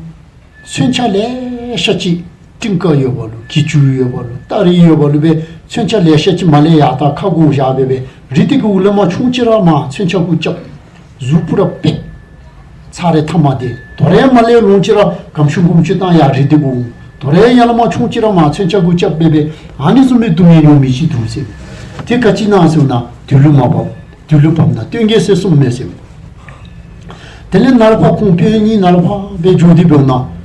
མཚོན་ཆ་ལེ་ཤ་ཅིག་ཏིང་ཀ་ཡོད་པ་ལུ་གྱི་ཅུ་ཡོད་པ་ལུ་སྟ་རི་ཡོད་པ་ལུ་སྦེ་མཚོན་ཆ་ལེ་ཤ་ཅིག་མར་ལས་ཡར་ད་ཁ་གུ་བཞག་སྦེ་སྦེ་རི་འདི་གི་འོག་ལས་མར་མཆོང་ཅི་ར་མར་མཚོན་ཆ་གུ་རྐྱབ། གཟུགས་པོ་ར་པེ་ཚ་རེ་ཐ་མ་དེ་དོ་རུང་མར་ལས་ལོང་ཅི་ར་གམ་ཤུ་གུམ་ཤུ་བཏང་ཡར་རི་འདི་གུ་འོང་། དོ་རུང་ཡར་ལས་མར་མཆོང་ཅི་ར་མར་མཚོན་ཆ་གུ་རྐྱབ་སྦེ་སྦེ་ཨ་ནི་བཟུམ་མའི་སྡུག་བསྔལ་མྱོང་མི་ཅིག་འདུག་ཟེར། དེ་ག་ཅི་ཨིན་ན་ཟེར་ན་དུས་ལུ་མ་བབ་དུས་ལུ་བབ་ན་སྟོན་གེ་ཟེར་གསུངས་མས་ཟེར། དེ་ལས་ནཱ་ལས་ཕར་ཁོང་དཔོན་གཉིས་ནཱ་ལས་ཕར་སྦེ་འགྱོ་སྟེ་འབདཝ་ད་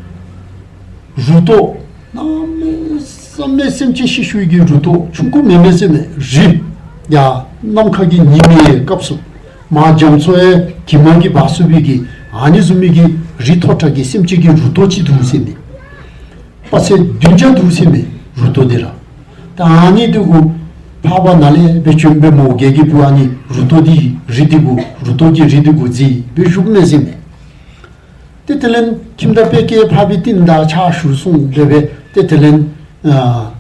རུ་ཏོ་གནམ་མེད་ས་མེད་སེམས་ཅན་ཤི་ཤུལ་གྱི་རུ་ཏོ་ཆུང་ཀུ་མེན་མས་ཟེར་མས། རི་ཡར་ནམ་མཁའ་གི་ཉི་མའི་སྐབས་སུ་མར་རྒྱ་མཚོ་ཡང་གྱིབ་མ་གིས་འབག་ཚུགས་པའི་གི་ཨ་ནི་བཟུམ་མའི་གི་རི་མཐོ་དྲགས་ཀྱི་སེམས་ཅན་གྱི་རུ་ཏོ་ཅིག་འདུག་ཟེར་མས། དཔག་ཚད་བདུན་བརྒྱ་འདུག་ཟེར་མས་རུ་ཏོ་འདི་ར། ད་ཨ་ནི་འདི་གུ་ཕར་ཕར་ནཱ་ལས་སྦེ་བྱོན་སྦེ་མོའུ་འགལ་གྱི་བུ་ཨ་ནི་རུ་ཏོ་འདི་རི་འདི་གུ་རུ་ཏོ་གི་རི་འདི་གུ་འཛེགས་སྦེ་བཞུགསཔ་མས་ཟེར་མས། ཏེ་དེ་ལས་ཁྱིམ་བདག་དཔལ་སྐྱེས་ཕར་སྦེ་རྟིང་བདའ་ཕྱག་ཞུ་སོང་སྦེ་སྦེ་ཏེ་དེ་ལས་ཨ་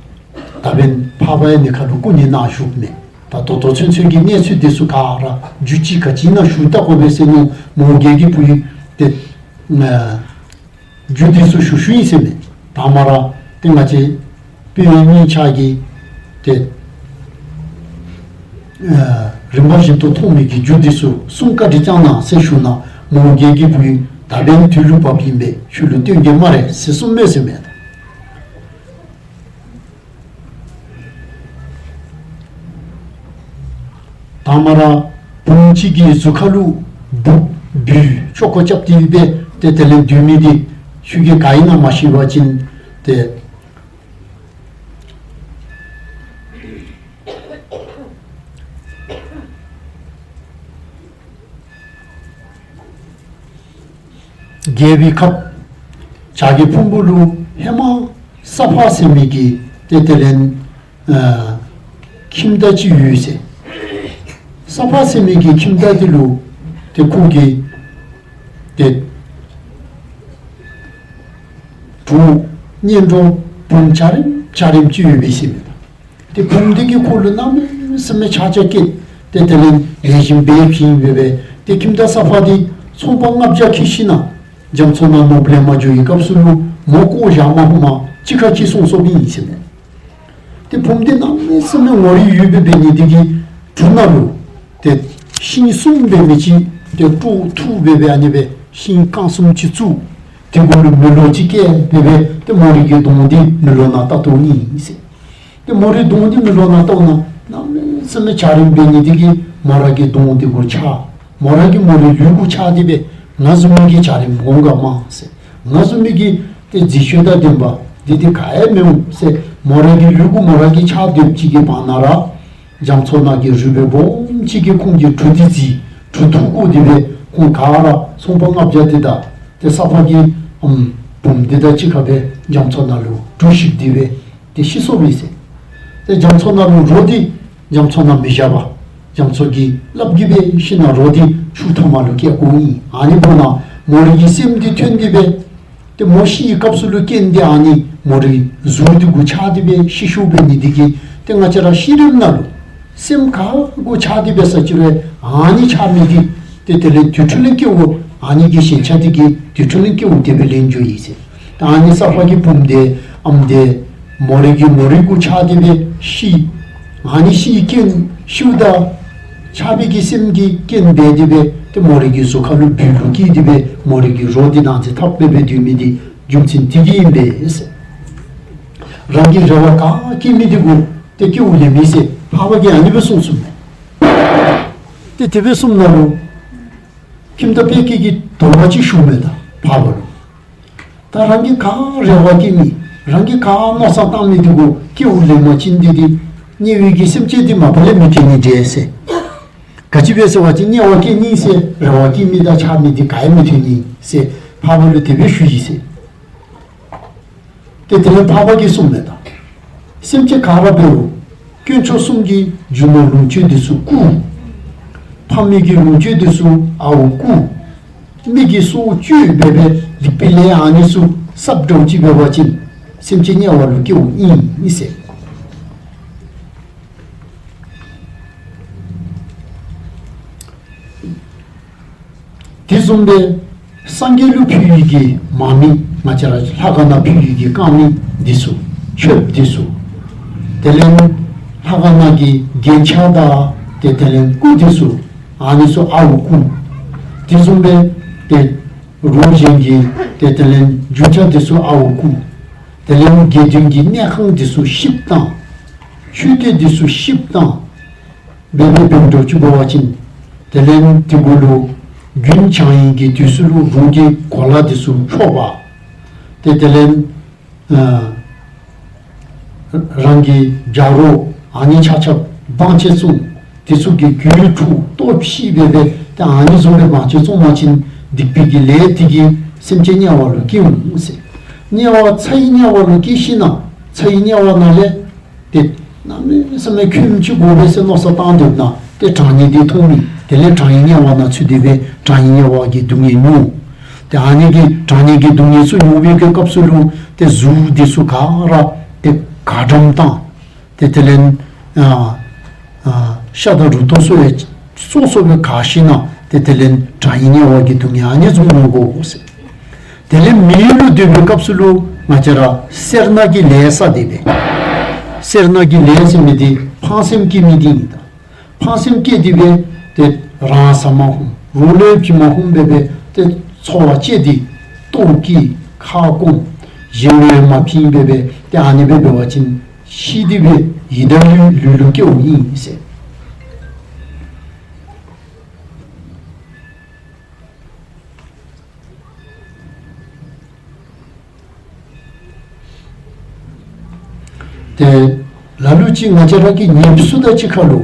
ད་འབདན་ཕར་ཕར་ཡང་ནི་ཁ་ལུ་སྐུ་ཉིད་ནཱ་བཞུགསཔ་མས། ད་ད་ལྟོ་ཚུན་ཚོད་ཀྱི་གནས་ཚུལ་འདི་ཚུ་ག་ར་རྒྱུ་ཅིག་ག་ཅི་ཨིན་ན་ཞུ་བལྟ་དགོ་པས་ཟེར་མནོ་མོའུ་འགལ་གྱི་བུ་ཡིས་ཏེ་ཨ་རྒྱུ་འདི་ཚུ་ཞུ་ཞུཝ་ཨིན་ཟེར་མས། ད་མ་ར་ཏེ་ང་བཅས་དཔོན་གཉིས་ཆ་གིས་ཏེ་ཨ་རིམ་པ་བཞིན་དུ་མཐོང་མི་གི་རྒྱུ་འདི་ཚུ་གསུང་བཀའ་དྲིན་བསྐྱང་གནང་ཟེར་ཞུ་ན་མོའུ་འགལ་གྱི་བུ་ཡིས་ད་འབདན་དུས་ལུ་བབ་ཨིན་པས། ཁྱོད་ལུ་སྟོན་གེ་སྨ་རེ་ཟེར་གསུངས་མས་ཟེར་མས། ད་མ་ར་བུམོ་ཅིག་གི་གཟུགས་ཁ་ལུ་སྦུག་སྦུལ་ཅོག་ཀོ་རྐྱབ་སྟེ་སྦེ་ཏེ་དེ་ལས་སྡོད་མི་འདི་ཁྱོད་ཀྱིས་ག་ཨིན་ན་མ་ཤེས་པ་ཅིན་ཏེ་རྒྱལ་པོའི་ཁབ་བྱ་རྒོད་ཕུང་པོ་ལུ་ཧེ་མ་ས་ཕག་ཟེར་མི་གི་ཏེ་དེ་ལས་ཨ་ཁྱིམ་བདག་ཅིག་ཡོད་ཟེར། ས་ཕག་ཟེར་མི་གི་ཁྱིམ་བདག་འདི་ལུ་ཏེ་ཁོ་གི་ཏེ་གྲོགས་གཉེན་གྲོགས་བུམོ་འཇའ་རིསམོ་འཇའ་རིསམོ་ཅིག་ཡོད་པས་ཟེར་མས། ཏེ་བུམོ་འདི་གིས་ཁོ་ལུ་གནམ་མེད་ས་མེད་ཆགས་ཆགས་བསྐྱེད་དེ་དེ་ལས་ལེགས་ཤོམ་སྦེ་བྱིན་སྦེ་སྦེ་ཏེ་ཁྱིམ་བདག་ས་ཕག་འདི་ཚོང་པ་ལྔ་བརྒྱ་འཁྱིད་ཞིནམ་ན་རྒྱ་མཚོ་ནང་ནོར་བུ་ལེན་པར་འགྱོ་བའི་སྐབས་སུ་ལུ་མོ་བཀོ་བཞག་མ་ཕུད་པར་གཅིག་ཁར་འཁྱིད་སོང་སོངམ་ཨིན་ཟེར་མས། ཏེ་བུམོ་འདི་གནམ་མེད་ས་མེད་ངོ་རིས་ཡོད་པའི་འབད་ནི་འདི་གིས་གྲུ་ནང་ལུ་ཏེ་ཤིང་གསུམ་འབད་མི་ཅིག་ཏེ་དཀྲོགས་འཐུ་སྦེ་སྦེ་ཨ་ནི་སྦེ་ཤིང་རྐང་གསུམ་ཅིག་བཙུགས། དེ་གུ་ལུ་མེ་ལོང་ཅིག་བཀལ་སྦེ་སྦེ་ཏེ་མོ་རའི་གི་གདོང་འདི་མེ་ལོང་ནང་བལྟ་དོ་ཨིན་ཟེར། ཏེ་མོ་རའི་གདོང་འདི་མེ་ལོང་ནང་བལྟཝ་ད་གནམ་མེད་ས་མེད་འཇའ་རིསམོ་འབད་ནི་འདི་གིས་མོ་ར་གི་གདོང་འདི་གུ་ཆགས། མོ་ར་གི་མོ་རའི་ལུས་གུ་ཆགས་ཏེ་སྦེ་ང་བཟུམ་མའི་གི་འཇའ་རིསམོ་འོང་ག་མ་ཟེར། ང་བཟུམ་མའི་གི་ཏེ་རྫིག་ཤོས་དང་ལྡན་པ་འདི་འདི་ག་ཡང་མི་འོང་ཟེར། མོ་ར་གི་ལུས་གུ་མོ་ར་གིས་ཆགས་སྡོདཔ་ཅིག་གི་བར་ན་ར་རྒྱ་མཚོ་ནང་གི་རུས་སྦལ་སྦོམ་ཅིག་གིས་ཁོང་གི་གྲུ་འདི་བརྫིས། གྲུ་འཐུ་བཀོ་སྟེ་སྦེ་ཁོང་ག་ར་ཚོང་པ་ལྔ་བརྒྱ་འདི་དང་ཏེ་ས་ཕག་གི་ཨམ་བུམོ་འདི་དང་གཅིག་ཁར་སྦེ་རྒྱ་མཚོ་ནང་ལུ་གྲུ་བཤིག་སྟེ་སྦེ་ཏེ་ཤི་སོང་པས་ཟེར། ཏེ་རྒྱ་མཚོ་ནང་ལུ་རོ་འདི་རྒྱ་མཚོ་ནང་མི་བཞག་པར་རྒྱ་མཚོ་གི་རླབས་ཀྱིས་སྦེ་ཤིན་ན་རོ་འདི་ཆུ་མཐའ་མ་ལུ་སྐྱེལ་དགོ་ནི། ཨ་ནི་འབདཝ་ད་མོ་རའི་གི་སེམས་འདི་ཐོན་ཏེ་སྦེ་ཏེ་མོ་ཤི་བའི་སྐབས་སུ་ལུ་རྐྱེན་འདི་ཨ་ནི་མོ་རའི་གཟུགས་འདི་གུ་ཆགས་ཏེ་སྦེ་ཤི་ཤོརཝ་འབད་ནི་འདི་གིས་ཏེ་ང་བཅས་ར་ཤི་རནམ་ན་ལུ་སེམས་ག་གུ་ཆགས་ཏེ་འབད་ས་ཅི་རུང་ཨ་ནི་ཆགས་མི་འདི་ཏེ་དེ་ལས་དེ་འཕྲོ་ལས་སྐྱེ་བོ་ཨ་ནི་གི་ཞེན་ཆགས་འདི་གིས་དེ་འཕྲོ་ལས་སྐྱེ་བོ་དེ་སྦེ་ལེན་འགྱོཝ་ཨིན་ཟེར། ད་ཨ་ནི་ས་ཕག་གི་བུམོ་འདི་ཨམ་འདི་ མོ་རའི་གི་མོ་རའི་གུ་ཆགས་ཏེ་སྦེ་ཤི། ཨ་ནི་ཤི་རྐྱེན་ཤིཝ་ད་ཆགས་པའི་གི་སེམས་ཀྱི་རྐྱེན་འབད་དེ་སྦེ་ཏེ་མོ་རའི་གི་གཟུགས་ཁ་ལུ་སྦུལ་ལུ་སྐྱེས་ཏེ་སྦེ་མོ་རའི་གི་རོ་འདི་ནང་འཛུལ་ཐབས་མེད་སྦེ་སྡོད་མི་འདི་རྒྱུ་མཚན་འདི་གིས་ཨིན་པས་ཟེར། རང་གི་རེ་བ་ག་བསྐྱེད་མི་འདི་གུ་ཏེ་སྐྱེཝ་ལེན་མི་ཟེར་འཕགས་པ་གིས་ཨ་ནི་སྦེ་གསུངས་གསུངསམ་མས། ཏེ་དེ་སྦེ་གསུངམ་ད་ལུ་ཁྱིམ་བདག་དཔལ་སྐྱེས་ཀྱིས་དོགས་པ་ཅིག་ཞུཝ་མས་ད་འཕགས་པ་ལུ། ད་རང་གིས་ག་རེ་བ་བསྐྱེད་མི་རང་གིས་ག་མནོ་བསམ་བཏང་མི་འདི་གུ་སྐྱེཝ་ལེན་པ་ཅིན་འདི་འདི་དམྱལ་བའི་གི་སེམས་ཅན་འདི་མ་པ་ལས་མི་ཐོན་ནི་འདྲས་ཟེར། ག་ཅི་སྦེ་ཟེར་བ་ཅིན་དམྱལ་བ་སྐྱེ་ནི་ཟེར་རེ་བ་བསྐྱེད་མི་དང་ཆགས་མི་འདི་ག་ཡང་མི་ཐོན་ནི་ཟེར་འཕགས་པ་ལུ་དེ་སྦེ་ཞུ་ཡི་ཟེར། ཏེ་དེ་ལས་འཕགས་པ་གིས་གསུངམ་མས་ད། སེམས་ཅན་ག་ར་འབད་རུང་དཀོན་མཆོག་གསུམ་གྱི་རྒྱུ་ནོར་ལོངས་སྤྱོད་འདི་ཚུ་རྐུ། ཕ་མའི་གི་ལོངས་སྤྱོད་འདི་ཚུ་ཨརཝ་རྐུ། མི་གི་སྲོག་གཅོད་འབད་སྦེ་སྡིག་པའི་ལས་ཨ་ནི་ཚུ་བསགསཔ་འདྲཝ་ཅིག་འབད་བ་ཅིན་སེམས་ཅན་དམྱལ་བ་ལུ་སྐྱེཝ་ཨིན་ཟེར། དེ་བཟུམ་སྦེ་སངས་རྒྱས་ལུ་ཕུལ་བའི་གི་མར་མེ་ང་བཅས་ར་ལྷ་ཁང་ནང་ཕུལ་བའི་གི་དཀར་མེ་འདི་ཚུ་མཆོདཔ་འདི་ཚུ། དེ་ལས་ལྷ་ཁང་ནང་གི་རྒྱན་ཆ་དང་ཏེ་དེ་ལས་སྐུ་འདི་ཚུ་ཨ་ནི་ཚུ་ཨརཝ་རྐུ། དེ་བཟུམ་སྦེ་ཏེ་རོ་གཞན་གྱི་ཏེ་དེ་ལས་རྒྱུ་ཆ་འདི་ཚུ་ཨརཝ་རྐུ། དེ་ལས་དགེ་འདུན་གྱི་གནས་ཁང་འདི་ཚུ་བཤིགཔ་བཏང་། མཆོད་རྟེན་འདི་ཚུ་བཤིགཔ་བཏང་། འབད་འབད་འབདཝ་འདྲཝ་ཅིག་འབད་བ་ཅིན་དེ་ལས་དེ་གུ་ལུ་རྒྱུན་བྱང་ཡི་གི་དུས་སུ་ལུ་རོ་གི་གོ་ལ་འདི་ཚུ་འཕྲོག་པ། ཏེ་དེ་ལས་ཨ་རང་གི་བྱ་རོག་ཨ་ནི་ཆ་ཁྱབ་བང་ཆེན་བཙུགས། དེ་ཚུ་གི་རྒྱུད་འཁྲུགས་ལྟོ་ཤི་འབད་འབད་ཏེ་ཨ་ནི་བཟུམ་སྦེ་བང་ཆེན་བཙུགས་པ་ཅིན་སྡིག་པའི་གི་ལས་དེ་གིས་སེམས་ཅན་དམྱལ་བ་ལུ་སྐྱེ་འོང་ཟེར། དམྱལ་བ་ཚ་བའི་དམྱལ་བ་ལུ་སྐྱེ་ཞིན་ན་ཚ་བའི་དམྱལ་བ་ནང་ལས་ཏེ་གནམ་མེད་ས་མེད་ཁྱོད་ཅིག་དགོ་པས་ཟེར་མནོ་བསམ་བཏང་སྡོདཔ་ན་ཏེ་གྲང་དམྱལ་འདི་མཐོང་མི་དེ་ལས་གྲང་དམྱལ་དམྱལ་བ་ནང་ཚུད་དེ་སྦེ་གྲང་དམྱལ་དམྱལ་བ་གི་སྡུག་བསྔལ་མྱོང་། ཏེ་ཨ་ནི་གི་གྲང་དམྱལ་གྱི་སྡུག་བསྔལ་ཚུ་མྱོང་བའི་གི་སྐབས་སུ་ལུ་ཏེ་གཟུགས་འདི་ཚུ་ག་ར་ཏེ་ག་འགྲམ་བཏང་། ཏེ་དེ་ལས་ཨ་ཨ་ཤ་དང་རུ་ཏོ་ཚུ་ཡང་སོ་སོ་སྦེ་ག་ཞིན་ན་ཏེ་དེ་ལས་གྲང་དམྱལ་དམྱལ་བ་གི་སྡུག་བསྔལ་ཨ་ནི་བཟུམ་མྱོང་དགོ་ཟེར། དེ་ལས་མི་ཡུལ་ལུ་སྡོད་པའི་སྐབས་སུ་ལུ་ང་བཅས་ར་སེར་སྣ་གི་ལས་བསགས་ཏེ་སྦེ། སེར་སྣ་གི་ལས་ཟེར་མི་འདི་ཕངས་སེམས་སྐྱེ་མི་འདི་ཨིན་ད། ཕངས་སེམས་སྐྱེས་ཏེ་སྦེ་ཏེ་རང་ཟ་མ་ཧུམ་རོགས་ལུ་བྱིན་མ་ཧུམ་འབད་འབད་ཏེ་འཚོ་བ་སྤྱད་དེ་ལྟོཝ་བཀྱེས་ཁ་སྐོམ་གཞན་ལུ་ཡང་མ་བྱིན་འབད་འབད་ཏེ་ཨ་ནི་སྦེ་འབད་བ་ཅིན་ཤི་སྟེ་སྦེ་ཡི་དྭགས་ལུས་ལུས་ལུ་སྐྱེཝ་ཨིན་ཟེར། ཏེ་ལ་ལུ་ཅིག་ང་བཅས་ར་གི་ནདཔ་ཚུ་དང་གཅིག་ཁར་ལུ་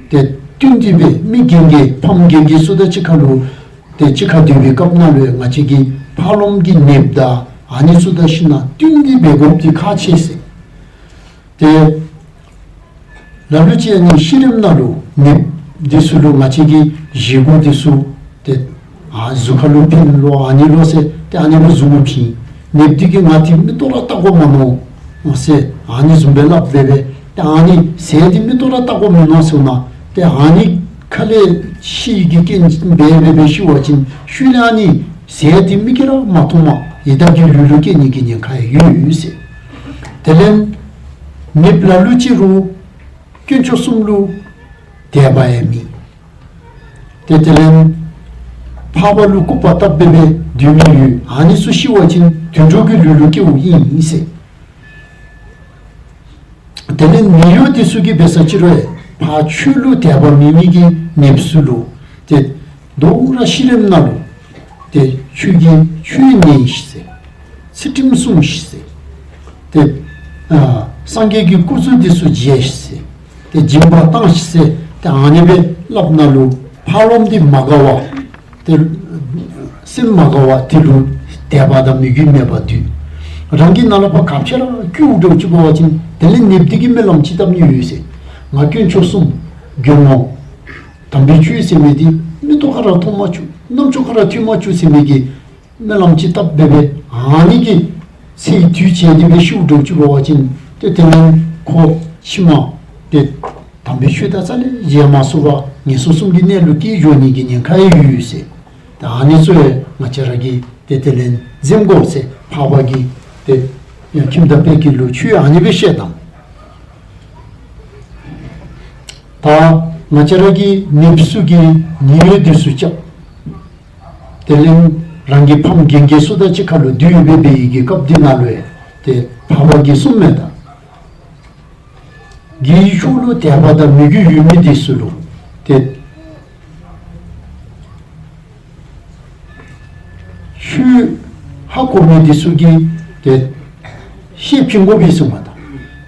ཏེ་བསྟུན་ཏེ་སྦེ་མི་རྒན་རྒས་ཕམ་རྒན་རྒས་ཚུ་དང་གཅིག་ཁར་ལུ་ཏེ་གཅིག་ཁར་སྡོད་པའི་སྐབས་ནང་ལུ་ང་བཅས་ཀྱིས་ཕར་ལོགམ་གི་ནདཔ་དང་ཨ་ནི་ཚུ་དང་ཤིན་ན་བསྟུན་ཏེ་སྦེ་སྒོམ་སྟེ་ཁག་ཆེ་ཟེར། ཏེ་ལ་ལུ་ཅིག་ཨ་ནི་ཤི་རནམ་ནང་ལུ་ནདཔ་འདི་ཚུ་ལུ་ང་བཅས་ཀྱི་བཞེས་སྒོ་འདི་ཚུ་ཏེ་ཨ་གཟུགས་ཁ་ལུ་ཕན་ལོ་ཨ་ནི་ལོ་ཟེར་ཏེ་ཨ་ནི་ལུ་གཟུགས་ཕན། ནདཔ་འདི་གིས་ང་འདི་མིག་ཏོ་ར་བལྟ་དགོ་མ་མནོ་ཟེར་ཨ་ནི་བཟུམ་སྦེ་སླབ་འབད་འབད་ཏེ་ཨ་ནི་ཟས་འདི་མིག་ཏོ་ར་བལྟ་དགོ་མི་མནོ་ཟེར་ན་ཏེ་ཨ་ནི་ཁ་ལས་ཤི་ཡི་གི་རྐྱེན་འབད་འབད་འབད་ཤི་བ་ཅིན་ཤུལ་ལས་ཨ་ནི་ཟས་འདི་མིག་གིས་ར་མ་མཐོངམ་ཡི་དྭགས་ཀྱི་ལུས་ལུ་སྐྱེ་ནི་གི་ཉེན་ཁ་ཡང་ཡོད་ཟེར། དེ་ལས་ནདཔ་ལ་ལུ་ཅིག་རུང་དཀོན་མཆོག་གསུམ་ལུ་དད་པ་ཡང་མེད། ཏེ་དེ་ལས་འཕགས་པ་ལུ་སྐུར་པ་བཏབ་འབད་འབད་སྡོད་མི་ཡོད། ཨ་ནི་ཚུ་ཤི་བ་ཅིན་དུད་འགྲོ་གི་ལུས་ལུ་སྐྱེཝ་ཨིན་ཟེར། དེ་ལས་མི་གཡོག་འདི་ཚུ་གིས་འབད་ས་ཅིག་རུང་ཕར་ཆོས་ལུ་དད་པ་མེད་མི་གི་ནདཔ་ཚུ་ལུ་ཏེ་དོ་རུང་ར་ཤི་རནམ་ནང་ལུ་ཏེ་ཁྱོད་ཀྱིས་ཆོས་ཉན་ཤིག་ཟེར། ཚུལ་ཁྲིམས་སྲུང་ཤིག་ཟེར། ཏེ་ཨ་སངས་རྒྱས་ཀྱི་སྐུ་གཟུགས་འདི་ཚུ་མཇལ་ཤིག་ཟེར། ཏེ་སྦྱིན་པ་བཏང་ཤིག་ཟེར། ཏེ་ཨ་ནི་སྦེ་སླབ་ནང་ལུ་ཕར་ལོགམ་འདི་མ་དགའ་བ་ཏེ་སེམས་མ་དགའ་བ་དེ་ལུ་དད་པ་དང་མོས་གུས་མེད་པར་སྡོད། རང་གི་ནང་ལུ་ཕར་ག་ཅི་ར་སྐྱུག་འགྱོ་ཅི་འབད་བ་ཅིན་དེ་ལས་ནདཔ་འདི་གིས་སྨོན་ལམ་ཅིག་བཏབ་ནི་ཡོད་ཟེར། ང་དཀོན་མཆོག་གསུམ་སྒོམ་མོ་དམ་པའི་ཆོས་ཟེར་མི་འདི་མིག་ཏོ་ཁར་ར་མཐོང་མ་བཅུག། རྣམ་ཅོ་ཁར་ར་ཐོས་མ་བཅུག་ཟེར་མི་གི་སྨོན་ལམ་ཅིག་བཏབ་འབད་འབད་ཨ་ནི་གི་ཚེ་དུས་བྱས་ཏེ་སྦེ་ཤིཝ་འདྲཝ་ཅིག་འབད་བ་ཅིན་ཏེ་དེ་ལས་ཁོ་ཕྱི་མ་ཏེ་དམ་པའི་ཆོས་དང་རྩ་ལས་བརྗེད་མ་ཚུགས་པར་ངན་སོང་གསུམ་གྱི་གནས་ལུ་སྐྱེ་འགྱོ་ནི་གི་ཉེན་ཁ་ཡང་ཡོད་ཟེར། ཏེ་ཨ་ནི་ཚུ་ཡང་ང་བཅས་ར་གིས་ཏེ་དེ་ལས་འཛེམ་དགོ་ཟེར་འཕགས་པ་གིས་ཏེ་ ཡང་ཁྱིམ་བདག་དཔལ་སྐྱེས་ལུ་ཁྱོད་ཨ་ནི་སྦེ་བཤད་དང་། ད་ང་བཅས་ར་གི་ནདཔ་ཚུ་གིས་ཉེན་གཡོལ་འདི་ཚུ་རྐྱབ། དེ་ལས་རང་གི་ཕམ་རྒན་རྒས་ཚུ་དང་གཅིག་ཁར་ལུ་འདུས་སྦེ་འབད་བའི་གི་སྐབས་འདི་ནང་ལུ་ཡང་ཏེ་འཕགས་པ་གིས་གསུངམ་མས་ད། དགེ་བའི་ཕྱོགས་ལུ་དད་པ་དང་མོས་གུས་ཡོད་མི་འདི་ཚུ་ལུ་ཏེ་ཆོས་ཧ་གོ་མི་འདི་ཚུ་གིས་ཏེ་ཤེས་བྱིན་དགོ་པས་གསུངམ་མས་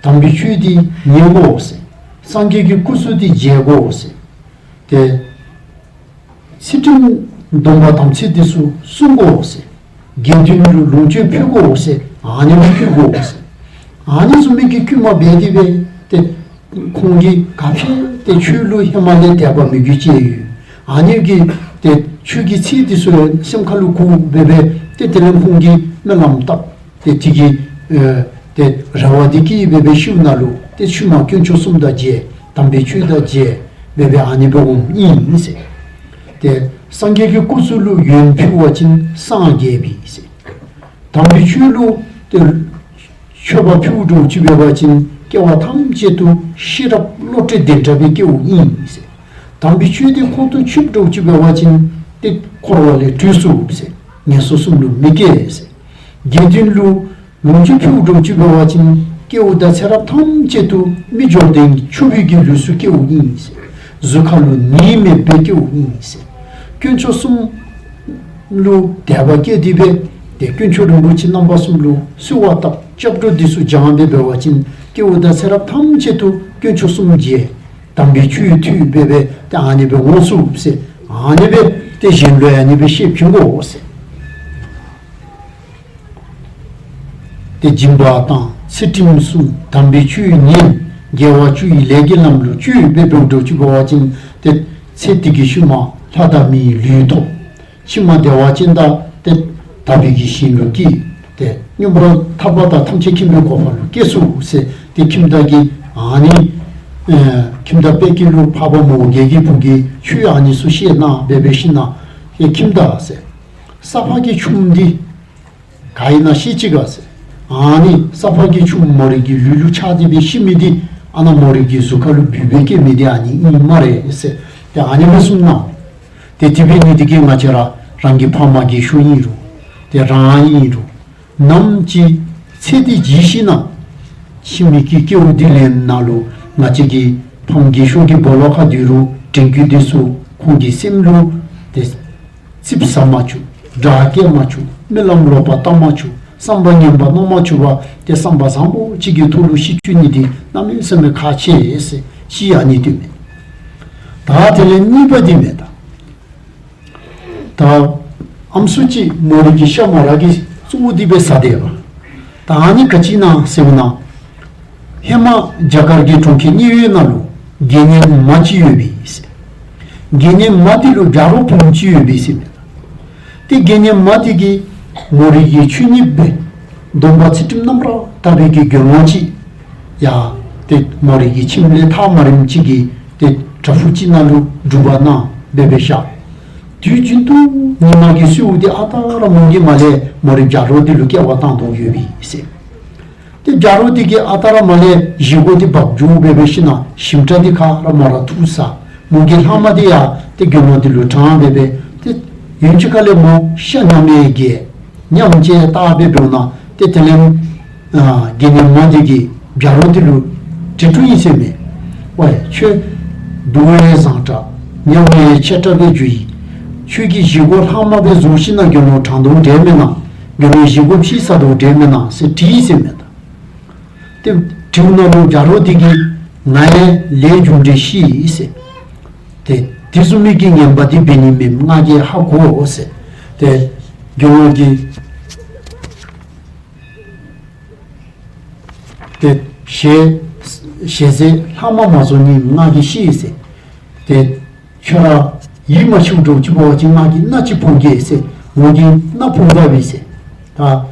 ད། དམ་པའི་ཆོས་འདི་ཉན་དགོ་ཟེར། སངས་རྒྱས་ཀྱི་སྐུ་གསུང་འདི་མཇལ་དགོ་ཟེར། ཏེ་ཚུལ་ཁྲིམས་སྡོམ་པ་དམ་ཚིག་འདི་ཚུ་བསྲུང་དགོ་ཟེར། དགེ་འདུན་ལུ་ལོངས་སྤྱོད་ཕུལ་དགོ་ཟེར། ཨ་ནི་སྦེ་བསྐུལ་དགོ་ཟེར། ཨ་ནི་བཟུམ་མའི་གི་བསྐུལ་མ་འབད་དེ་སྦེ་ཏེ་ཁོང་གིས་ག་ཅི་ཏེ་ཆོས་ལུ་ཧེ་མ་ལས་དད་པ་མོས་གུས་ཅིག་ཡོད། ཨ་ནི་གི་ཏེ་ཆོས་ཀྱི་ཚིག་འདི་ཚུ་སེམས་ཁ་ལུ་གོ་སྦེ་སྦེ་ཏེ་དེ་ལས་ཁོང་གིས་སྨོན་ལམ་བཏབ། ཏེ་དེ་གིས་ཨེ་ཏེ་རེ་བ་འདི་བསྐྱེད་སྦེ་སྦེ་ཤུལ་ནང་ལུ་ཏེ་ཤུལ་མ་དཀོན་མཆོག་གསུམ་དང་མཇལ། དམ་པའི་ཆོས་དང་མཇལ་སྦེ་སྦེ་ཨ་ནི་སྦེ་འོངམ་ཨིན་ཟེར། ཏེ་སངས་རྒྱས་ཀྱི་སྐུ་གསུང་ལུ་ཡོན་ཕུལ་བ་ཅིན་སངས་རྒྱས་པས་ཟེར། དམ་པའི་ཆོས་ལུ་ཏེ་མཆོད་པ་ཕུལཝ་འདྲཝ་ཅིག་འབད་བ་ཅིན་སྐྱེ་བ་ཐམས་ཅད་དུ་ཤེས་རབ་བློ་གྲོས་ལྡན་དྲགས་སྦེ་སྐྱེཝ་ཨིན་ཟེར། དམ་པའི་ཆོས་འདི་ཁོང་དུ་ཆུདཔ་འདྲཝ་ཅིག་འབད་བ་ཅིན་ཏེ་འཁོར་བ་ལས་གྲོལ་ཚུགས་ཟེར། ངན་སོང་གསུམ་ལུ་མི་སྐྱེ་ཟེར། དགེ་འདུན་ལུ་ལོངས་སྤྱོད་ཕུལཝ་འདྲཝ་ཅིག་འབད་བ་ཅིན་སྐྱེ་བོ་དང་ཚེ་རབས་ཐམས་ཅད་དུ་མི་འབྱོར་ལྡན་ཕྱུག་པོའི་གི་ལུས་སུ་སྐྱེཝ་ཨིན་ཟེར། གཟུགས་ཁ་ལུ་ནད་མེདཔ་སྦེ་སྐྱེཝ་ཨིན་ཟེར། དཀོན་མཆོག་གསུམ་ལུ་དད་པ་བསྐྱེད་དེ་སྦེ་ཏེ་དཀོན་མཆོག་རིན་པོ་ཆེ་རྣམ་པ་གསུམ་ལུ་གསོལ་བ་བཏབ། སྐྱབས་འགྲོ་འདི་ཚུ་སྦྱང་སྦེ་འབད་བ་ཅིན་སྐྱེ་བོ་དང་ཚེ་རབས་ཐམས་ཅད་དུ་དཀོན་མཆོག་གསུམ་མཇལ། དམ་པའི་ཆོས་ཐོས་སྦེ་སྦེ་ཏེ་ཨ་ནི་སྦེ་འོང་ཚུགས་ཟེར། ཨ་ནི་སྦེ་ཏེ་གཞན་ལུ་ཡང་ཨ་ནི་སྦེ་ཤེས་བྱིན་དགོ་ཟེར། ཏེ་སྦྱིན་པ་བཏང་། ཚུལ་ཁྲིམས་བསྲུང་། དམ་པའི་ཆོས་ཉན། དགེ་བ་བཅུ་ཡི་ལས་ཀྱི་ལམ་ལུ་བཅོས་སྦེ་འབདཝ་འདྲཝ་ཅིག་འབད་བ་ཅིན་ཏེ་ཚེ་འདི་གི་ཤུལ་མ་ལྷ་དང་མིའི་ལུས་ཐོབ། ཕྱི་མ་བདེ་བ་ཅན་དང་ཏེ་དག་པའི་གི་ཞིང་ལུ་སྐྱེ། ཏེ་མངོན་པར་ཐར་པ་དང་ཐམས་ཅད་མཁྱེན་པའི་གོ་འཕང་ལུ་སྐྱེ་ཚུགས་ཟེར། ཏེ་ཁྱིམ་བདག་གིས་ཨ་ནི་ཨེ་ཁྱིམ་བདག་དཔལ་སྐྱེས་ལུ་འཕགས་པ་མོའུ་འགལ་གྱི་བུ་གིས་ཆོས་ཨ་ནི་ཚུ་བཤད་གནང་སྦེ་སྦེ་ཞིནམ་ལས་ཨེ་ཁྱིམ་བདག་ཟེར། ས་ཕག་གི་ཆུམ་འདི་ག་ཨིན་ན་ཤེས་ཅི་ག་ཟེར། ཨ་ནི་ས་ཕག་གི་ཆུམ་མོ་རའི་གི་ལུས་ལུ་ཆགས་ཏེ་སྦེ་ཤི་མི་འདི་ཨ་ནཱ་མོ་རའི་གི་གཟུགས་ཁ་ལུ་འབུ་སྦེ་སྐྱེ་མི་འདི་ཨ་ནི་ཨིན་སྨ་རེ་ཟེར། ཏེ་ཨ་ནི་སྦེ་གསུངས་གནང་། ཏེ་དེ་འབད་ནི་འདི་གིས་ང་བཅས་ར་རང་གི་ཕམ་རྒས་ཤོས་ཨིན་རུང་ཏེ་རང་ཨིན་རུང་ནམ་ཅིག་ཚེ་འདི་ཇི་ཞིནམ་ལས་ཕྱི་མའི་གི་སྐྱེ་བ་འདི་ལེན་ནི་ལུ་ང་བཅས་ཀྱི་ཕམ་རྒས་ཤོས་ཀྱི་སྦོ་ལོགས་ཁར་སྡོད་རུང་དྲན་སྐུལ་འདི་ཚུ་ཁོང་གི་སེམས་ལུ་ཏེ་ཙིགཔ་ཟ་མ་བཅུག། དགྲ་སྐྱེ་མ་བཅུག། རྨི་ལམ་ལོག་པར་བལྟ་མ་བཅུག། བསམ་པ་ངན་པ་མནོ་མ་བཅུག་པར་ཏེ་བསམ་པ་བཟང་པོ་ཅིག་གི་ཐོག་ལུ་ཤི་བཅུག་ནི་འདི་གནམ་མེད་ས་མེད་ཁག་ཆེ་ཟེར་ཅིག་ཨ་ནི་འདི་མས། ད་དེ་ལས་གཉིས་པ་འདི་མས་ད། ད་ཨམ་སྲུ་ཅིག་མོ་རའི་གི་ཤ་མོ་ར་གིས་གཙོ་བོ་འདི་སྦེ་ཟ་སྡོདཔ། ད་ཨ་ནི་ག་ཅི་ཨིན་ན་ཟེར་བ་ཅིན་ཧེ་མ་རྒྱ་གར་གྱི་གྲོང་ཁྱེར་ནིའུ་ཡོག་ནང་ལུ་དགེ་བསྙེན་མ་ཅིག་ཡོད་པས་ཟེར། དགེ་བསྙེན་མ་འདི་ལུ་བྱ་རོག་བུམོ་ཅིག་ཡོད་པས་ཟེར་མས། ཏེ་དགེ་བསྙེན་མ་འདི་གིས་མོ་རའི་གི་ཆོས་ཉིད་སྦེ་སྡོམ་པ་ཚུལ་ཁྲིམས་རྣམ་པར་དག་པའི་གི་དགེ་སློང་ཅིག་ཡང་ཏེ་མོ་རའི་གི་ཁྱིམ་ལས་ཐག་མ་རིངམ་ཅིག་གི་ཏེ་བྲག་ཕུག་ཅིག་ནང་ལུ་སྒྲུབ་པ་གནང་སྦེ་སྦེ་བཞག། དུས་རྒྱུན་དུ་ཉི་མ་གི་གསོལཝ་འདི་ཨ་རྟག་ར་མོ་གིས་མར་ལས་མོ་རའི་བྱ་རོག་འདི་ལུ་སྐྱེལ་བར་བཏང་དོ་ཡོད་པས་ཟེར། ཏེ་བྱ་རོག་འདི་གིས་ཨ་རྟག་ར་མར་ལས་བཞེས་སྒོ་འདི་འབག་འགྱོ་སྦེ་སྦེ་ཞིནམ་ལས་ཞིམ་ཁྲག་འདི་ག་ར་མོ་ར་འཐུ་ཟ། མོ་གི་ལྷག་མ་འདི་ཡང་ཏེ་དགེ་སློང་འདི་ལུ་དྲངས་སྦེ་སྦེ་ཏེ་ཡུན་ཅིག་ཁ་ལས་མོ་ཤ་ཉམས་ཡང་རྒས། ཉམས་ཅིག་བཏགས་སྦེ་འབདཝ་ད་ཏེ་དེ་ལས་ཨ་དགེ་བསྙེན་མ་འདི་གིས་བྱ་རོག་འདི་ལུ་དྲི་དྲིཝ་ཨིན་ཟེར་མས། ཝའི་ཁྱོད་འདུག་པའི་བཟང་དྲགས་ཉམས་པའི་ཆེ་དྲགས་སྦེ་འགྱོ་ཡི། ཁྱོད་ཀྱིས་བཞེས་སྒོ་ལྷག་མ་སྦེ་བཟོ་ཞིནམ་ལས་དགེ་སློང་དྲངས་དོ་འདྲས་མེན་ན། དགེ་སློང་བཞེས་སྒོ་ཕྱེ་ཟ་དོ་འདྲས་མེན་ན་ཟེར་དྲིས་ཟེར་མས་ད། ཏེ་དྲིཝ་ད་ལུ་བྱ་རོག་འདི་གིས་ང་ཡང་ལས་རྒྱུ་འབྲས་ཤེས་ཟེར། ཏེ་དེ་བཟུམ་མའི་གི་ངན་པ་འདི་འབད་ནི་མེད་ང་གིས་ཧ་གོ་ཟེར། ཏེ་དགེ་སློང་གིས་ཏེ་ཞལ་ཞལ་ཟས་ལྷག་མ་མ་བཟོ་ནི་ང་གིས་ཤེས་ཟེར། ཏེ་ཁྱོད་ར་ཡིད་མ་ཆེས་འགྱོ་ཅིག་འབད་བ་ཅིན་ང་གིས་མནའ་ཅིག་འཕུང་གེ་ཟེར། མོ་གིས་མནའ་འཕུང་ད་པས་ཟེར། ད་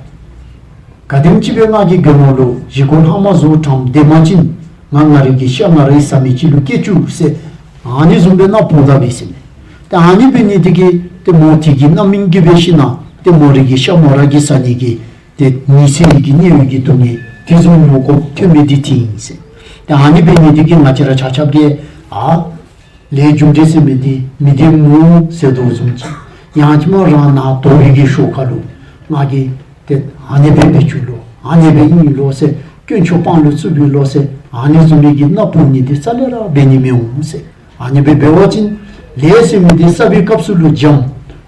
ག་དེམ་ཅིག་སྦེ་ང་གིས་དགེ་སློང་ལུ་བཞེས་སྒོ་ལྷག་མ་བཟོ་དྲངམ་དེམ་ཅིག་ང་ང་རའི་གི་ཤ་ང་རའི་ཟ་མི་ཅིག་ལུ་སྐྱེ་བཅུག་ཟེར། ཨ་ནི་བཟུམ་སྦེ་མནའ་འཕུང་ད་པས་ཟེར་མས། ཏེ་ཨ་ནི་འབད་ནི་འདི་གིས་ཏེ་མོ་འདི་གི་རྣམ་སྨིན་གྱིས་སྦེ་ཞིནམ་ལས་ཏེ་མོ་རའི་གི་ཤ་མོ་ར་གིས་ཟ་ནི་གི་ ཏེ་ཉི་ཚེ་ཡི་གི་དམྱལ་བའི་གི་སྡུག་བསྔལ་དེ་བཟུམ་མྱོང་དགོཔ་ཐོན་མི་འདི་དེ་ཨིན་ཟེར། ཏེ་ཨ་ནི་འབད་ནི་འདི་གིས་ང་བཅས་ར་ཆ་ཁྱབ་ཀྱིས་ཨ་ལས་རྒྱུ་འབྲས་ཟེར་མི་འདི་མི་བདེན་སྨོ་ཟེར་དོ་བཟུམ་ཅིག། ཡང་ཅིན་རང་ནཱ་དོགས་པའི་གི་ཤུགས་ཁར་ལུ་ང་གིས་ཏེ་ཨ་ནི་སྦེ་འབད་བཅུག་ལོ། ཨ་ནི་སྦེ་ཨིན་ལོ་ཟེར། དཀོན་མཆོག་དཔང་ལུ་བཙུགས་པའི་ལོ་ཟེར། ཨ་ནི་བཟུམ་མའི་གི་མནའ་ཕུ་ནི་འདི་རྩ་ལས་ར་འབད་ནི་མི་འོང་ཟེར། ཨ་ནི་སྦེ་འབད་བ་ཅིན་ལས་ཟེར་མི་འདི་བསགས་པའི་སྐབས་སུ་ལུ་འཇམ།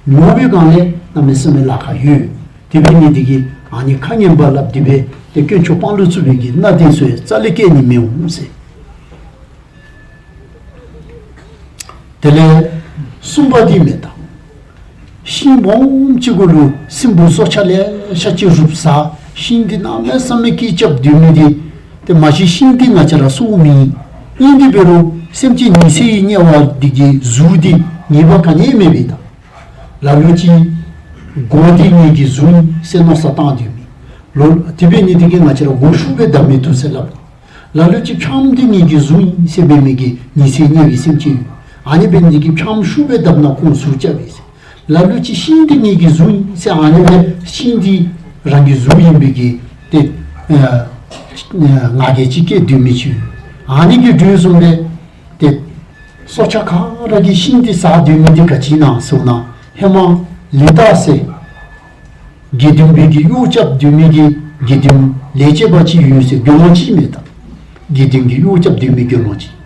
མྱོང་བའི་སྒང་ལས་གནམ་མེད་ས་མེད་ལཱ་ཁག་ཡོད། དེ་འབད་ནི་འདི་གིས་ཨ་ནི་ཁ་ངན་པ་སླབ་སྟེ་སྦེ་ཏེ་དཀོན་མཆོག་དཔང་ལུ་བཙུགས་པའི་གི་མནའ་དེ་ཚུ་རྩ་ལས་བསྐྱལ་ནི་མི་འོང་ཟེར། དེ་ལས་གསུམ་པ་འདི་མེན་ན། ཤིང་སྦོམ་ཅིག་གུ་ལུ་སྲིན་བུ་སྲོག་ཆགས་ལེ་ཤ་ཅིག་རུབ་ཟ། ཤིང་འདི་གནམ་མེད་ས་མེད་སྐད་རྐྱབ་སྡོད་མི་འདི། ཏེ་མ་གཞི་ཤིང་འདི་ང་བཅས་ར་སྲོག་མེད། ཨིན་དེ་འབད་རུང་སེམས་ཅན་ཉི་ཚེ་ཡི་དམྱལ་བ་འདི་གི་གཟུགས་འདི་ངེས་པ་ག་ནི་ཡང་མེད་པས་ད། ལ་ལུ་ཅིག་མགོ་འདི་ངེ་གི་གཟུགས་ཨིན་ཟེར་མནོ་བསམ་བཏང་སྡོད་མི། ལོ་དེ་འབད་ནི་འདི་གིས་ང་བཅས་ར་མགོ་ཤུགས་སྦེ་བརྡབ་མི་བཏུབ་ཟེར་སླབ། ལ་ལུ་ཅིག་ཕྱགམ་འདི་ངེ་གི་གཟུགས་ཨིན་ཟེར་འབད་མི་གི་ཉི་ཚེ་དམྱལ་བའི་སེམས་ཅན་ཡོད། ཨ་ནི་འབད་ནི་འདི་གིས་ཕྱགམ་ཤུགས་སྦེ་བརྡབ་ན་ཁོང་ཟུག་རྐྱབ་པས་ཟེར། ལ་ལུ་ཅིག་ཤིང་འདི་ངེ་གི་གཟུགས་ཨིན་ཟེར་ཨ་ནི་སྦེ་ཤིང་འདི་རང་གི་གཟུགས་ཨིན་པའི་གི་ཏེ་ཨ་ང་རྒྱལ་ཅིག་བསྐྱེད་སྡོད་མི་ཅིག་ཡོད། ཨ་ནི་གི་དོ་བཟུམ་སྦེ་ཏེ་སྲོག་ཆགས་ག་ར་གིས་ཤིང་འདི་ཟ་སྡོད་མི་འདི་ག་ཅི་ཨིན་ན་ཟེར་ན། ཧེ་མ་ལི་སྟག་ཟེར་དགེ་འདུན་པའི་གི་གཡོག་རྐྱབ་སྡོད་མི་གི་དགེ་འདུན་ལས་བྱེད་པ་ཅིག་ཡོད་ཟེར། དགེ་སློང་ཅིག་མེན་ན། དགེ་འདུན་གྱི་གཡོག་རྐྱབ་སྡོད་མི་དགེ་སློང་ཅིག།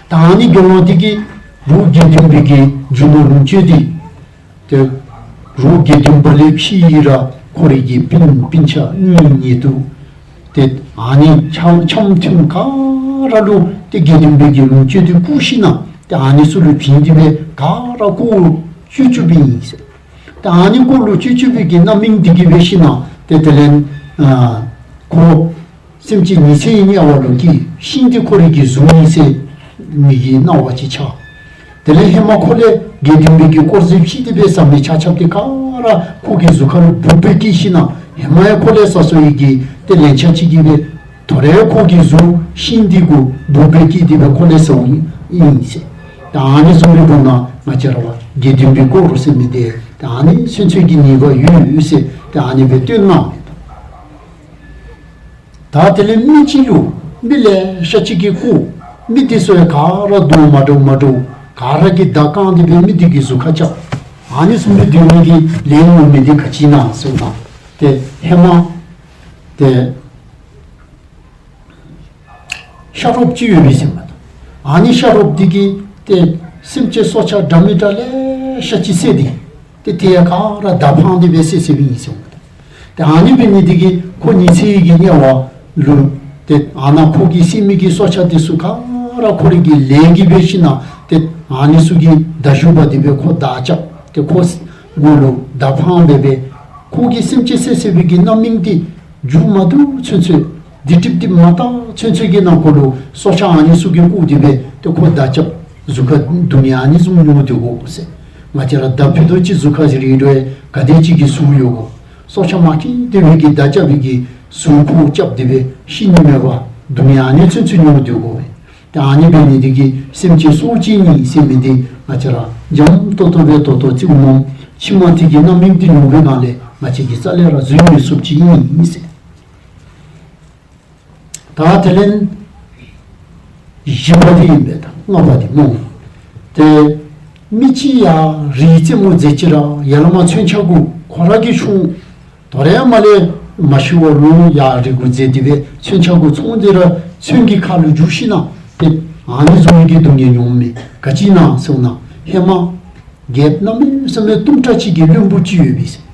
ད་ཨ་ནི་དགེ་སློང་འདི་གིས་རོགས་དགེ་འདུན་པའི་གི་རྒྱུ་ནོར་ལོངས་སྤྱོད་འདི་ཏེ་རོགས་དགེ་འདུན་པ་ལས་ཕྱིས་ར་ཁོ་རའི་གི་སྤུན་སྤུན་ཆ་གཉེན་ཉེ་དུ་ཏེ་ཨ་ནི་འཆམ་འཆམ་མཐུན་ག་ར་ལུ་ཏེ་དགེ་འདུན་པའི་གི་ལོངས་སྤྱོད་འདི་བཀོ་ཞིན་ན་ཏེ་ཨ་ནི་ཚུ་ལུ་བྱིན་ཏེ་སྦེ་ག་ར་བཀོ་བཅུག་བཅུགཔ་ཨིན་ཟེར། ཏེ་ཨ་ནི་བཀོ་ལུ་བཅུག་བཅུག་པའི་གི་རྣམ་སྨིན་འདི་གིས་འབད་ཞིན་ན་ཏེ་དེ་ལས་ཨ་ཁོ་སེམས་ཅན་ཉི་ཚེ་ཡི་དམྱལ་བ་ལུ་སྐྱེས། ཤིང་འདི་ཁོ་རའི་གི་གཟུགས་ཨིན་ཟེར་མི་གི་སྣང་བ་ཅིག་ཆགས། དེ་ལས་ཧེ་མ་ཁོ་ལས་དགེ་འདུན་པའི་གི་དཀོར་ཟས་ཕྱིས་ཏེ་སྦེ་ཟ་མི་ཆ་ཁྱབ་འདི་ག་ར་ཁོ་གི་གཟུགས་ཁར་ལུ་སྦུབས་སྦེ་སྐྱེས་ཞིན་ན་ཧེ་མ་ཡང་ཁོ་ལས་ཟ་སོ་ཡི་གི་ཏེ་ལན་ཆགས་ཅིག་གིས་སྦེ་དོ་རུང་ཁོ་གི་གཟུགས་ཤིང་འདི་གུ་སྦུབས་སྦེ་སྐྱེས་ཏེ་སྦེ་ཁོ་ལས་ཟཝ་ཨིན་ཟེར། ད་ཨ་ནི་བཟུམ་སྦེ་འབདཝ་ད་ང་བཅས་ར་བ་དགེ་འདུན་པའི་དཀོར་ཟེར་མི་འདི་ད་ཨ་ནི་ཚུན་ཚོད་ཀྱི་ཉེས་པ་ཡོད་ཟེར་ད་ཨ་ནི་སྦེ་སྟོན་གནང་མི་འདུག། ད་དེ་ལས་མི་ཅིག་ལུ་མི་ལེ་ཤ་ཅིག་གིས་བཀོ། མི་འདི་ཚུ་ཡང་ག་ར་དོན་མ་འདྲཝ་མ་འདྲཝ་ག་ར་གིས་མདའ་བཀང་སྟེ་སྦེ་མི་འདི་གི་གཟུགས་ཁར་རྐྱབ། ཨ་ནི་བཟུམ་སྦེ་སྡོད་ནི་གི་ལས་ངན་མི་འདི་ག་ཅི་ཨིན་ན་ཟེར་ན་ཏེ་ཧེ་མ་ཏེ་ཤ་རོགསཔ་ཅིག་ཡོད་པས་ཟེར་མས། ཨ་ནི་ཤ་རོགསཔ་འདི་གིས་ཏེ་སེམས་ཅན་སྲོག་ཆགས་འདྲ་མི་འདྲ་ལེ་ཤ་ཅིག་བསད་དེ་ཏེ་དེ་ཡང་ག་ར་མདའ་འཕང་སྟེ་སྦེ་བསད་བསདཔ་ཨིན་ཟེར་མས། ཏེ་ཨ་ནི་འབད་ནི་འདི་གིས་ཁོ་ཉི་ཚེ་ཡི་གི་དམྱལ་བ་ལུ་ཏེ་ཨ་ནཱ་ཁོ་གིས་བསད་མི་གི་སྲོག་ཆགས་འདི་ཚུ་ག་ར་ཁོ་རའི་གི་ལས་ཀྱིས་འབད་ཞིན་ན་ཏེ་ཨ་ནི་ཚུ་གིས་མདའ་གཞུ་འབག་སྟེ་སྦེ་ཁོ་མདའ་རྐྱབ། ཏེ་ཁོ་མགུ་ལུ་མདའ་འཕང་སྦེ་སྦེ་ཁོ་གིས་སེམས་ཅན་བསད་བསདཔ་གི་རྣམ་སྨིན་འདི་མཇུག་མ་བསྡུ་ཚུན་ཚོད་སྡིག་སྒྲིབ་འདི་མ་དག་ཚུན་ཚོད་ཀྱི་ནང་འཁོད་ལུ་སྲོག་ཆགས་ཨ་ནི་ཚུ་གིས་བཀོ་སྟེ་སྦེ་ཏེ་ཁོ་མདའ་རྐྱབ། གཟུགས་ཁར་སྡུག་བསྔལ་ཨ་ནི་བཟུམ་མྱོང་སྡོད་དགོ་ཟེར། ང་བཅས་ར་མདའ་ཕུད་རྡོག་ཅིག་གཟུགས་ཁར་རེག་འགྱོ་བའི་ག་དེ་ཅིག་གི་ཟུག་ཡོད་གོ། སྲོག་ཆགས་མ་སྐྱེས་དེ་བའི་གི་མདའ་རྐྱབ་པའི་གི་ཟུག་ཁོ་རྐྱབ་སྟེ་སྦེ་ཤི་ནི་མེད་པར་སྡུག་བསྔལ་ཨ་ནི་ཚུན་ཚོད་མྱོང་སྡོད་དགོ་པས། ཏེ་ཨ་ནི་འབད་ནི་འདི་གིས་སེམས་ཅན་སྲོག་གཅོད་ནི་ཟེར་མི་འདི་ང་བཅས་ར་འཇམ་ཏོང་ཏོ་སྦེ་ཏོག་ཏོ་བརྩིཝ་མས། ཕྱི་མ་འདི་གི་རྣམ་སྨིན་འདི་མྱོང་བའི་སྒང་ལས་ང་བཅས་ཀྱིས་རྩ་ལས་ར་བཟོད་མི་ཚུགསཔ་ཅིག་ཨིན་ཟེར། ད་དེ་ལས་བཞི་པ་འདི་ཨིན་པས། ད་ལྔ་པ་འདི་སྨོ། ཏེ་མི་ཅིག་ཡར་རིའི་རྩེ་མོ་འཛེགས་ཅི་ར་ཡར་ལས་མར་མཚོན་ཆ་གུ་ཁོ་ར་གིས་མཆོང་། དོ་རུང་མར་ལས་མ་ཤི་བར་ལོག་ཡར་རི་གུ་འཛེགས་ཏེ་སྦེ་མཚོན་ཆ་གུ་མཆོང་སྟེ་ར་མཚོན་གྱི་ཁ་ལུ་འཇུ་ཞིན་ན་ཏེ་ཨ་ནི་བཟུམ་གྱི་སྡུག་བསྔལ་མྱོང་མི་ག་ཅི་ཨིན་ན་ཟེར་ན་ཧེ་མ་རྒྱལཔོ་གནམ་མེད་ས་མེད་གཏུམ་དྲགས་ཅིག་གི་བློན་པོ་ཅིག་ཡོད་པས་ཟེར།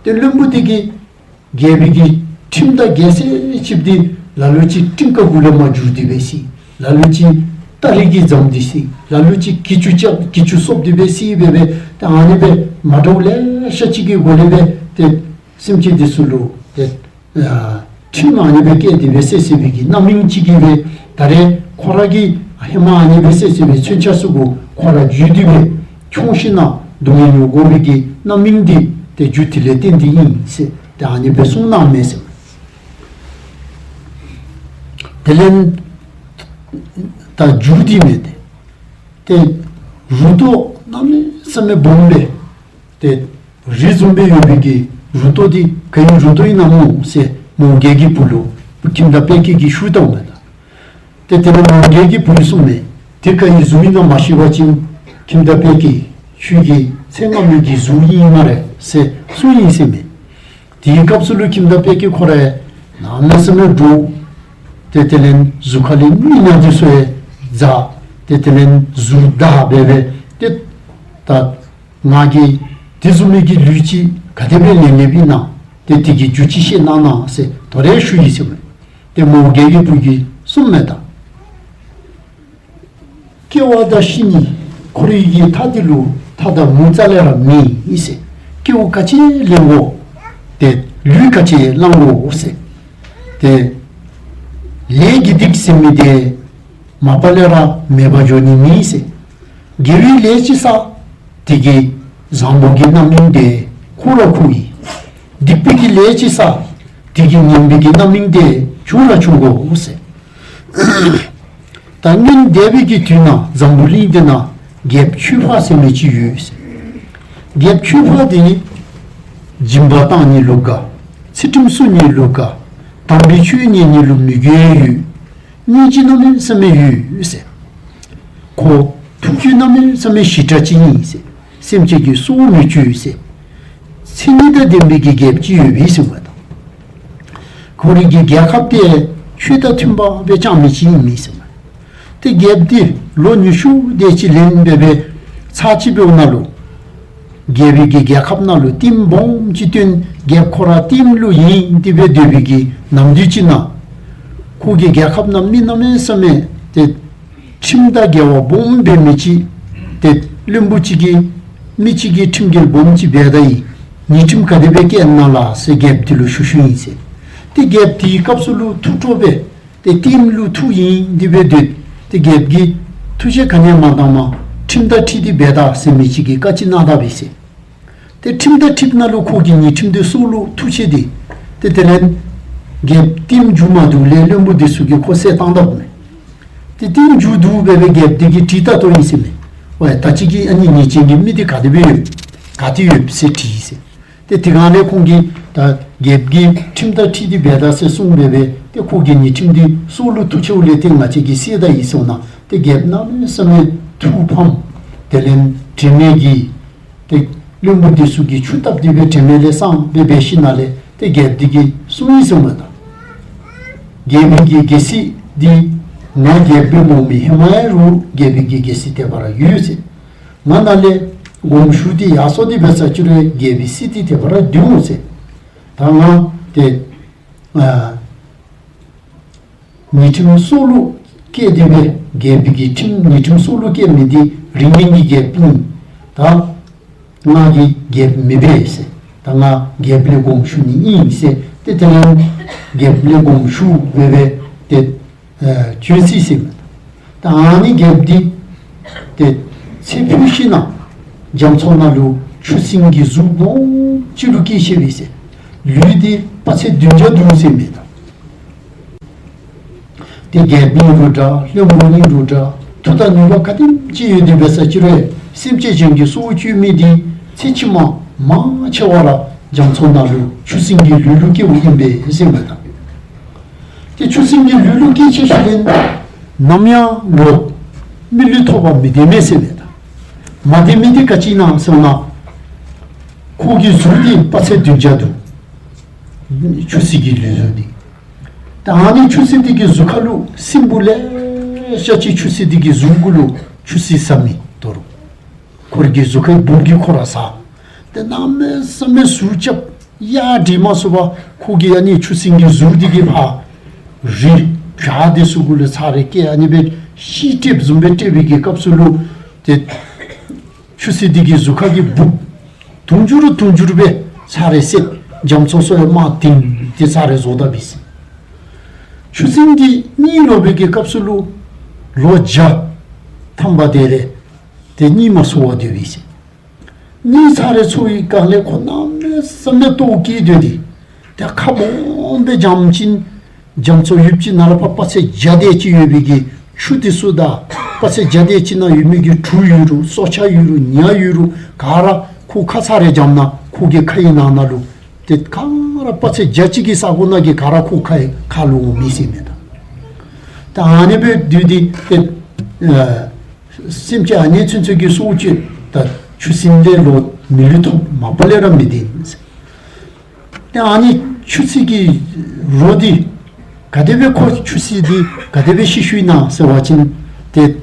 ཏེ་བློན་པོ་འདི་གིས་རྒྱལ་པོའི་གི་ཁྲིམས་དང་རྒྱལ་སྲིད་ཅིག་འདི་ལ་ལུ་ཅིག་སྤྲིན་ཁ་གུ་ལས་མར་འགྱུར་ཏེ་སྦེ་བསད། ལ་ལུ་ཅིག་སྟ་རེ་གིས་འཛམས་ཏེ་བསད། ལ་ལུ་ཅིག་གྱི་ཅུ་རྐྱབ་གྱི་ཅུ་གསོབ་སྟེ་སྦེ་བསད་སྦེ་སྦེ་ཏེ་ཨ་ནི་སྦེ་མ་འདྲཝ་ལེ་ཤ་ཅིག་གི་སྒོ་ལས་སྦེ་ཏེ་སེམས་ཅན་འདི་ཚུ་ལུ་ཏེ་ཨ་ཁྲིམས་ཨ་ནི་སྦེ་བཀལ་ཏེ་སྦེ་བསད་བསད་པའི་གི་རྣམ་སྨིན་ཅིག་གིས་སྦེ་ད་རེས་ཁོ་ར་གིས་ཧེ་མ་ཨ་ནི་སྦེ་བསད་བསད་པའི་མཚོན་ཆ་ཚུ་གུ་ཁོ་ར་འཇུས་ཏེ་སྦེ་མཆོང་ཞིན་ན་སྡུག་བསྔལ་མྱོང་དགོ་པའི་གི་རྣམ་སྨིན་འདི་ཏེ་རྒྱུ་དེ་ལས་བརྟེན་ཏེ་ཨིན་ཟེར་ཏེ་ཨ་ནི་སྦེ་གསུངས་གནང་མས་ཟེར། དེ་ལས་ད་མཇུག་འདི་མས་ཏེ། ཏེ་རུ་ཏོ་གནམ་མེད་ས་མེད་སྦོམ་སྦེ་ཏེ་རི་བཟུམ་སྦེ་ཡོད་པའི་གི་ རུ་ཏོ་འདི་ག་ཡི་རུ་ཏོ་ཨིན་ན་སྨོ་ཟེར་མོའུ་འགལ་གྱི་བུ་ལུ་ཁྱིམ་བདག་དཔལ་སྐྱེས་ཀྱིས་ཞུཝ་ད་མས་ད། ཏེ་དེ་ལས་མོའུ་འགལ་གྱི་བུ་གིས་གསུངམ་མས། དེ་ག་ཡི་གཟུགས་ཨིན་ན་མ་ཤེས་པ་ཅིན་ཁྱིམ་བདག་དཔལ་སྐྱེས་ཁྱོད་ཀྱི་ཚེ་སྔ་མའི་གི་གཟུགས་ཨིན་སྨ་རེ་ཟེར་གསུངམ་ཨིན་ཟེར་མས། དེའི་སྐབས་སུ་ལུ་ཁྱིམ་བདག་དཔལ་སྐྱེས་ཁོ་ར་གནམ་མེད་ས་མེད་འདྲོག། ཏེ་དེ་ལས་གཟུགས་ཁ་ལས་རྨི་ཉམས་འདི་ཚུ་ཡང་འཛག། ཏེ་དེ་ལས་གཟུགས་འདར་སྦེ་སྦེ་ཏེ་ད་ང་གིས་དེ་བཟུམ་མའི་གི་ལུས་ཅིག་ག་དེ་སྦེ་ལེན་ལེནམ་ཨིན་ན། ཏེ་དེ་གི་རྒྱུ་ཅིག་བཤད་གནང་གནང་ཟེར་དོ་རུང་ཞུ་ཡི་ཟེར་མས། ཏེ་མོའུ་འགལ་གྱི་བུ་གིས་གསུངམ་མས་ད། སྐྱེ་བ་དང་ཤི་ནི་ཁོ་རའི་གི་མཐའ་འདི་ལུ་ཐ་དང་མུ་རྩ་ལས་ར་མེད་ཟེར། སྐྱེ་བ་ག་ཅི་ལེན་དགོ། ཏེ་ལུས་ག་ཅི་བླང་དགོ་ཟེར། ཏེ་ལས་དགེ་སྡིག་ཟེར་མི་འདི་མ་པ་ལས་ར་མེདཔ་འགྱོ་ནི་མེད་ཟེར། དགེ་བའི་ལས་ཅིག་བསགས། དེ་གི་བཟང་པོ་གི་རྣམ་སྨིན་འདི་ཁོ་ར་ཁོ་ཡི། སྡིག་པའི་གི་ལས་ཅིག་བསགས། དེ་གི་ངན་པའི་གི་རྣམ་སྨིན་འདི་ཁྱོད་ར་ཁྱོད་དགོ་ཟེར། ད་སྔོན་འདས་པའི་གི་དུས་ན་འཛམ་བུ་གླིང་འདི་ན་རྒྱལཔོ་ཆོས་འཕགས་ཟེར་མི་ཅིག་ཡོད་ཟེར། རྒྱལཔོ་ཆོས་འཕགས་འདི་སྦྱིན་པ་བཏང་ནི་ལུ་དགའ། ཚུལ་ཁྲིམས་སྲུང་ནི་ལུ་དགའ། དམ་པའི་ཆོས་ཉན་ནི་ལུ་མོས་གུས་ཡོད། སྙིང་རྗེ་གནམ་མེད་ས་མེད་ཡོད་ཟེར། ཁོ་ཐུགས་རྒྱུད་གནམ་མེད་ས་མེད་ཞི་དྲགས་ཅིག་ཨིན་ཟེར། སེམས་ཅན་གྱི་སྲོག་མི་གཅོད་ཟེར། མཚན་ཉིད་དང་ལྡན་པའི་གི་རྒྱལཔོ་ཅིག་ཡོདཔ་ཨིན་ཟེར་མས་ད། ཁོ་རའི་གི་རྒྱལ་ཁབ་འདི་ཆོས་དང་མཐུནམ་སྦེ་བསྐྱངས་མི་ཅིག་ཨིན་མས་ཟེར་མས། ཏེ་རྒྱལཔོ་འདི་ལོ་ཉི་ཤུ་དེ་ཅིག་ལོན་སྦེ་སྦེ་ཚར་གཅིག་འབདཝ་ནང་ལུ་རྒྱལ་པོའི་གི་རྒྱལ་ཁབ་ནང་ལུ་ལྟདམོ་སྦོམ་ཅིག་སྟོན། རྒྱལཔོ་ཁོ་ར་ལྟདམོ་ལུ་ཡེངས་ཏེ་སྦེ་སྡོད་པའི་གི་ནམ་དུས་ཅིག་ནང་ཁོ་གི་རྒྱལ་ཁབ་ནང་མི་གནམ་མེད་ས་མེད་ཏེ་ཁྲིམས་དང་འགལ་བ་སྦོམ་འབད་མི་ཅིག་ཏེ་བློན་པོ་ཅིག་གིས་མི་ཅིག་གིས་ཁྲིམས་འགལ་སྦོམ་ཅིག་འབད་ད་ཡི་ཉེས་ཁྲིམས་ག་དེ་སྦེ་བཀལ་གནང་ལགས་ཟེར་རྒྱལཔོ་འདི་ལུ་ཞུ་ཞུཝ་ཨིན་ཟེར། ཏེ་རྒྱལཔོ་འདི་སྐབས་སུ་ལུ་ཐུགས་སྤྲོ་སྦེ་ཏེ་ལྟདམོ་ལུ་ཐུགས་ཡེངས་ཏེ་སྦེ་སྡོད། ཏེ་རྒྱལཔོ་གིས་ཐུགས་རྗེ་ག་ནི་ཡང་མ་གནངམ་ཁྲིམས་དང་འཁྲིལ་ཏེ་འབད་ད་ཟེར་མི་ཅིག་གིས་བཀའ་ཅིག་གནང་ད་པས་ཟེར། ཏེ་ཁྲིམས་དང་འཁྲིལ་ནང་ལུ་ཁོ་གི་ཉེས་ཁྲིམས་འདི་སྲོག་ལུ་ཐུག་ཆི་སྟེ། ཏེ་དེ་ལས་རྒྱལཔོ་ལྟདམོ་མཇུག་མ་བསྡུཝ་ལས་བློན་པོ་འདི་ཚུ་གིས་ཁོ་བསད་བཏང་ད་པས་མས། ཏེ་ལྟདམོ་མཇུག་བསྡུ་སྦེ་སྦེ་རྒྱལཔོ་འདི་གིས་དྲིས་ད་ལྟོ་ཨིན་ཟེར་མས། ཝའི་ད་ཅི་གི་ཨ་ནི་ཉེས་ཅན་གྱི་མི་འདི་ག་དེ་སྦེ་ཡོད། ག་ཏེ་ཡོད་ཟེར་དྲིས་ཟེར། ཏེ་དེ་སྒང་ལས་ཁོང་གིས་ད་རྒྱལཔོ་གིས་ཁྲིམས་དང་འཁྲིལ་ཏེ་འབད་ད་ཟེར་གསུངས་སྦེ་སྦེ་ཏེ་ཁོ་གི་ཉེས་ཁྲིམས་འདི་སྲོག་ལུ་ཐུག་ཆི་ལས་ཏེ་ང་བཅས་ཀྱིས་བསད་ད་ཡི་ཟེརཝ་ད་ཏེ་རྒྱལཔོ་གནམ་མེད་ས་མེད་ཐུགས་ཕམ། དེ་ལས་དྲན་མེད་ཀྱིས་ཏེ་བློན་པོ་འདི་ཚུ་གིས་ཆུ་བཏབ་སྟེ་སྦེ་དྲན་མེད་ལས་སངས་སྦེ་འབད་ཞིནམ་ལས་ཏེ་རྒྱལཔོ་འདི་གིས་གསུངས་ཡི་ཟེརཝ་ད། རྒྱལ་པོའི་གི་རྒྱལ་སྲིད་འདི་ང་རྒྱལཔོ་སྦེ་མ་འོང་མི་ཧེ་མ་ཡང་རུང་རྒྱལ་པོའི་གི་རྒྱལ་སྲིད་དེ་སྦེ་ར་ཡོད་ཟེར། ང་ནཱ་ལས་དགོངསམ་ཞུ་སྟེ་ཡར་སོང་སྟེ་འབད་ས་ཅིག་རུང་རྒྱལ་པོའི་སྲིད་འདི་དེ་སྦེ་ར་སྡོད་འོང་ཟེར། ད་ང་ཏེ་ཨ་ཉེས་ཁྲིམས་སྲོག་ལུ་བཀལ་ཏེ་སྦེ་རྒྱལ་པོའི་གི་ཁྲིམས་ཉེས་ཁྲིམས་སྲོག་ལུ་བཀལ་མི་འདི་རིགས་ངན་གྱི་རྒྱལཔོ་ཨིན། ད་ང་གིས་རྒྱལཔོ་མི་འབད་ཟེར། ད་ང་རྒྱལཔོ་ལས་དགོངསམ་ཞུ་ནི་ཨིན་ཟེར། ཏེ་དེ་ལས་རྒྱལཔོ་ལས་དགོངསམ་ཞུ་སྦེ་སྦེ་ཏེ་ཨ་བྱོན་ཅི་ཟེར་མས། ད་ཨ་ནི་རྒྱལཔོ་འདི་ཏེ་ཚེ་འཕོས་ཞིནམ་རྒྱ་མཚོ་ནང་ལུ་ཆུ་སྲིན་གྱི་གཟུགས་སྦོམ་ཅིག་ལུ་སྐྱེས་ཅི་པས་ཟེར། ལུས་འདི་དཔག་ཚད་བདུན་བརྒྱ་འདུག་ཟེར་མས་ད། ཏེ་རྒྱལཔོ་ཨིན་རུང་འདྲ་བློན་པོ་ཨིན་རུང་འདྲ་མཐུ་དང་ནུས་པ་ག་དེམ་ཅིག་ཡོད་དེ་འབད་ས་ཅིག་རུང་སེམས་ཅན་གྱི་སྲོག་གཅོད་མི་འདི་ཚེ་ཕྱི་མ་མང་ཆེ་བ་ར་རྒྱ་མཚོ་ནང་ལུ་ཆུ་སྲིན་གྱི་ལུས་ལུ་སྐྱེཝ་ཨིན་པས་ཟེར་མས་ད། ཏེ་ཆུ་སྲིན་གྱི་ལུས་ལུ་སྐྱེས་ཅི་ཞིནམ་ལས་ནམ་ཡང་ལོག་མི་ལུས་ཐོབ་པར་མི་བདེ་མས་ཟེར་མས་ད། མ་བདེ་མི་འདི་ག་ཅི་ཨིན་ན་ཟེར་ན་ཁོ་གི་གཟུགས་འདི་དཔག་ཚད་བདུན་བརྒྱ་འདུག། ཆུ་སྲིན་གྱི་ལུས་ལུ་འདི། ད་ཨ་ནི་ཆུ་སྲིན་འདི་གི་གཟུགས་ཁ་ལུ་སྲིན་འབུ་ལེ་ཤ་ཅིག་ཆུ་སྲིན་འདི་གི་གཟུགས་གུ་ལུ་ཆུ་སྲིན་ཟ་མི་དོ་རུང་ཁོ་རའི་གི་གཟུགས་ཁའི་འབུཔ་གིས་ཁོ་ར་ཟ། ཏེ་གནམ་མེད་ས་མེད་ཟུག་རྐྱབ་ཡར་འདྲེན་མ་ཚུགས་པར་ཁོ་གི་ཨ་ནི་ཆུ་སྲིན་གྱི་གཟུགས་འདི་གིས་ཕར་རི་བྱག་འདི་ཚུ་གུ་ལུ་ཚར་རེ་བཀལ། ཨ་ནི་སྦེ་ཤི་ཏེ་བཟུམ་སྦེ་སྤྲོད་པའི་གི་སྐབས་སུ་ལུ་ཏེ་ཆུ་སྲིན་འདི་གི་གཟུགས་ཁ་གི་འབུཔ་དུང་ཕྱུར་དུང་ཕྱུར་སྦེ་ཚར་རེ་བསད། རྒྱ་མཚོ་སོ་ཡང་དམག་འཐེན་ཏེ་ཚར་རེ་བཟོ་ད་པས་ཟེར། ཆུ་སྲིན་འདི་གཉིད་ལོག་པའི་གི་སྐབས་སུ་ལུ་ལོ་བརྒྱ་ཐམ་པ་དེ་ལས་ཏེ་གཉིད་མ་ཚོར་བར་སྡོད་པས་ཟེར། གཉིད་ཚར་རེ་ཚོར་བའི་སྒང་ལས་ཁོ་གནམ་མེད་ས་མེད་ལྟོཝ་བཀྱེས་སྡོད་དེ་ཏེ་ཁ་སྦོམ་སྦེ་བརྐྱངས་ཞིནམ་རྒྱ་མཚོ་ཡུདཔ་ཅིག་ནང་ལུ་ཕར་དཔག་ཚད་བརྒྱ་དེ་ཅིག་ཡོད་པའི་གི་ཆུ་འདི་ཚུ་དང་དཔག་ཚད་བརྒྱ་དེ་ཅིག་ནང་ཡོད་མི་གི་གྲུ་ཡོད་རུང་སྲོག་ཆགས་ཡོད་རུང་ཉ་ཡོད་རུང་ག་ར་ཁོ་ཁ་ཚར་རེ་བརྐྱངས་ན་ཁོ་གི་ཁ་ཡི་ནང་ན་ལུ་ ཏེ་ག་ར་དཔག་ཚད་བརྒྱ་གཅིག་གི་ས་གོ་ནང་གི་ག་ར་ཁོ་ཁ་ཁ་ལུ་འོང་མི་ཟེར་མས་ད། ད་ཨ་ནི་སྦེ་འདུག་སྟེ་ཏེ་ཨ་སེམས་ཅན་ཨ་ནི་ཚུན་ཚོད་ཀྱི་སྲོག་གཅོད་ད་ཆུ་སྲིན་ལས་ལོག་མི་ལུས་ཐོབ་མ་པ་ལས་ར་མི་བདེན་ཟེར། ཏེ་ཨ་ནི་ཆུ་སྲིན་གྱི་རོ་འདི་ག་དེ་སྦེ་ཁོ་ཆུ་སྲིན་འདི་ག་དེ་སྦེ་ཤི་ཤི་ན་ཟེར་བ་ཅིན་ཏེ་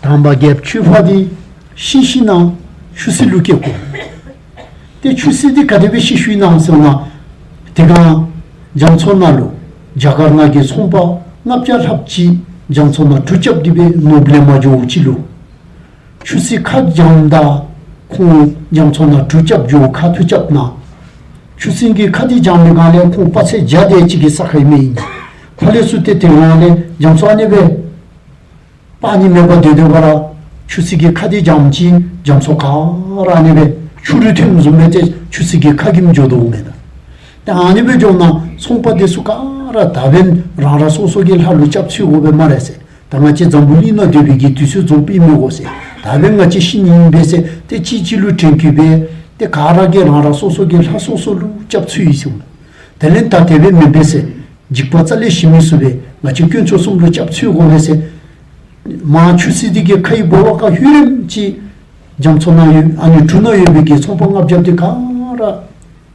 དང་པ་རྒྱལཔོ་ཆོས་འཕགས་འདི་ཤི་ཤི་ན་ཆུ་སྲིན་ལུ་སྐྱེ་དགོ། ཏེ་ཆུ་སྲིན་འདི་ག་དེ་སྦེ་ཤི་ཤི་ན་ཟེར་ན་དེ་སྒང་རྒྱ་མཚོ་ནང་ལུ་རྒྱ་གར་ནང་གི་ཚོང་པ་ལྔ་བརྒྱ་ལྷགཔ་ཅིག་རྒྱ་མཚོ་ནང་གྲུ་རྐྱབ་སྟེ་སྦེ་ནོར་བུ་ལེན་པར་འགྱོཝ་ཅིག་ལུ་ཆུ་སྲིན་ཁ་འཇམ་ད་ཁོང་རྒྱ་མཚོ་ནང་གྲུ་རྐྱབ་འགྱོ་ཁ་ཐུག་རྐྱབ་ན་ཆུ་སྲིན་གྱི་ཁ་འདི་འཇམ་པའི་སྒང་ལས་ཁོང་དཔག་ཚད་བརྒྱ་དེ་ཅིག་གི་ས་ཁར་ཨིན་མས་ཨིན། ཕར་ལས་ཚུར་ཏེ་དེ་སྒང་ལས་རྒྱ་མཚོ་ཨ་ནི་སྦེ་དཔག་ནི་མེད་པར་སྡོད་སྡོད་པ་ར་ཆུ་སྲིན་གྱི་ཁ་འདི་འཇམ་ཅི་རྒྱ་མཚོ་ག་ར་ཨ་ནི་སྦེ་ཆུ་རུད་ཐོནམ་བཟུམ་སྦེ་ཏེ་ཆུ་སྲིན་གྱི་ཁ་གིས་འགྱོ་དོ་མས་ད། ཏེ་ཨ་ནི་སྦེ་འགྱོ་ན་ཚོང་པ་དེ་ཚུ་ག་ར་ད་འབདན་རང་རང་སོ་སོ་གི་ལྷ་ལུ་སྐྱབས་འཚོལ་དགོ་པས་སྨ་རེ་ཟེར། ད་ང་བཅས་འཛམ་བུ་གླིང་ནང་སྡོད་པའི་གི་དུས་ཚོད་རྫོགས་པའི་མི་དགོ་ཟེར། ད་འབདན་ང་བཅས་ཤི་ནི་ཨིན་པས་ཟེར་ཏེ་གཅིག་གཅིག་ལུ་དྲན་སྐུལ་འབད་ཏེ་ག་ར་གིས་རང་རང་སོ་སོ་གི་ལྷ་སོ་སོ་ལུ་སྐྱབས་འཚོལ་ཡི་ཟེར། དེ་ལས་ད་དེ་སྦེ་མེན་པས་ཟེར། འཇིགས་པ་རྩ་ལས་ཞི་མི་ཚུགས་པས། ང་བཅས་དཀོན་མཆོག་གསུམ་ལུ་སྐྱབས་འཚོལ་དགོ་པས་ཟེར། མར་ཆུ་སྲིན་འདི་གི་ཁའི་སྦོ་ལོགས་ཁར་ལྷོད་རནམ་ཅིག་རྒྱ་མཚོ་ནང་ཡོད་ཨ་ནི་གྲུ་ནང་ཡོད་པའི་གི་ཚོང་པ་ལྔ་བརྒྱ་དེ་ག་ར་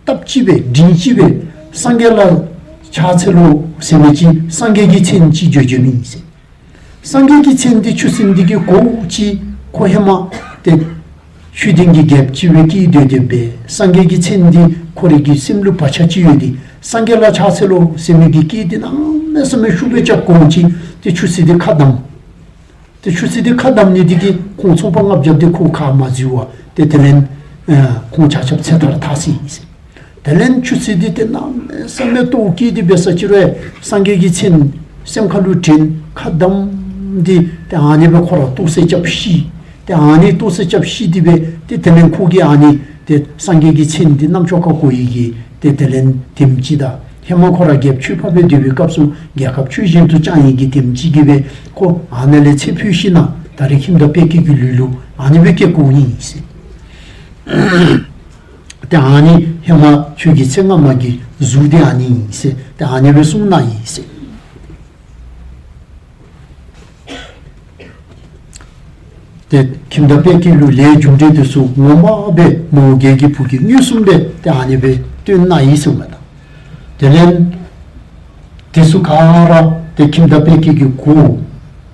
སྟབས་གཅིག་སྦེ་མགྲིན་གཅིག་སྦེ་སངས་རྒྱས་ལ་ཕྱག་འཚལ་ལོ་ཟེར་མི་ཅིག་སངས་རྒྱས་ཀྱི་མཚན་ཅིག་བརྗོད་བརྗོདཔ་ཨིན་ཟེར། སངས་རྒྱས་ཀྱི་མཚན་འདི་ཆུ་སྲིན་འདི་གིས་གོཝ་ཅིག་ཁོ་ཧེ་མ་ཏེ་ཆོས་ལྡན་གྱི་རྒྱལཔོ་ཅིག་སྦེ་སྐྱེས་སྡོད་སྡོདཔ་སྦེ་སངས་རྒྱས་ཀྱི་མཚན་འདི་ཁོ་རའི་གི་སེམས་ལུ་བག་ཆགས་ཅིག་ཡོད་དེ་སངས་རྒྱས་ལ་ཕྱག་འཚལ་ལོ་ཟེར་མི་གི་སྐད་འདི་གནམ་མེད་ས་མེད་ཤུགས་སྦེ་རྐྱབ་གོཝ་ཅིག་ཏེ་ཆུ་སྲིན་འདི་ཁ་བསྡམས། ཏེ་ཆུ་སྲིན་འདི་ཁ་བསྡམས་ནི་འདི་གིས་ཁོང་ཚོང་པ་ལྔ་བརྒྱ་འདི་ཁོ་ཁ་མ་འཛུལ་བར་ཏེ་དེ་ལས་ཨ་ཁོང་ཆ་ཁྱབ་ཚེ་མཐར་ཐལ་སོ་ཡི་ཟེར། དེ་ལས་ཆུ་སྲིན་འདི་ཏེ་གནམ་མེད་ས་མེད་ལྟོཝ་བཀྱེས་ཏེ་འབད་ས་ཅིག་རུང་སངས་རྒྱས་ཀྱི་མཚན་སེམས་ཁ་ལུ་དྲན་ཁ་བསྡམས་ཏེ་ཏེ་ཨ་ནི་སྦེ་ཁོ་ར་ལྟོ་བསད་རྐྱབ་ཤི། ཏེ་ཨ་ནི་ལྟོ་བསད་རྐྱབ་ཤི་སྟེ་སྦེ་ཏེ་དེ་ལས་ཁོ་གིས་ཨ་ནི་ཏེ་སངས་རྒྱས་ཀྱི་མཚན་འདི་རྣམ་ཅོ་ཁར་གོ་ཡི་གི་ཏེ་དེ་ལས་དེམ་ཅིག་དང་ཧེ་མ་ཁོ་ར་རྒྱལཔོ་ཆོས་འཕགས་སྦེ་སྡོད་པའི་སྐབས་སུ་རྒྱལ་ཁབ་ཆོས་བཞིན་དུ་བསྐྱངས་ཡི་གི་དེམ་ཅིག་གིས་སྦེ་ཁོ་ཨ་ནཱ་ལས་ཚེ་འཕོས་ཞིནམ་ད་རེས་ཁྱིམ་བདག་དཔལ་སྐྱེས་ཀྱི་ལུས་ལུ་ཨ་ནི་སྦེ་སྐྱེ་དགོཔ་ཨིན་ཟེར། ཏེ་ཨ་ནི་ཧེ་མ་ཆོས་ཀྱི་ཚེ་སྔ་མ་གི་གཟུགས་འདི་ཨ་ནི་ཨིན་ཟེར་ཏེ་ཨ་ནི་སྦེ་གསུངས་གནང་ཡི་ཟེར། ཏེ་ཁྱིམ་བདག་དཔལ་སྐྱེས་ལུ་ལས་རྒྱུ་འབྲས་དེ་ཚུ་ངོ་མ་སྦེ་མོའུ་འགལ་གྱི་བུ་གིས་མངོན་སུམ་སྦེ་ཏེ་ཨ་ནི་སྦེ་སྟོན་གནང་ཡི་ཟེར་མས་ད། དེ་ལས་དེ་ཚུ་ག་ར་ཏེ་ཁྱིམ་བདག་དཔལ་སྐྱེས་ཀྱིས་གོ།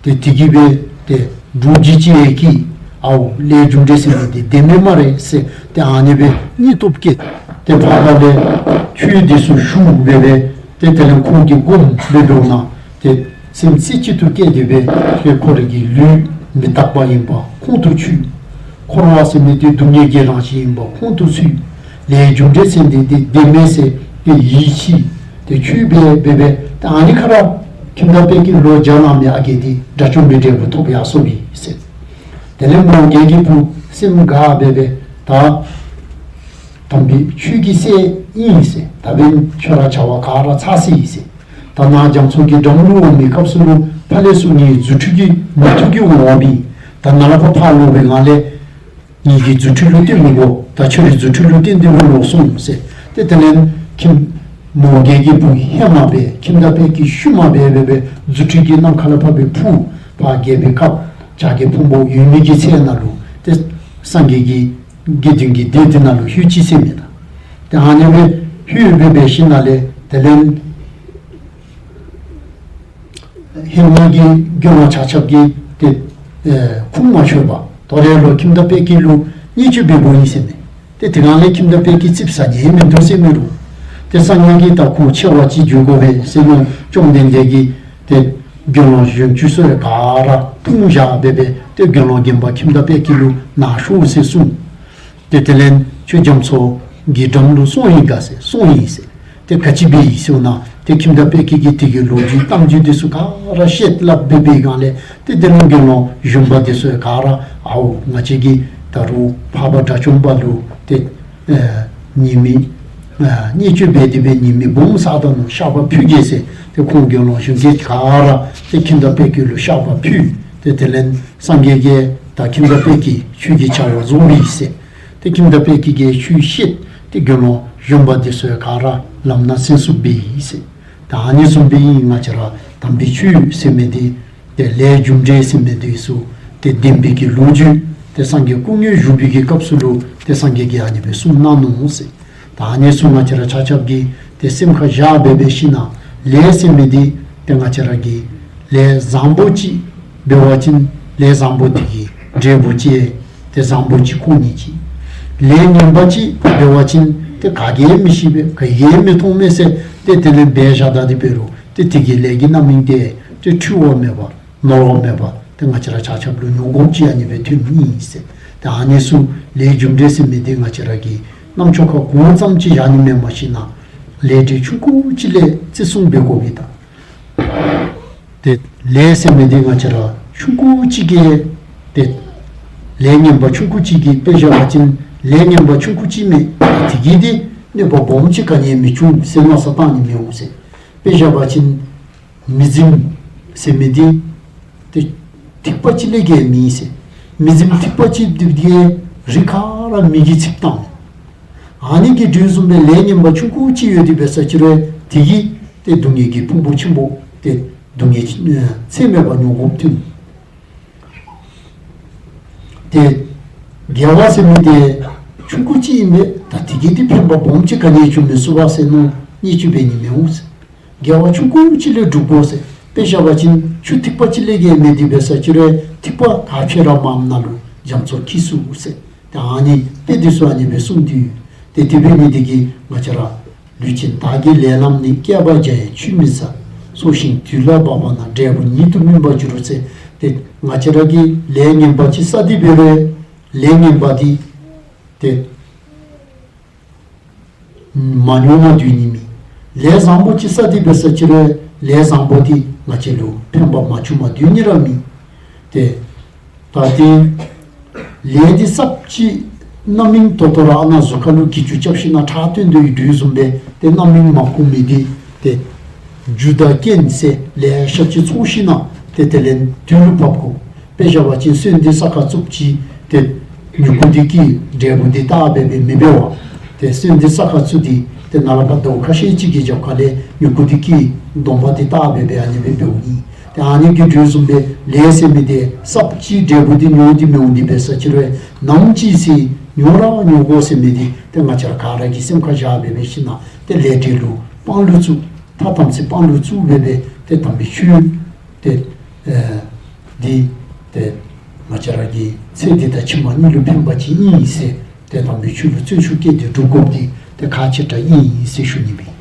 ཏེ་དེ་གིས་སྦེ་ཏེ་འབྲུག་ལྗིད་ཅིག་ཡལ་གྱིས་ཨའོ་ལས་རྒྱུ་འབྲས་ཟེར་མི་འདི་བདེན་མས་སྨ་རེ་ཟེར་ཏེ་ཨ་ནི་སྦེ་སྙིང་སྟོབས་བསྐྱེད། ཏེ་ཕར་ཕར་ལས་ཆོས་དེ་ཚུ་ཞུ་འབད་སྦེ་ཏེ་དེ་ལས་ཁོང་གིས་སྒོམ་སྦེ་འབདཝ་ད་ཏེ་སེམས་རྩེ་གཅིག་ཏུ་བསྐྱེད་དེ་སྦེ་ཏེ་ཁོ་རའི་གི་ལུས་མི་རྟག་པ་ཨིནམ་ཁོང་དུ་ཆུད། འཁོར་བ་ཟེར་མི་འདི་སྡུག་བསྔལ་གྱི་རང་བཞིན་ཨིནམ་ཁོང་དུ་ཆུད། ལས་རྒྱུ་འབྲས་ཟེར་མི་འདི་བདེན་མས་ཟེར་ཏེ་ཡིད་ཆེས་ཏེ་ཆོས་འབད་འབད་སྦེ་ཏེ་ཨ་ནི་ཁར་ཁྱིམ་བདག་དཔལ་སྐྱེས་ལུ་ལོ་བརྒྱ་ལང་མི་ཨ་རྒས་འདི་དགྲ་བཅོམ་པའི་འབྲས་བུ་ཐོབ་ཡར་སོ་ཡི་ཟེར། དེ་ལས་མོའུ་འགལ་གྱི་བུ་སེམས་དགའ་སྦེ་སྦེ་ད་དམ་པའི་ཆོས་ཀྱི་སྲས་ཨིན་ཟེར། ད་འབདན་ཁྱོད་ར་བྱ་བ་ག་ར་ཚར་སོ་ཡི་ཟེར། ད་ནཱ་རྒྱ་མཚོ་གི་འགྲམ་ལུ་འོང་མི་སྐབས་སུ་ལུ་ཕར་ལས་ཚུར་ངེའི་རྫུ་འཕྲུལ་གྱིས་མུ་ཏིག་གི་འོང་བ་ཨིན། ད་ནཱ་ལས་ཕར་ཕར་ལོག་པའི་སྒང་ལས་ངེའི་གི་རྫུ་འཕྲུལ་ལུ་བརྟེན་མི་དགོ། ད་ཁྱོད་རའི་རྫུ་འཕྲུལ་ལུ་བརྟེན་ཏེ་སྦེ་ལོག་སོང་ཟེར། ཏེ་དེ་ལས་ཁྱིམ་མོའུ་འགལ་གྱི་བུ་ཧེ་མ་སྦེ་ཁྱིམ་བདག་དཔལ་སྐྱེས་ཤུལ་མ་སྦེ་སྦེ་སྦེ་རྫུ་འཕྲུལ་གྱིས་ནམ་མཁའ་ལས་ཕར་སྦེ་འཕུར་ཕར་རྒྱལ་པོའི་ཁབ་བྱ་རྒོད་ཕུང་པོ་ཡོད་མི་གི་ཚལ་ནང་ལུ་ཏེ་སངས་རྒྱས་ཀྱི་དགེ་འདུན་གྱི་སྡེ་འདི་ནང་ལུ་ལྷོད་ཅི་ཟེར་མས་ད། ཏེ་ཨ་ནི་སྦེ་ལྷོད་སྦེ་འབད་ཞིནམ་ལས་དེ་ལས་ཧེ་མ་གི་དགེ་སློང་ཆ་ཁྱབ་ཀྱིས་ཏེ་ཨེ་ཁུངས་མ་འཁྱོལ་བར་དོ་རུང་ལོག་ཁྱིམ་བདག་དཔལ་སྐྱེས་ལུ་བརྙས་བཅོས་འབད་འབདཝ་ཨིན་ཟེར་མས། ཏེ་དེ་སྒང་ལས་ཁྱིམ་བདག་དཔལ་སྐྱེས་ཙིགཔ་ཟ་ནི་མིན་འདུག་ཟེར་མི་རུང་། ཏེ་སངས་རྒྱས་ཀྱིས་ད་ཁོ་ཆེ་བ་ཅིག་འགྱོ་དགོ་པས་ཟེར་མནོ་བཅོམ་ལྡན་འདས་ཀྱིས་ཏེ་དགེ་སློང་གཞོན་བཅུ་ཚུ་ཡང་ག་ར་དཔུང་བཞག་སྦེ་སྦེ་ཏེ་དགེ་སློང་རྒན་པ་ཁྱིམ་བདག་དཔལ་སྐྱེས་ལུ་ནཱ་ཤོག་ཟེར་གསུངས། ཏེ་དེ་ལས་ཁྱོད་རྒྱ་མཚོ་གི་འགྲམ་ལུ་སོང་ཡི་ག་ཟེར་སོང་ཡི་ཟེར། ཏེ་ག་ཅི་འབད་ཡི་ཟེར་ན་ཏེ་ཁྱིམ་བདག་དཔལ་སྐྱེས་ཀྱིས་དེ་གི་ལོ་རྒྱུས་གཏམ་རྒྱུད་དེ་ཚུ་ག་ར་བཤད་སླབ་སྦེ་སྦེ་སྒང་ལས་ཏེ་དེ་ལས་དགེ་སློང་གཞོན་པ་དེ་ཚུ་ཡང་ག་ར་ཨའོ་ང་བཅས་ཀྱིས་ད་རུང་འཕགས་པ་དགྲ་བཅོམ་པ་ལུ་ཏེ་ཨེ་ཉེས་དམིགས་ཨེ་བརྙས་བཅོས་འབད་དེ་སྦེ་ཉེས་དམིགས་སྦོམ་བསགས་ད་ནུག། བཤགས་པ་ཕུལ་གེ་ཟེར། ཏེ་ཁོང་དགེ་སློང་གཞོན་སྐྱེས་ག་ར་ཏེ་ཁྱིམ་བདག་དཔལ་སྐྱེས་ལུ་བཤགས་པ་ཕུལ། ཏེ་དེ་ལས་སངས་རྒྱས་ཀྱིས་ད་ཁྱིམ་བདག་དཔལ་སྐྱེས་ཁྱོད་ཀྱི་བྱ་བ་རྫོགས་པས་ཟེར། ཏེ་ཁྱིམ་བདག་དཔལ་སྐྱེས་ཀྱིས་ཆོས་བཤད། དགེ་སློང་གཞོན་པ་འདི་ཚུ་ཡང་ག་ར་ལམ་སྣ་ཚུན་ཚོད་འབད་ཡི་ཟེར། ད་ཨ་ནི་བཟུམ་སྦེ་ཨིན། ང་བཅས་ར་དམ་པའི་ཆོས་ཟེར་མི་འདི་ཏེ་ལས་རྒྱུ་འབྲས་ཟེར་མི་འདི་ཚུ་ཏེ་བདེན་པའི་གི་ལོ་རྒྱུས་ཏེ་སངས་རྒྱས་སྐུ་དངོས་བཞུགས་པའི་གི་སྐབས་སུ་ལུ་ཏེ་སངས་རྒྱས་ཀྱིས་ཨ་ནི་སྦེ་གསུངས་གནང་ནུག་ཟེར། ད་ཨ་ནི་ཚུ་ང་བཅས་ར་ཆ་ཁྱབ་ཀྱིས་ཏེ་སེམས་ཁར་བཞག་སྦེ་འབད་ཞིན་ན་ལས་ཟེར་མི་འདི་ཏེ་ང་བཅས་ར་གིས་ལས་བཟང་པོ་ཅིག་འབད་བ་ཅིན་ལས་བཟང་པོ་དེ་གི་འབྲས་བུ་ཅིག་ཏེ་བཟང་པོ་ཅིག་ཁོ་ནི་ཅིག། ལས་ངན་པ་ཅིག་འབད་བ་ཅིན་ཏེ་ག་གིས་མི་ཤེས་པས་ག་གིས་མི་མཐོང་མས་ཟེར་ཏེ་དེ་ལས་འབད་བཞག་ད་དེ་འབད་རུང་ཏེ་དེ་གི་ལས་ཀྱི་རྣམ་སྨིན་དེ་ཏེ་འཁྲུལ་བ་མེད་པ་ནོར་བ་མེད་པ་ཏེ་ང་བཅས་ར་ཆ་ཁྱབ་ལུ་མྱོང་དགོཔ་ཅིག་ཨ་ནི་སྦེ་ཐོན་ནི་ཨིན་ཟེར། ཏེ་ཨ་ནི་ཚུ་ལས་རྒྱུ་འབྲས་ཟེར་མི་འདི་ང་བཅས་ར་གིས་རྣམ་ཅོ་ཁར་གོ་ཙམ་ཅིག་བཞག་ནི་མེན་མ་ཤེས་ན་ལས་འབྲས་ཆུང་ཀུ་ཅིག་ལས་བརྩི་སྲུང་འབད་དགོ་པས་ད། ཏེ་ལས་ཟེར་མི་འདི་ང་བཅས་ར་ཆུང་ཀུ་ཅིག་གིས་ཏེ་ལས་ངན་པ་ཆུང་ཀུ་ཅིག་གིས་དཔེ་བཞག་པ་ཅིན་ལས་ངན་པ་ཆུང་ཀུ་ཅིག་མས། དེ་གིས་འདི་གནོད་པ་སྦོམ་ཅིག་ག་ནི་ཡང་མི་འབྱུང་ཟེར་མནོ་བསམ་བཏང་ནི་མི་འོང་ཟེར། དཔེ་བཞག་པ་ཅིན་མི་རྫུན་ཟེར་མི་འདི་ཏེ་ཐིགས་པ་ཅིག་ལས་བརྒལ་མེད་ཟེར། མི་རྫུན་ཐིགས་པ་ཅིག་འདི་གིས་རི་ཁ་ར་མེ་གིས་འཚིག་བཏང་། ཨ་ནི་གི་དོ་བཟུམ་སྦེ་ལས་ངན་པ་ཆུང་ཀུ་ཅིག་ཡོད་དེ་འབད་ས་ཅིག་རུང་དེ་གིས་ཏེ་སྡུག་བསྔལ་གྱི་ཕུང་པོ་ཆེན་པོ་ཏེ་སྡུག་བསྔལ་ཨེ་ཚད་མེད་པ་མྱོང་དགོཔ་ཐོན། ཏེ་དགེ་བ་ཟེར་མི་འདི་ཆུང་ཀུ་ཅིག་ཨིན་མས། ད་དེ་གིས་འདི་ཕན་པ་སྦོམ་ཅིག་ག་ནི་ཡང་བྱུང་མི་ཚུགས་པས་ཟེར་མནོ་བསམ་ཅིག་འབད་ནི་མི་འོང་ཟེར། དགེ་བ་ཆུང་ཀུ་ཅིག་ལས་སྒྲུབ་དགོ་ཟེར། དཔེ་བཞག་པ་ཅིན་ཆུ་ཐིགས་པ་ཅིག་ལས་བརྒལ་མེད་དེ་འབད་ས་ཅིག་རུང་ཐིགས་པ་ག་ཕྱེ་ར་མངམ་ནང་ལུ་རྒྱ་མཚོ་འཁྱིལ་ཚུགས་ཟེར། ཏེ་ཨ་ནི་དཔེ་འདི་ཚུ་ཨ་ནི་སྦེ་གསུངས་ཏེ་ཡོད། ཏེ་དེ་འབད་ནི་འདི་གིས་ང་བཅས་ར་ལུས་ཅན་བདག་གི་ལས་རྣམས་ནི། བསྐལ་པ་བརྒྱ་ཡང་ཆུད་མི་ཟ། སོ་ཤིང་དུས་ལ་བབ་པ་ན། འབྲས་བུ་ཉིད་དུ་སྨིན་པར་འགྱུར་ཟེར། ཏེ་ང་བཅས་ར་གིས་ལས་ངན་པ་ཅིག་བསགས་ཏེ་འབད་རུང་ལས་ངན་པ་འདི་ཏེ་མ་མྱོང་བར་སྡོད་ནི་མེད། ལས་བཟང་པོ་ཅིག་བསགས་ཏེ་འབད་ས་ཅིག་རུང་ལས་བཟང་པོ་འདི་ང་བཅས་ལུ་ཕན་པ་མ་བྱུང་བར་སྡོད་ནི་ར་མེད། ཏེ་ད་ཏེ་ལས་འདི་གསརཔ་ཅིག་རྣམ་སྨིན་ཏོག་ཏོ་ར་ཨ་ནཱ་གཟུགས་ཁ་ལུ་གྱི་ཅུ་རྐྱབ་ཞིན་ན་ཁྲག་བཏོན་དོ་ཡོད་དོ་བཟུམ་སྦེ་ཏེ་རྣམ་སྨིན་མ་ཁུངས་མེད་དེ་ཏེ་རྒྱུ་དང་རྐྱེན་ཟེར་ལེ་ཤ་ཅིག་ཚོགས་ཞིན་ན་ཏེ་དེ་ལས་དུས་ལུ་བབ་དགོ། དཔེ་བཞག་པ་ཅིན་སོན་འདི་ས་ཁར་བཙུགསཔ་ཅིག་ཏེ་མྱུ་གུ་འདི་གིས་འབྲས་བུ་འདི་བཏགས་སྦེ་སྦེ་མི་འབད་བར་ཏེ་སོན་འདི་ས་ཁར་བཙུགས་ཏེ་ཏེ་ནཱ་ལས་ཕར་ཟླཝ་ཁ་ཤས་ཅིག་གི་རྒྱབ་ཁ་ལས་མྱུ་གུ་འདི་གིས་སྡོམ་པ་འདི་བཏགས་སྦེ་སྦེ་ཨ་ནི་སྦེ་འབདཝ་ཨིན། ཏེ་ཨ་ནི་གི་དོ་བཟུམ་སྦེ་ལས་ཟེར་མི་འདི་གསརཔ་ཅིག་འབྲས་བུ་འདི་མྱོང་སྟེ་མི་འོང་དེ་འབད་ས་ཅིག་རུང་ནམ་ཅིག་ཟེར་མྱོང་ར་མྱོང་དགོ་ཟེར་མི་འདི་ཏེ་ང་བཅས་ར་ག་ར་གིས་སེམས་ཁར་བཞག་སྦེ་འབད་ཞིན་ན་ཏེ་ལས་འབྲས་ལུ་དཔང་ལུ་བཙུགས། ཐ་དམ་ཚིག་དཔང་ལུ་བཙུགས་སྦེ་སྦེ་ཏེ་དམ་པའི་ཆོས་ཏེ་ཨེ་འདི་ཏེ་ང་བཅས་ར་གི་ཚེ་འདི་དང་ཕྱི་མ་གཉིས་ལུ་ཕན་པ་ཅིག་ཨིན་ཟེར་ཏེ་དམ་པའི་ཆོས་ལུ་བརྩོན་ཤུགས་བསྐྱེད་དེ་སྒྲུབ་དགོཔ་འདི་ཏེ་ཁག་ཆེ་དྲགས་ཨིན་ཟེར་ཞུ་ནི་ཨིན།